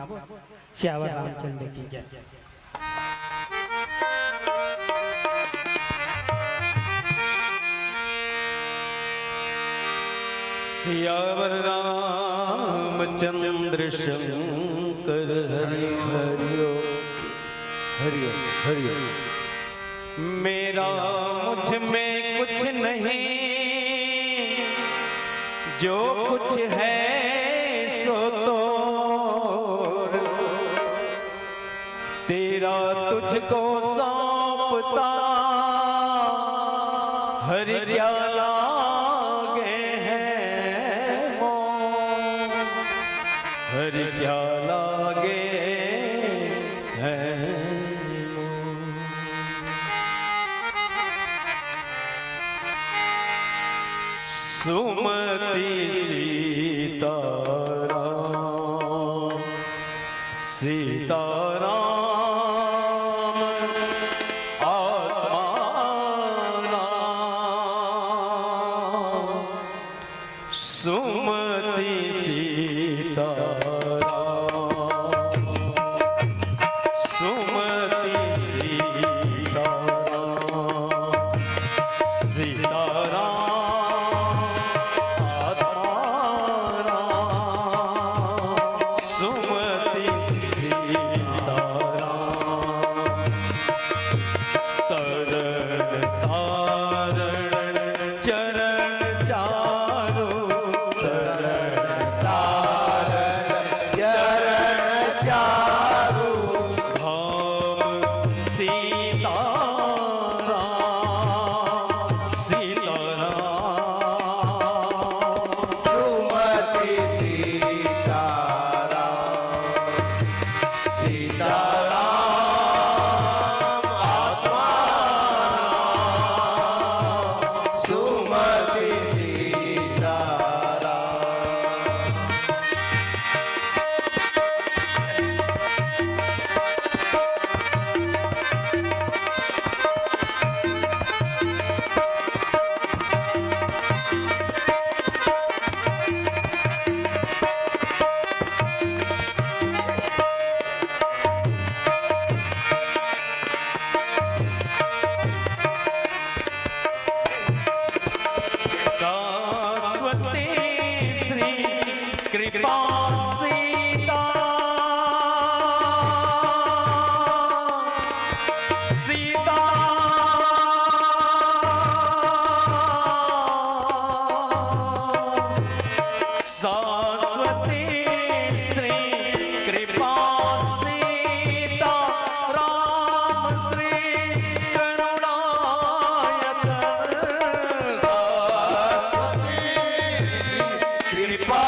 सियावर रामचंद्र की जय। सियावर रामचंद्र शंकर हरि हरिओ, हरिओ, हरिओ। मेरा मुझ में कुछ नहीं, जो कुछ है सो तो तेरा तुझको सौंपता, हरि क्या लागे है मोह, हरि क्या लागे है मोह। सुमति सीताराम, सीताराम आत्माराम। सुमति सीताराम, सुमति सीताराम, सीताराम आत्माराम। सुमति सीताराम। तरण तारण चरण चारू, तरण तारण चरण चारू, धाम सीताराम, सीताराम। सुमति सीताराम, सीताराम आत्माराम, सुमति सीताराम। शाश्वती श्री कृपा सीता, सीता शाश्वती श्री कृपा सीता राम श्री करुणायतन। शाश्वती श्री कृपा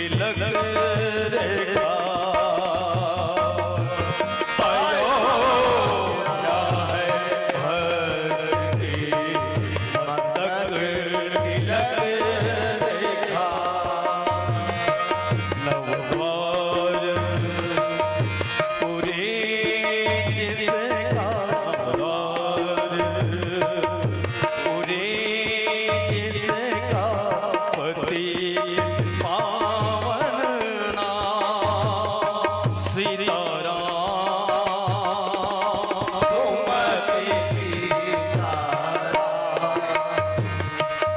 तिलक रेखा, आयो ना है भक्ति मस्तक तिलक रेखा। नवद्वार पुरी जिसका द्वार, पुरी जिसका पति पावन नाम सीताराम। सुमति सीताराम,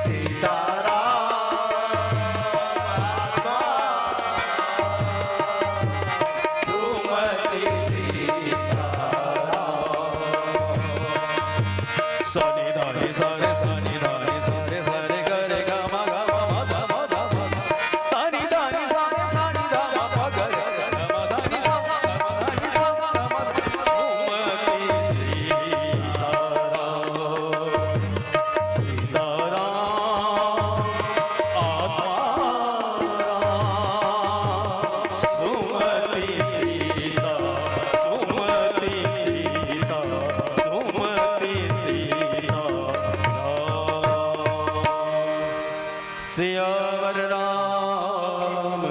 सीताराम, सुमति सीताराम। सनि धनि सरे सनि धनि सरे सरे गरे ग म ग म म ध म ध म ध। सनि धनि सरे सनि ध म प ग रे ग म धनि स ग म धनि स ग म ध। सुमति सीताराम, सीताराम, आत्माराम। सुमति सीता, सुमति सीता, सुमति सीता। सियावर राम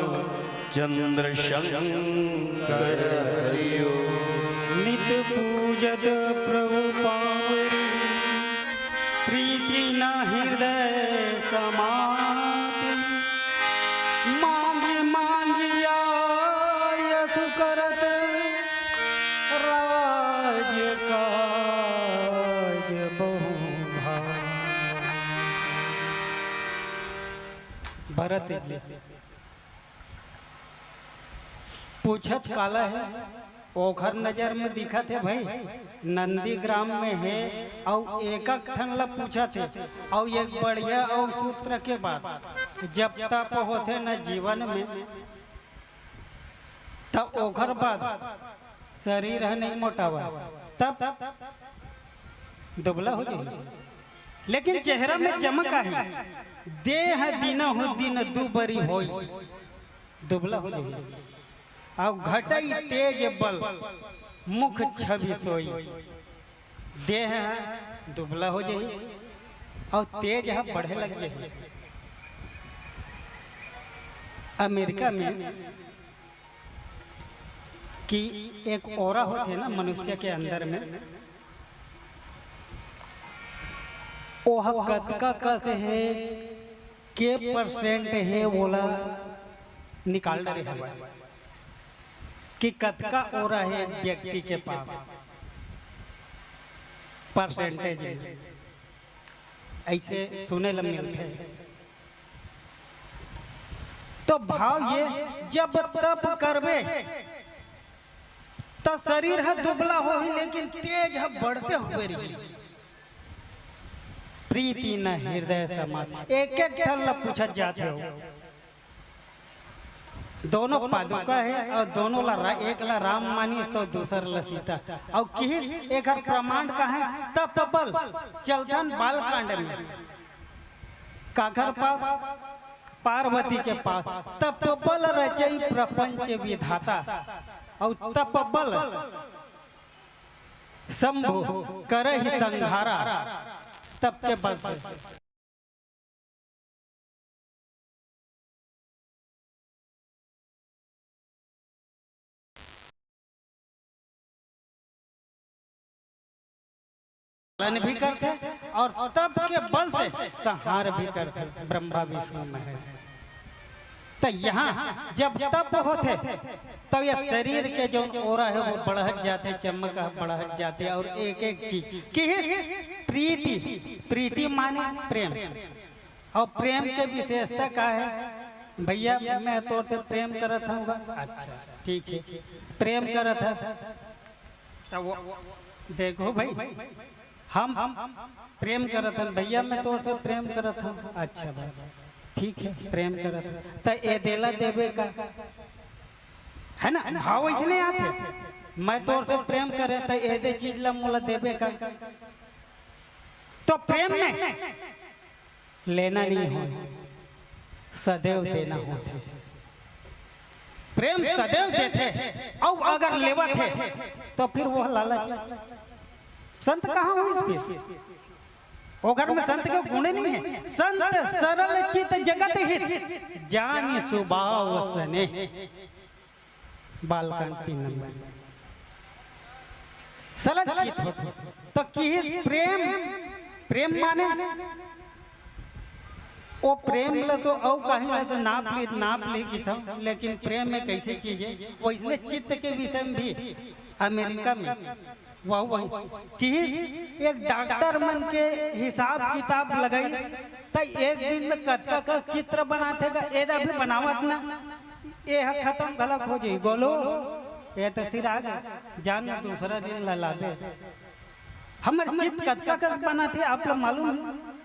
चंद्र शंकर हरिओ। नित पूजत प्रभु पावरी, प्रीति न हृदय समाति। मांगि मांगि आयस करत, राज काज बहु भारी। भरत जी पूछत काला हे, ओखर नजर में दिखत हे भाई, नंदीग्राम में हे, अउ एक एक ठन ला पूछत हे, अउ एक बढ़िया अउ सूत्र के बात, जब तप होथे न जीवन में, त ओखर बाद शरीर ह नहीं मोटावय, तब दुबला हो जाही, लेकिन चेहरा में चमक आही। देह दिनहु दिन दुबरी होई, दुबला हो जाही। अउ घटई तेज बल मुख छवि सोई। देह ह दुबला हो जाही अउ तेज ह बढ़े लग जाही। अमेरिका में कि एक aura होथे ना मनुष्य के अंदर में, ओह कतका कस हे, के percent हे, ओला निकाल डरे हवय कि कतका aura हे एक व्यक्ति के पास, percentage में। ऐसे सुने ल मिलथे। तो भाव ये, जब तप करबे त शरीर ह दुबला होही, लेकिन तेज ह बढ़ते हुए रही। प्रीति न हृदय समात, एक एक ठन ल पूछत जात हो। दोनों पादुका हे अउ दोनों ला रा-, एक ला राम मानिस तो दूसर ला सीता। अउ किहिस एकर प्रमाण का हे? तप बल। चलथन बालकांड में। काकर पास? पार्वती के पास। तप बल रचई प्रपंच विधाता। अउ तप बल शंभु करहि संहारा। तप के बल से पालन भी करथे अउ तप के बल से संहार भी करथे ब्रह्मा विष्णु महेश। त यहाँ जब तप होथे, त ये शरीर के जौन aura हे, वो बढ़त जाथे, चमक ह बढ़त जाथे, अउ एक एक चीज किहिस प्रीति, प्रीति माने प्रेम। अउ प्रेम के विशेषता का हे? भैया, मैं तोर से प्रेम करत हूँ। अच्छा, ठीक हे, प्रेम करत हे। त वो, देखो भाई, हम प्रेम करत हन भैया, मैं तोर से प्रेम करत हूँ। अच्छा भाई, ठीक हे, प्रेम करत हन। त ए दे ला देबे का? हे ना, भाव अइसने आथे। मैं तोर से प्रेम करे, त ए दे चीज ला मोला देबे का? तो प्रेम में लेना नहीं होय, सदैव देना होथे। प्रेम सदैव देथे, अउ अगर लेवत हे, तो फिर वो लालच। संत कहाँ होइस फिर? ओकर में संत के गुण नहीं है। संत सरल चित जगत हित, जानि सुभाव स्नेह। बालकांड तीन नंबर। सरल चित होथे। तो किहिस प्रेम, प्रेम माने ओ प्रेम ल तो अउ कहीं ल तो नाप ली, नाप ली किथंव, लेकिन प्रेम में कैसे चीज है, वैसने चित्त के विषय में भी अमेरिका में वह वही किहिस एक डॉक्टर मन के हिसाब किताब लगाई, त एक दिन में कतका कस चित्र बनाथे गा, एदा भी बनावत ना, ए ह खत्म घलक हो जाई। गोलू, ए तो सिरा गे, जान दूसरा दिन ला लाबे। हमर चित कतका कस बनाथे, आप ला मालूम है?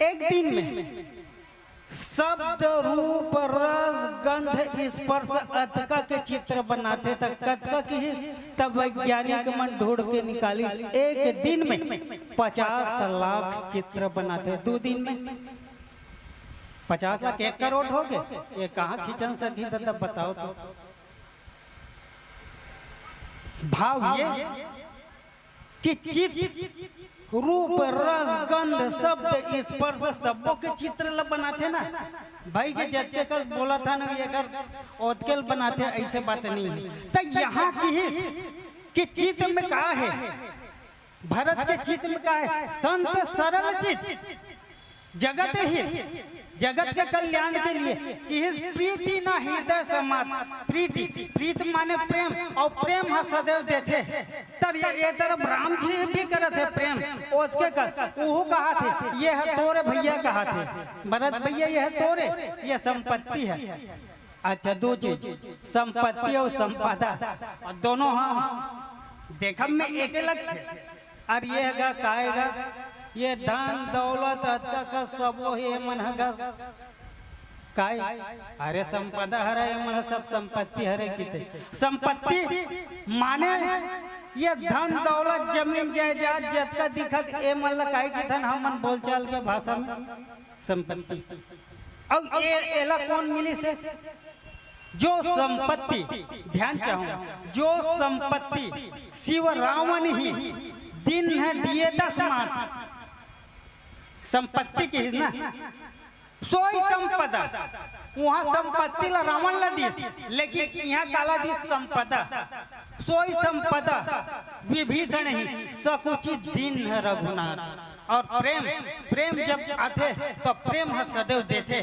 एक दिन में शब्द, रूप, रस, गंध, स्पर्श, अतका के चित्र बनाथे, त कतका किहिस? तब वैज्ञानिक मन ढूंढ के निकालिस, एक दिन में पचास लाख चित्र बनाथे। दू दिन में पचास लाख, एक करोड़ हो गए। ये कहाँ खींचन सकी? त तब बताओ तो। भाव ये कि चित, रूप, रस, गंध, शब्द, स्पर्श, सबो के चित्र ल बनाथे ना। भाई के जतके कस बोलत हन, एकर ओतके ल बनाथे, ऐसे बात नहीं है। त यहाँ किहिस कि चित में का है, भरत के चित में का है? संत सरल चित जगत हित, जगत के कल्याण के लिए। किहिस प्रीति ना हृदय समात। प्रीति, प्रीत माने प्रेम, अउ प्रेम ह सदैव देथे। त ये, ये तरफ राम जी भी करत हे प्रेम, ओतके कस उहू कहाथे, ये ह तोरे भैया कहाथे, भरत भैया ये ह तोरे, ये संपत्ति है। अच्छा, दो चीज, संपत्ति अउ संपदा, अउ दोनों ह देखब में एके लगथे। अरे ये गा, काय गा, ये धन दौलत अतका का सबो हे, ये मन ह गा काय? अरे संपदा हरे, ये मन ह सब संपत्ति हरे किथे। संपत्ति माने ये धन दौलत, जमीन जायदाद, जतका दिखत, ए मन ल काय किथन हमन बोलचाल के भाषा में? संपत्ति। अउ ए, एला कौन मिलिस हे? जो संपत्ति, ध्यान चाहूं, जो संपत्ति शिव रावण ही दीन्ह दिए दस मात। संपत्ति किहिस ना, सोई संपदा। उहां संपत्ति ला रावण ला दिस, लेकिन इहां काला दिस? संपदा। सोई संपदा विभीषण ही सकुचि दीन्ह रघुनाथ। अउ प्रेम, प्रेम जब आथे त प्रेम ह सदैव देथे,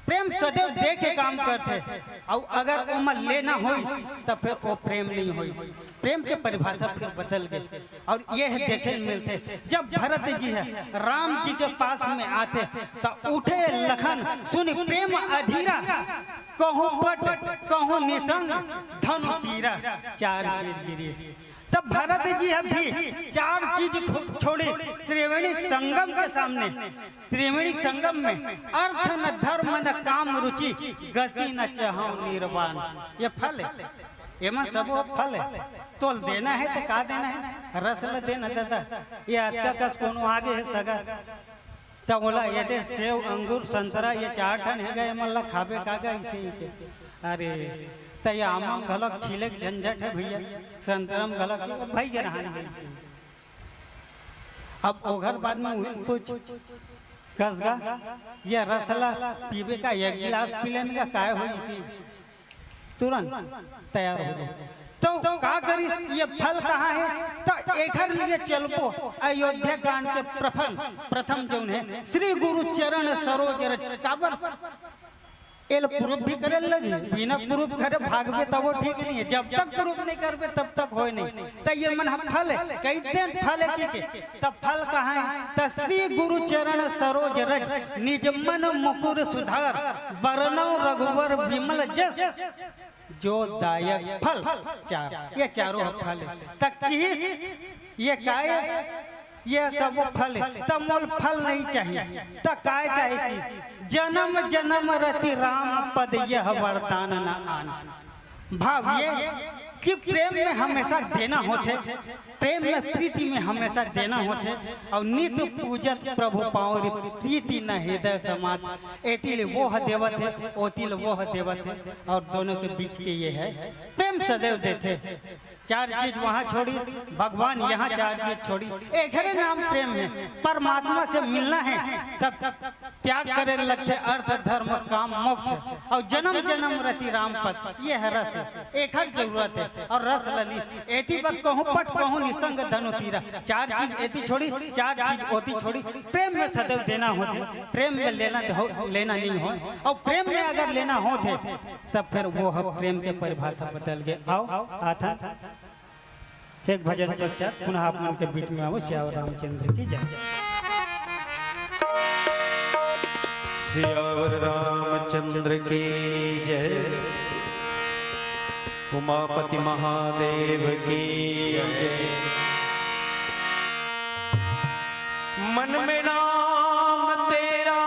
प्रेम सदैव दे के काम करथे। अउ अगर ओमा लेना होइस त फेर ओ प्रेम नहीं होइस। प्रेम के परिभाषा फेर बदल गे। अउ ये ह देखे ल मिलथे, जब भरत जी ह राम जी के पास में आथे त उठे लखन सुनि प्रेम अधीरा, कहूं पट कहूं निसंग धनु तीरा, चार चीज गिरिस। तब भरत जी ह भी चार चीज खो-, छोड़े त्रिवेणी संगम के सामने। त्रिवेणी संगम में अर्थ न धर्म न काम रुचि, गति न चाहौं निर्वाण। ये फल है, एमा सबो फल है। तोल देना है त का देना है? रस ल देना दादा। ये अतका कस कोनो आगे है सगा, त ओला ये दे सेव, अंगूर, संतरा, ये चार ठन हे गा, एमन ला खाबे का गा, इसे ही के। अरे, त ये आमा म घलक छीले के झंझट हे भैया, संतरा म घलक छीले, भाई के रहन भाई। अब ओघर बाद में उही कुछ कस गा, ये रस ला पीबे का, एक गिलास पी लेन गा, काय होई थी? तुरंत तैयार हो गए। तो का करी, ये फल कहाँ है? तो एकर लिए चलबो अयोध्या कांड के प्रथम, प्रथम जौन है, श्री गुरु चरण सरोज रज। काबर? एल प्रूफ भी करे लगी, बिना प्रूफ करे भागबे तब वो ठीक नहीं है। जब तक प्रूफ नहीं करबे तब तक होए नहीं। तो ये मन हम फल है, कई दिन फल है कि के? तब फल कहाँ है? तो श्री गुरु चरण सरोज रज, निज मन मुकुर सुधार, बरनौ रघुवर विमल जस, जो दायक फल चार। ये चारों ह फल है। त किहिस, ये काय? ये सबो फल है। त मोल फल नहीं चाहिए। त काय चाहिए? किहिस, जन्म जन्म रति राम पद, यह वरदान न आन। भाव ये कि प्रेम में हमेशा देना होथे, प्रेम में प्रीति में हमेशा देना होथे। और नित पूजत प्रभु पाँव रे, प्रीति न हृदय समात। एती ले वोह देवत हे, ओती ले वोह देवत हे, और दोनों के बीच के ये है प्रेम सदैव देथे। चार चीज वहाँ छोड़ी, भगवान यहाँ चार चीज छोड़ी। एक हरे नाम प्रेम है, परमात्मा से मिलना है, तब त्याग करे लगथे अर्थ, धर्म, काम, मोक्ष, और जन्म जन्म रति राम पद। ये है रस, एखर जरूरत है। और रस लली एती बर कहूँ पट, कहूँ निसंग धनु तीरा। चार चीज एती छोड़ी, चार चीज ओती छोड़ी। प्रेम में सदैव देना होथे, प्रेम में लेना हो, लेना नहीं हो। और प्रेम में अगर लेना होथे, तब फिर वो ह प्रेम के परिभाषा बदल गे। आओ, आथन एक भजन पश्चात पुनः आप मन के बीच में आवो। सियावर रामचंद्र की जय। सियावर रामचंद्र की जय। उमापति महादेव की जय। मन में नाम तेरा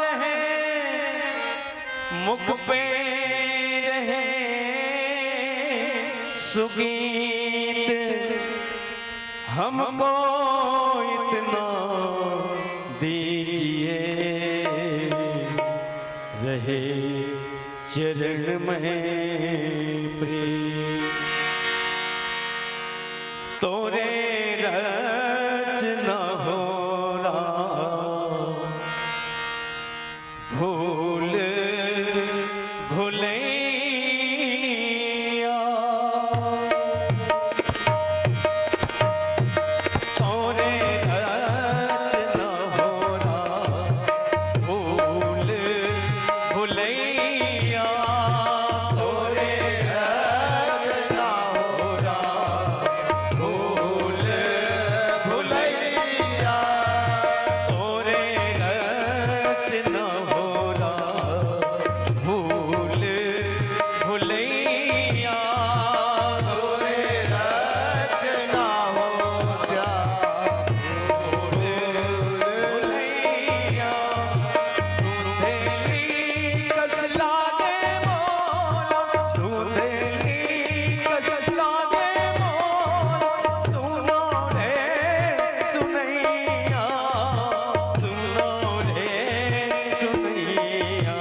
रहे, मुख पे रहे सुगीत, हमको इतना दीजिए, रहे चरण में प्रीत। तोरे रचना हो राम, भूल भुलैया। तोरे रचना हो राम, भूल भुलैया। तोरे रचना हो राम, भूल भुलैया। तोरे रचना हो राम, भूल भुलैया। तोरे रचना हो श्याम, भूल भुलैया। तू धेली कस लागे मोला, तू धेली कस लागे मोला। सुनो रे सुनैया, सुनो रे सुनैया।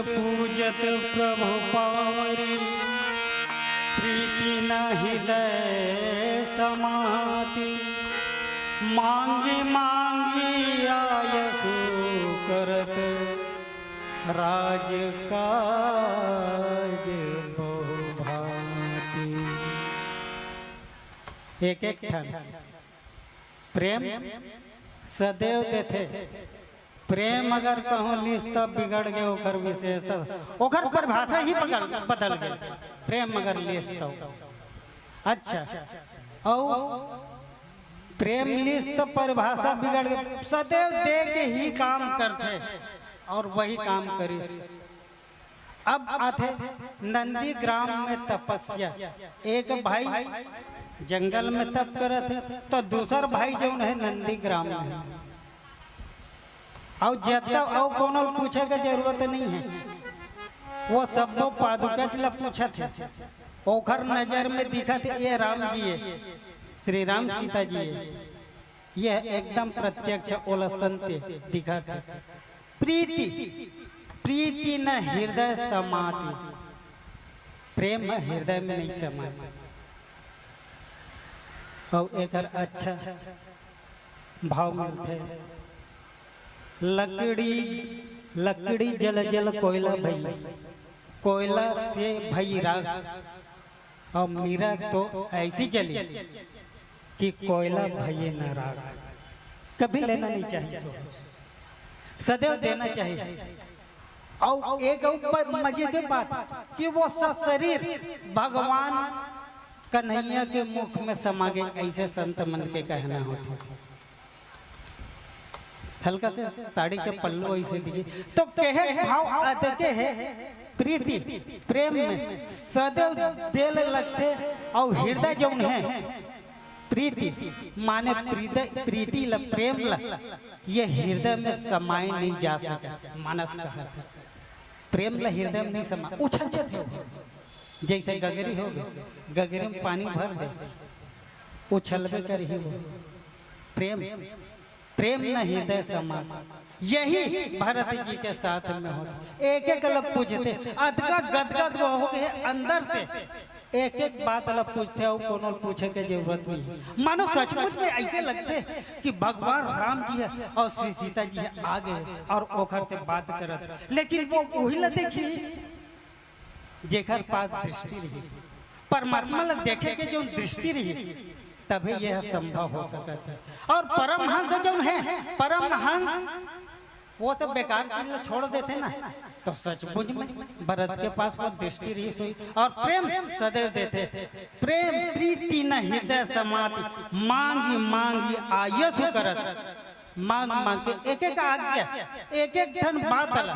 पूजत प्रभु पावरी, प्रीति न हृदय समाति। मांगी मांगी आयसु करत, राज काज बहुभांति। एक एक ठन प्रेम सदैव देथे। प्रेम अगर कहूँ लिस, तब बिगड़ गे ओकर विशेषता, ओकर परिभाषा ही बदल, बदल गे। प्रेम अगर लिस तो अच्छा, अउ प्रेम लिस तो परिभाषा बिगड़ गे। सदैव दे के ही काम करथे अउ वही काम करिस। अब आथे नंदीग्राम में तपस्या। एक भाई जंगल में तप करत हे, तो दूसर भाई जउन हे नंदीग्राम में हे। अउ जतका अउ कोनो ल पूछे के जरूरत नइ हे, वो सब्बो पादुका ल पूछत हे। ओखर नजर में दिखत हे, ये राम जी हे, श्री राम सीता जी हे। ये एकदम प्रत्यक्ष ओला संत दिखत हे। प्रीति, प्रीति न हृदय समाति। प्रेम ह हृदय में नइ समाय। अउ एकर अच्छा भाव मिलथे। लकड़ी, लकड़ी जल जल कोयला भई, कोयला से भई राख। अउ मीरा तो ऐसी जली कि कोयला भइये न राख। कभी लेना नहीं चाहिए, सदैव देना चाहिए। अउ एक ऊपर मजे के बात कि वो सशरीर भगवान कन्हैया के मुख में समा गे, ऐसे संत मन के कहना होथे। हल्का से साड़ी के पल्लू ऐसे दिखे, तो कहे भाव अतके हे, प्रीति, प्रेम में सदैव दे ल लगथे, अउ हृदय जउन हे, प्रीति माने प्रीति, प्रीति ल, प्रेम ल, ये हृदय में समाए नइ जा सके। मानस कहत हे, प्रेम ल हृदय में नइ समा, उछल जाथे। जइसे गगरी होगे, गगरी में पानी भर दे, उछलबे करही वो। प्रेम, प्रेम न हृदय समा। यही भरत जी के साथ में होथे। एक एक ल पूछथे, अतका गदगद होगे अंदर से, एक एक बात ल पूछथे अउ कोनो ल पूछे के जरूरत नइ हे। मानो सचमुच में ऐसे लगथे कि भगवान राम जी हे अउ श्री सीता जी हे, आ गे अउ ओखर से बात करत, लेकिन वो उही ल देखही जेकर पास दृष्टि रही, परमात्मा ला देखे के जउन दृष्टि रही, तभे यह संभव हो सकत हे। अउ परमहंस जउन हे, परमहंस वो तो बेकार चीज ला छोड़ देथे ना, तो सचमुच में भरत के पास वो दृष्टि रही सोई। अउ प्रेम सदैव देथे, प्रेम प्रीति न हृदय समाति, मांगी मांगी आयसु करत। मांग मांग के एक एक आज्ञा, एक एक ठन बात ला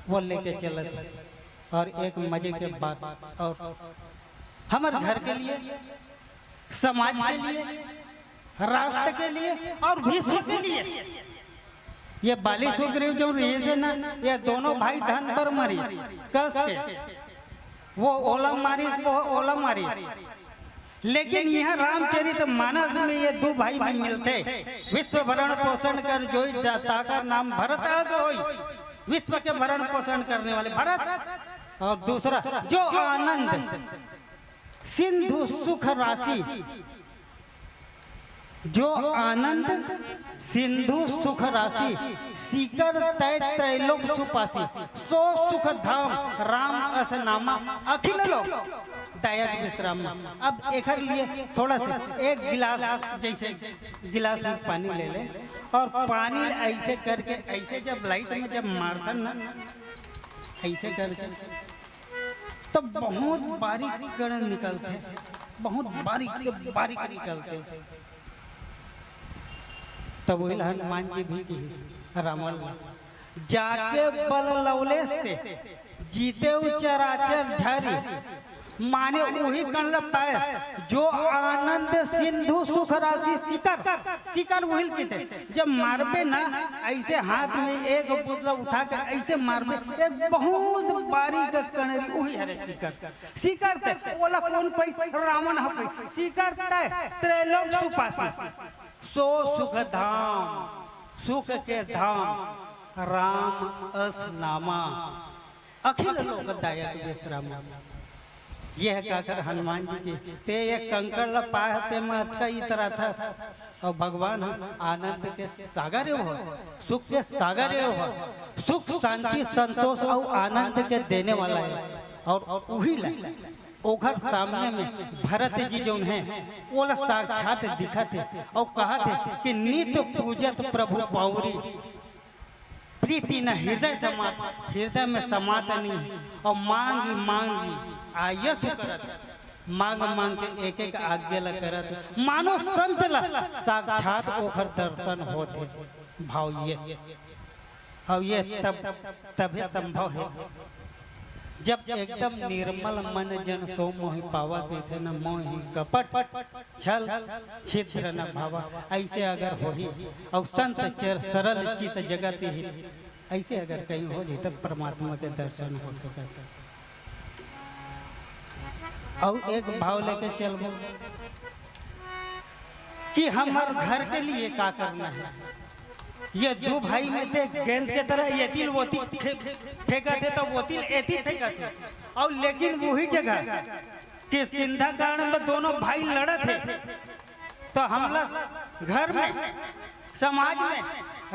वो लेके चलत हे। अउ एक मजे के बात, अउ हमर घर के लिए, समाज के लिए, राष्ट्र के लिए अउ विश्व के लिए, ये बाली सुग्रीव जो रहिस हे ना, ये दोनों भाई धन पर मरिस, कस के, वो ओला मारिस, वो ओला मारिस। लेकिन इहाँ रामचरित मानस में ये दू भाई में मिलथे, विश्व भरण पोषण कर जोई, जा-, ताकर नाम भरत अस होई। विश्व के भरण पोषण करने वाले भरत, अउ दूसरा जो आनंद सिंधु सुख राशि, जो आनंद सिंधु सुख राशि, सीकर तय त्रैलोक सुपासी, सो सुख धाम राम अस नामा अखिल लोक। दायक विश्राम। अब एकर लिए थोड़ा सा एक गिलास, जैसे गिलास में पानी ले ले अउ पानी ऐसे करके, ऐसे जब लाइट में जब मारथन ना, ऐसे करके, तब बहुत बारीक कण निकलथे, बहुत बारीक से बारीक निकलथे। तब वही हनुमान जी भी कही रावण ला, जाके बल लवलेस ते, जीतेव चराचर झारी, माने उही कण ल पाए, जो आनंद सिंधु सुख राशि सीकर, सीकर उही ल कहिथे। जब मारबे ना, ऐसे हाथ में एक बूंद ल उठा के ऐसे मारबे, एक बहुत बारीक कण रही, उही हरे सीकर। सीकर ते, ओला कोन पाइस? रावण ह पाइस। सीकर ते त्रैलोक सुपासी, सो सुख धाम, सुख के धाम, राम अस नामा। अखिल लोक दायक विश्राम। ये है काकर हनुमान जी की, ते एक कंकड़ ला पाए, ते में अतका इतरा था। और भगवान ह आनंद के सागर हो, सुख के सागर हो, सुख, शांति, संतोष और आनंद के देने वाला है। और वही ला ओघर सामने में भरत जी जोन है, ओला साक्षात दिखत है और कहत है कि नित पूजत प्रभु पावरी, प्रीति न हृदय समात, हृदय में समात नहीं है। और मांगी मांगी आयस करत, मांग मांग के एक एक आज्ञा ला करत, मानो संत ला साक्षात ओखर दर्शन होत है। भाव ये, और ये तब, तभे संभव है जब एकदम निर्मल मन जन सो मोहि पावा कहिथे न, मोहि कपट छल छिद्र न भावा। ऐसे अगर होही और संत चर सरल चित जगत ही, ऐसे अगर कहीं हो जाए तब परमात्मा के दर्शन हो सकता। और एक भाव लेके चलबो कि हमार घर के लिए का करना है। ये दो भाई में थे गेंद के तरह, ये तिल वो तिल फे-, फेंका थे तो वो तिल एती फेंका थे। और लेकिन वही जगह किष्किंधा कांड में दोनों भाई लड़त हे, तो हमला घर में, समाज में,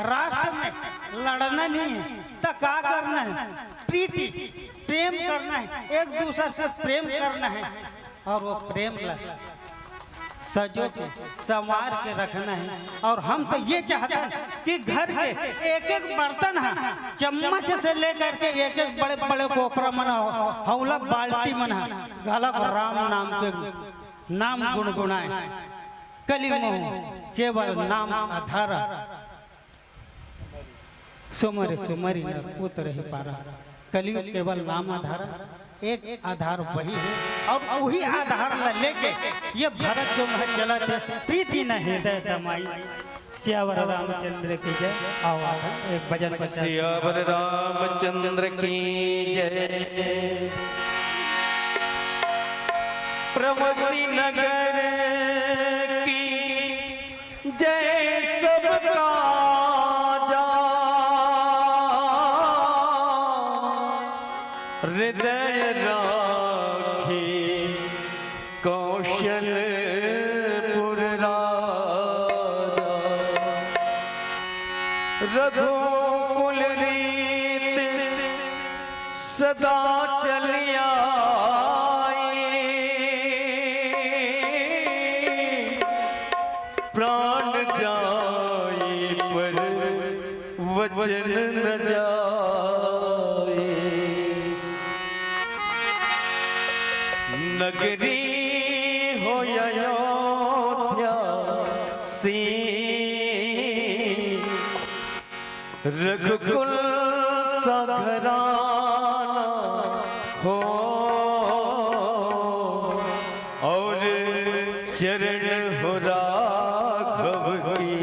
राष्ट्र में लड़ना नहीं है, तो का करना है? प्रीति, प्रेम करना है, एक दूसरे से प्रेम करना है। और वो प्रेम ला सजो के, संवार के रखना है। और हम तो ये चाहते हैं कि घर के एक एक बर्तन है, चम्मच से लेकर के एक एक बड़े बड़े कोपरा मन हो, हौला बाल्टी मन है, घलक राम नाम के नाम गुनगुनाए। कलि मोह केवल नाम आधारा, सुमरि सुमरि नर उतरहि पारा। कलयुग केवल नाम आधारा, एक आधार वही है। और वही आधार ला लेके ये भरत जो है चलत है, प्रीति न हृदय समाई। सियावर रामचंद्र की जय। आओ, आओ, एक भजन बजा। सियावर रामचंद्र की जय। प्रमसी नगर की जय सब काजा, हृदय राखी कौशलपुर राजा। रघुकुल रीत सदा चली आई, प्राण जाई पर वचन न जाई। नगरी हो अयोध्या सी, रघुकुल सा घराना हो, और चरण हो राघव की,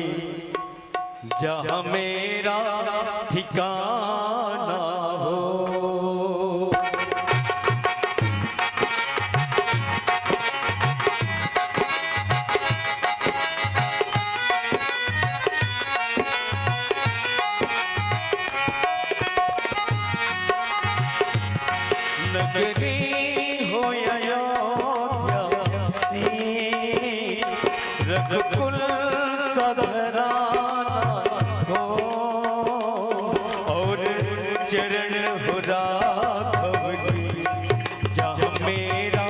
जहाँ मेरा ठिकाना हो। नगरी हो अयोध्या सी, रघुकुल सा घराना हो, और चरण हो राघव की, जहाँ मेरा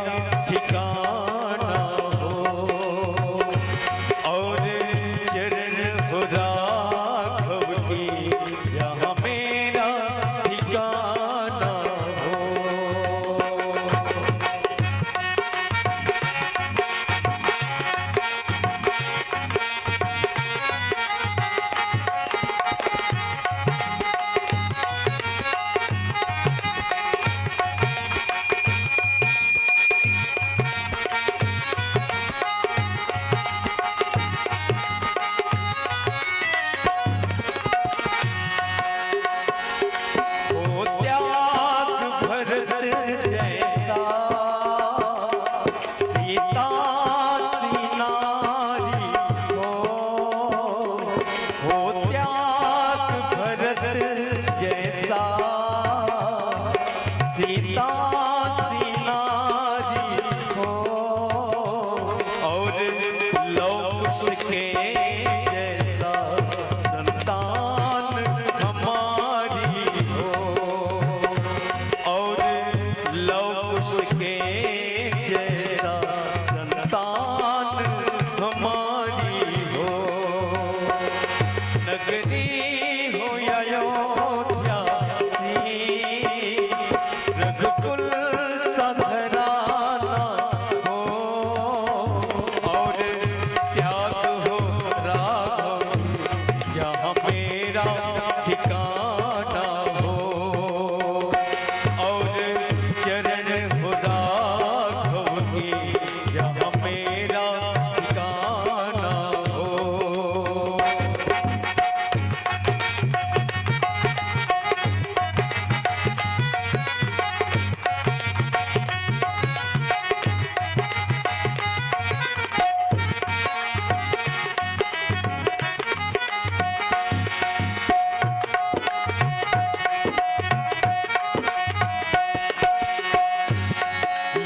ठिकाना हो, और चरण हो राघव की, जहाँ मेरा ठिकाना हो। सीता सी नारी हो, और लव कुश के जैसा संतान हमारी हो, और लव कुश के जैसा संतान हमारी हो। नगरी हो अयोध्या सी, रघुकुल सा घराना हो, और त्याग हो राघव जहाँ मेरा ठिकाना हो, और चरण हो राघव के जहाँ मेरा ठिकाना हो।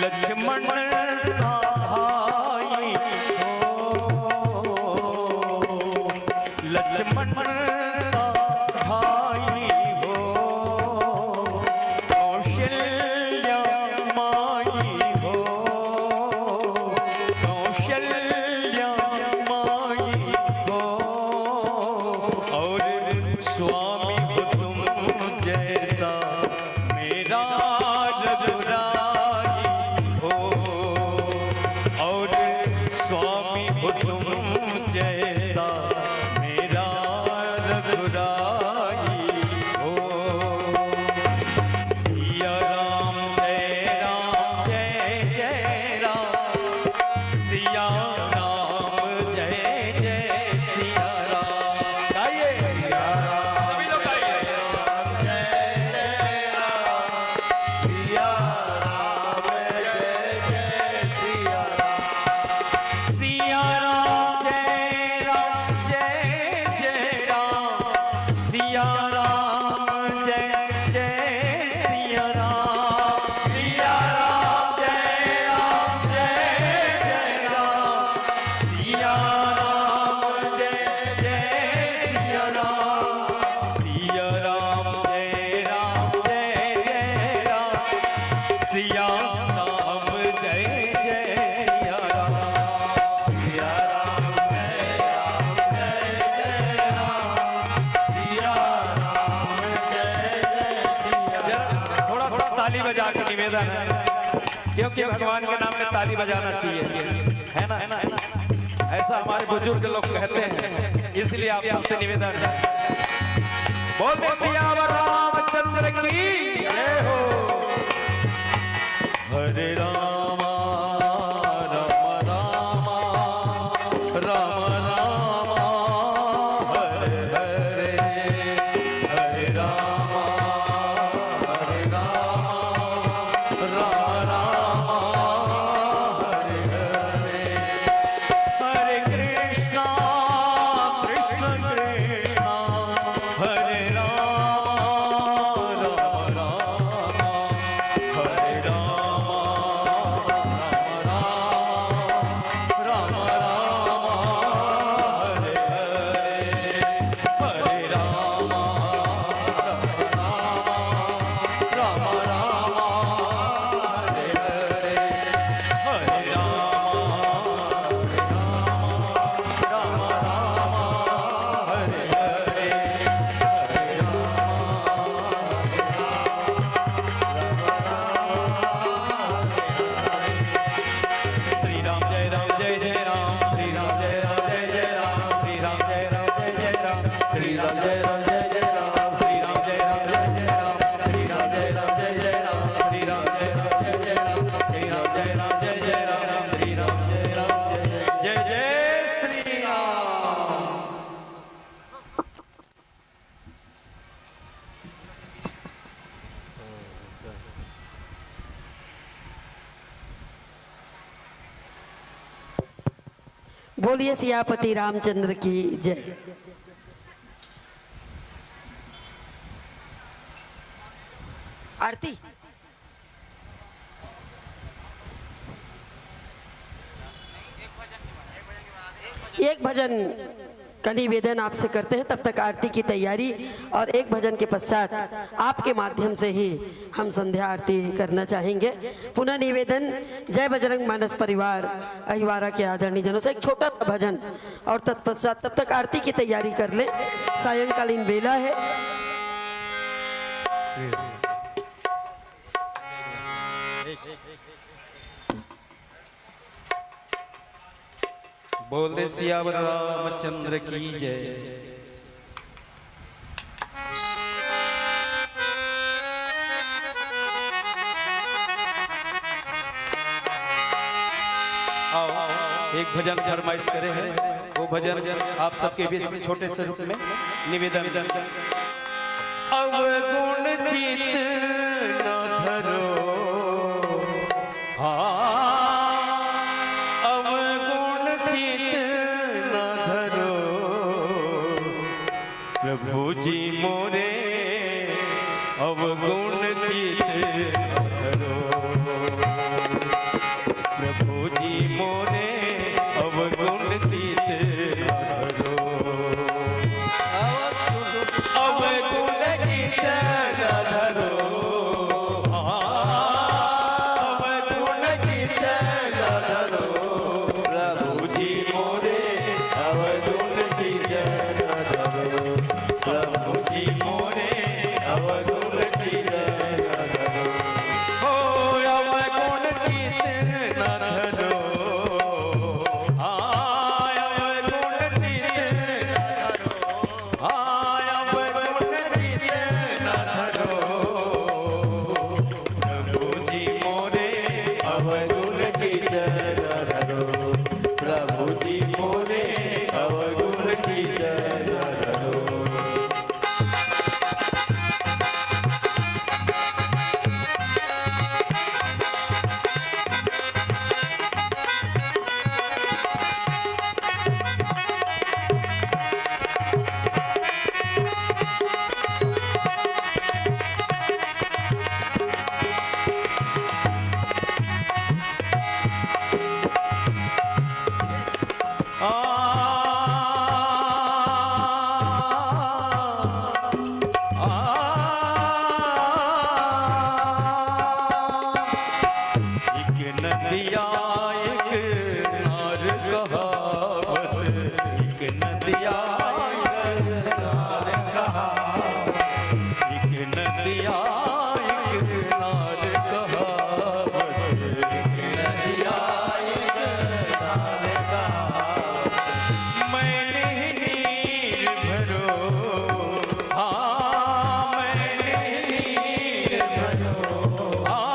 लक्ष्मण सा भाई हो, लक्ष्मण सा भाई हो, कौशल्या माई हो, कौशल्या माई हो, और स्वामी हो तुम जैसा मेरा रघुराई हो, और स्वामी हो तुम जैसा मेरा रघुराई हो। सिया राम जय राम जय जय राम, सिया राम जय जय सिया राम। गाइए। सिया राम सभी लोग गाइए। जय जय राम, सिया राम जय जय सिया राम। सिया राम जय राम जय जय राम, सिया राम जय जय सिया राम। सिया राम जय राम जय जय राम, सिया राम जय जय सिया राम। सिया राम जय राम जय जय राम, सिया राम जय जय सिया राम। सिया राम जय राम जय जय राम, सिया राम जय जय सिया राम। जरा थोड़ा सा ताली बजा के निवेदन है, क्योंकि भगवान के नाम में ताली बजाना चाहिए, है ना? ऐसा हमारे बुजुर्ग लोग कहते हैं, इसलिए आप सबसे निवेदन है। बोलते सियावर रामचंद्र की जय हो। हरे रामा, राम रामा, राम रामा, हरे हरे। हरे रामा, हरे रामा, राम रामा, हरे हरे। हरे कृष्णा, कृष्ण कृष्णा, हरे रामा, राम रामा, हरे रामा, राम रामा, राम रामा, हरे हरे। हरे रामा, राम रामा, राम रामा, हरे हरे। हरे रामा, हरे रामा, राम रामा, हरे हरे। हरे रामा, हरे रामा, राम रामा, हरे हरे। श्री राम जय राम जय जय राम, श्री राम जय राम जय जय राम, श्री राम जय राम जय जय राम, श्री राम जय राम जय जय राम, श्री राम जय राम जय जय राम, श्री राम जय राम जय जय राम, श्री राम जय राम जय जय राम, श्री राम जय राम जय जय राम, श्री राम जय राम जय जय, जय जय श्री राम। बोलिए सियापति रामचंद्र की जय। आरती। एक भजन का निवेदन आपसे करते हैं, तब तक आरती की तैयारी, और एक भजन के पश्चात आपके माध्यम से ही हम संध्या आरती करना चाहेंगे। पुनः निवेदन, जय बजरंग मानस परिवार अहिवारा के आदरणीय जनों से एक छोटा सा भजन, और तत्पश्चात, तब तक आरती की तैयारी कर लें, सायंकालीन बेला है। बोल दे सियावर रामचंद्र की जय। आओ, एक भजन फरमाइश करे हैं, वो भजन आप सबके बीच में छोटे से रूप में निवेदन। अवगुण चित न धरो, हाँ, अवगुण चित न धरो, प्रभु जी मोरे अवगुण चित न धरो। प्रभु जी मोरे अवगुण चित न धरो। अवगुण चित न धरो। अवगुण चित न धरो। प्रभु जी मोरे अवगुण चित न धरो। प्रभु जी मोरे अवगुण चित न धरो। ओ अवगुण चित न धरो। हाँ, अवगुण चित न धरो। हाँ, अवगुण चित न धरो। प्रभु जी मोरे अवगुण चित न धरो। प्रभु जी मोरे अवगुण चित न धरो। एक नदिया एक नार कहावत, एक नदिया एक नार कहावत, एक नदिया एक नार कहावत, एक नदिया एक नार कहावत। मैंने ही नीर भरो, हाँ, मैंने ही नीर भरो। हाँ,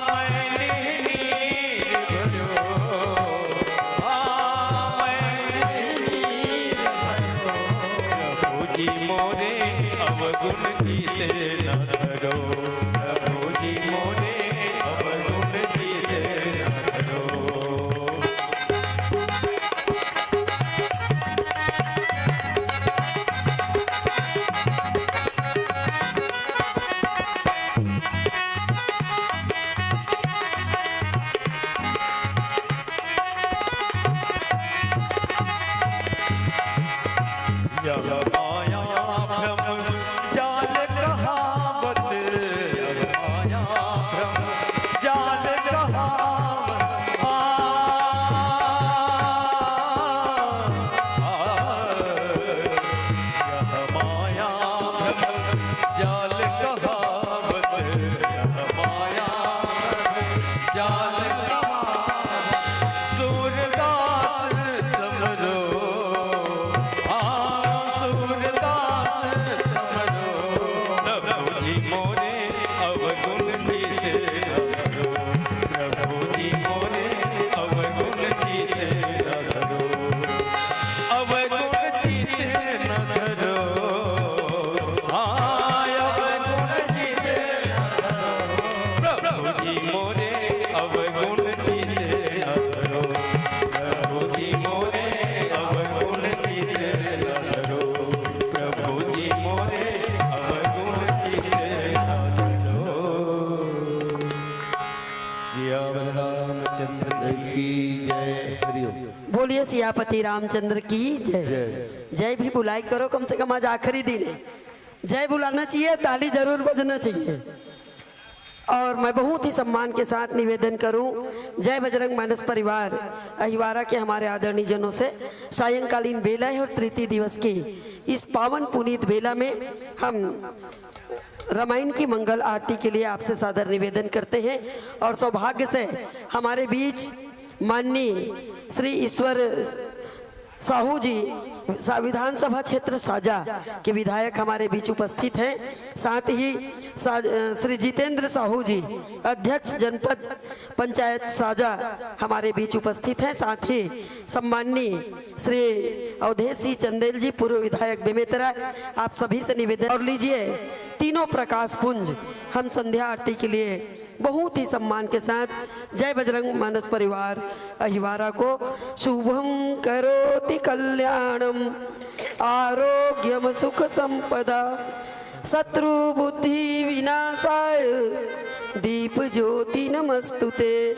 मैंने नीर भरो। हाँ, मैंने नीर भरो। प्रभु जी मोरे अवगुण चित न धरो। प्रभु जी मोरे अवगुण चित न धरो। यह माया भ्रम जाल कहावत, यह माया भ्रम जाल कहावत। आ, आ, यह माया भ्रम जाल कहावत, यह माया भ्रम जाल कहावत। सूरदास समरो, हाँ, सूरदास समरो। प्रभु जी मोरे अवगुण चित न धरो। प्रभु जी मोरे अवगुण चित न धरो। अवगुण चित न धरो। हाँ, अवगुण चित न धरो। प्रभु जी मोरे अवगुण चित न धरो। प्रभु जी मोरे अवगुण चित न धरो। प्रभु जी मोरे अवगुण चित न धरो। सियावर रामचंद्र की जय। हरिओम। बोलिए। सियापति रामचंद्र की जय। जय। जय भी बुलाई करो, कम से कम आज आखिरी दिन है, जय बुलाना चाहिए, ताली जरूर बजना चाहिए। और मैं बहुत ही सम्मान के साथ निवेदन करूं, जय बजरंग मानस परिवार अहिवारा के हमारे आदरणीय जनों से, सायंकालीन बेला है और तृतीय दिवस की इस पावन पुनीत बेला में हम रामायण की मंगल आरती के लिए आपसे सादर निवेदन करते हैं। और सौभाग्य से हमारे बीच माननीय श्री ईश्वर साहू जी, सा-, विधानसभा क्षेत्र साजा के विधायक हमारे बीच उपस्थित हैं। साथ ही सा-, अ, श्री जितेंद्र साहू जी, अध्यक्ष जनपद पंचायत साजा, हमारे बीच उपस्थित हैं। साथ ही सम्माननीय श्री अवधेश सिंह चंदेल जी, पूर्व विधायक बेमेतरा, आप सभी से निवेदन और लीजिए तीनों प्रकाश पुंज हम संध्या आरती के लिए बहुत ही सम्मान के साथ जय बजरंग मानस परिवार अहिवारा को शुभम करोति कल्याणम आरोग्यम सुख संपदा शत्रु बुद्धि विनाशाय दीप ज्योति नमस्तुते।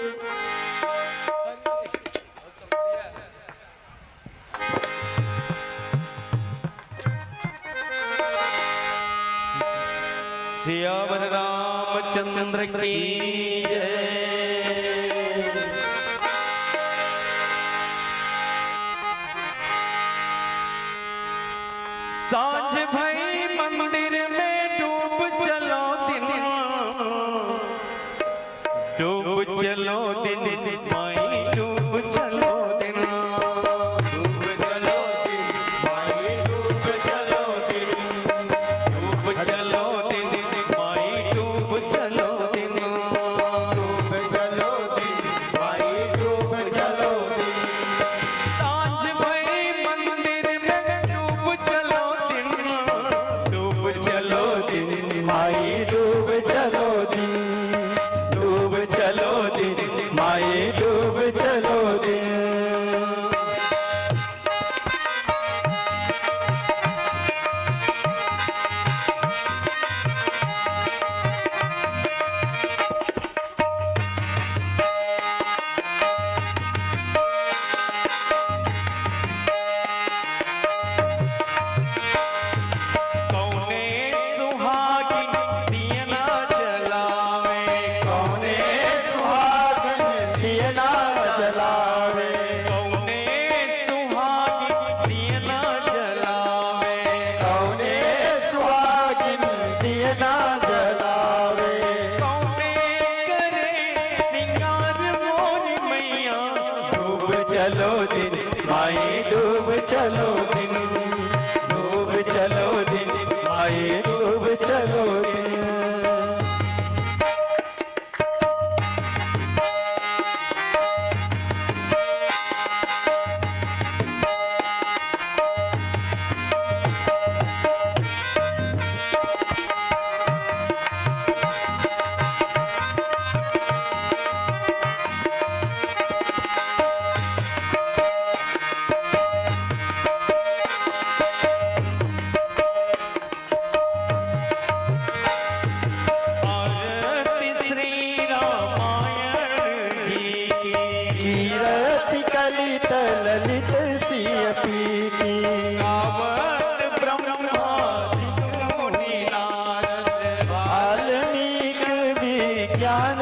सियावर रामचंद्र की जय। सांझ भई मंदिर में डूब चलो दिन, डूब चलो दिन, माई डूब चलो दिन। डूब चलो दिन, माई डूब चलो दिन। डूब चलो दिन, माई डूब चलो दिन। डूब चलो दिन, माई डूब चलो दिन। सांझ भई मंदिर में डूब चलो दिन, डूब चलो दिन, माई डूब चलो दिन, डूब चलो दिन, माई डूब चलो दिन। कौने सुहागिन दियना जलावे, कौने सुहागिन दियना जलावे, कौने सुहागिन दियना जलावे, कौने सुहागिन दियना जलावे, कौने करे सिंगार मोरी मैया। डूब चलो दिन, माई डूब चलो दिन, डूब चलो दिन, माई डूब चलो दिन। आरती श्री रामायण जी की। कीरति कलित ललित सिय पीकी। गावत ब्रह्मादिक मुनि नारद। वाल्मीकि विज्ञान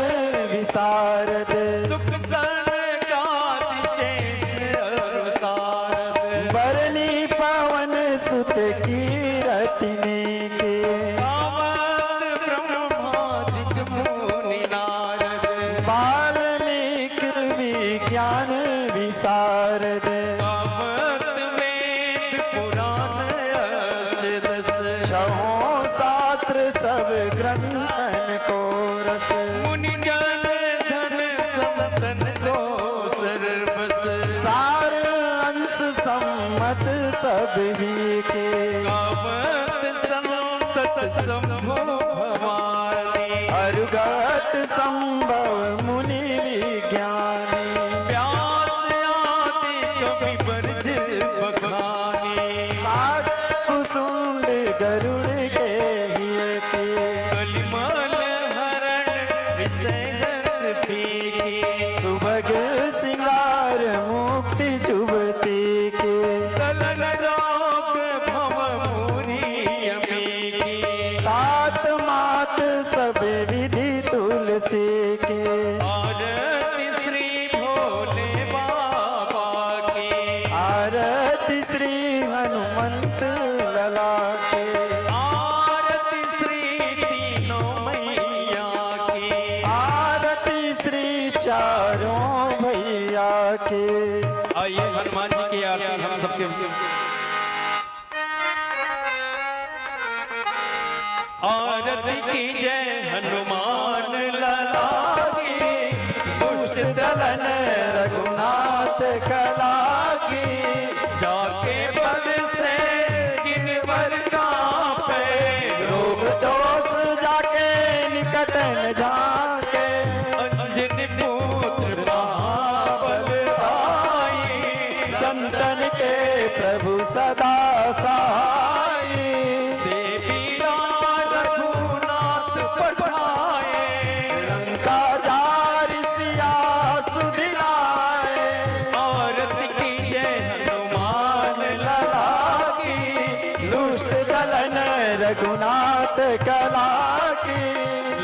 विशारद। सुख सनकादि शेष अरु सारद। बरनी पवन सुत कीरति नीके। गावत ब्रह्मादिक मुनि नारद। वाल्मीकि विज्ञान विशारद। गावत वेद पुराण अष्टदश। छहों शास्त्र सब ग्रंथन को रस। मुनि जन धन संतन को सर्वस। सार अंश सम्मत सब ही के। गावत संतत शंभु भवानी। अरुगत संभव मुनि विज्ञानी। व्यास आदि कवि बरज बखानी। काग कुसुंड गरुड़ के हिय के। कलिमल हरण विषय रस पीकी। सुभग सिंगार मुक्ति जुब चारों भैया के। आइए हनुमान जी की आरती हम सबके। आरती कीजे हनुमान लला की, दुष्ट दलन रघुनाथ कला की। जाके बल से गिरवर कांपे, रोग दोष जाके निकट न जाके। अंजनी पुत्र महाबल आई, संतन के प्रभु सदा सहाय। देवी राम रघुनाथ पठाए, लंका जारि सिया सुधि लाए। आरती कीजे हनुमान लला की, दुष्ट दलन रघुनाथ कला की।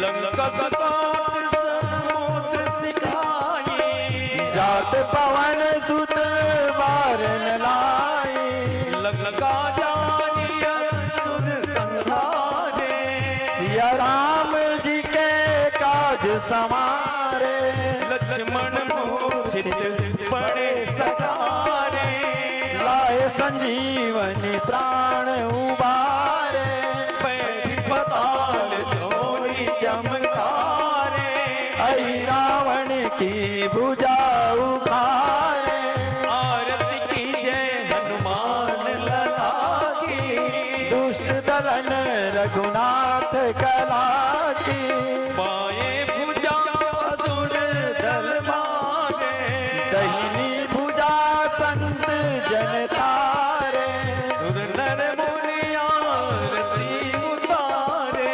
लंका सुकोट समुद्र सिखाए, जात पवन सुत बारन लाए। लंका जारि असुर संहारे, सिया राम जी के काज समारे। लक्ष्मण मूर्छित पड़े सकारे, लाए संजीवनी प्राण उबारे। पैर पताल जोरी चमकारे, अई रावण की भुजा उखारे। आरती कीजे हनुमान लला की, दुष्ट दलन रघुनाथ कला की। बाएं भुजा असुर दल मारे, दहिनी भुजा संत जन तारे। सुर नर मुनि आरती उतारे।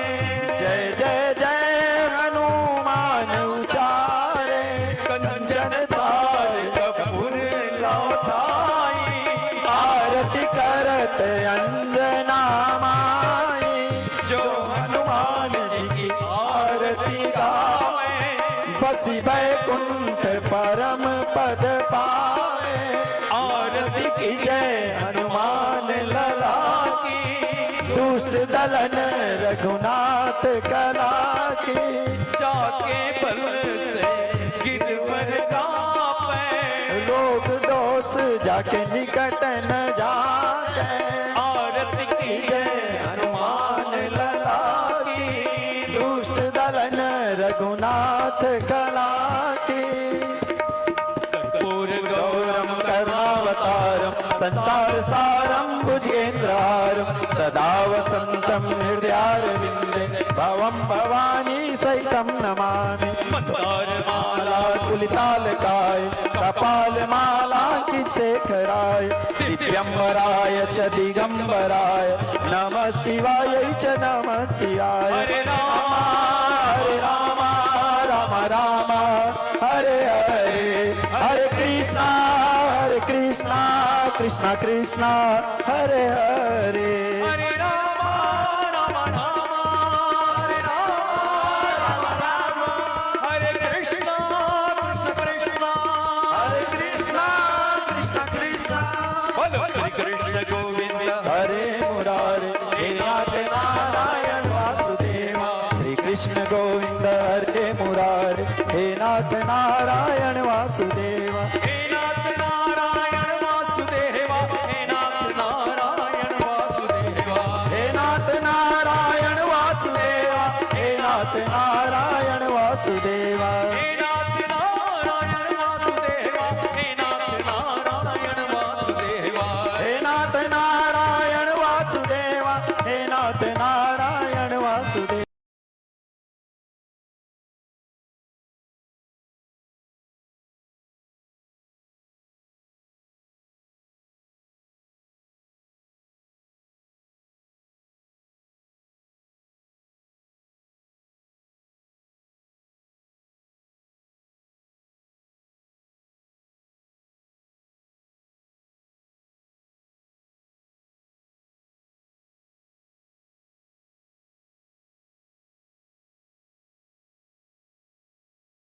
जय जय जय हनुमान उचारे। कंचन तार कपूर लाछाई, आरती करत अंजना माई। जो हनुमान जी की आरती गावे, बसी बैकुंठ परम पद पावे। आरती कीजे हनुमान लला की, दुष्ट दलन रघुनाथ कला की। जाके बल से गिरवर कांपे, रोग दोष जाके निकट न जाके। आरती कीजे हनुमान लला की, दुष्ट दलन रघुनाथ कला की। कर्पूर गौरम करुणावतारम संसार सारम भुजगेंद्रहारम सदा वसंतम हृदयारविंदे भवम भवानी सहितम नमामि। मंदार माला कुलितालकाय कपाल माला कित शेखराय दिव्यंबराय च दिगंबराय नमः शिवाय च नमः शिवाय। हरे राम, हरे राम, राम राम, हरे हरे, हरे कृष्णा, हरे कृष्णा, कृष्णा कृष्णा, हरे हरे। हरे राम, राम राम, हरे राम, राम राम, हरे कृष्णा, कृष्णा कृष्णा, हरे कृष्णा, कृष्णा कृष्णा। बोलो श्री कृष्ण गोविंद। हरे मुरारे, हे नाथ नारायण वासुदेवा। श्री कृष्ण गोविंद हरे मुरारे, हे नाथ नारायण वासुदेवा। हे नाथ नारायण वासुदेवा, हे नाथ नारायण वासुदेवा। हे नाथ नारायण वासुदेवा, हे नाथ नारायण वासुदेवा। हे नाथ नारायण वासुदेवा, हे नाथ नारायण वासुदेवा। हे नाथ नारायण वासुदेवा, हे नाथ नारायण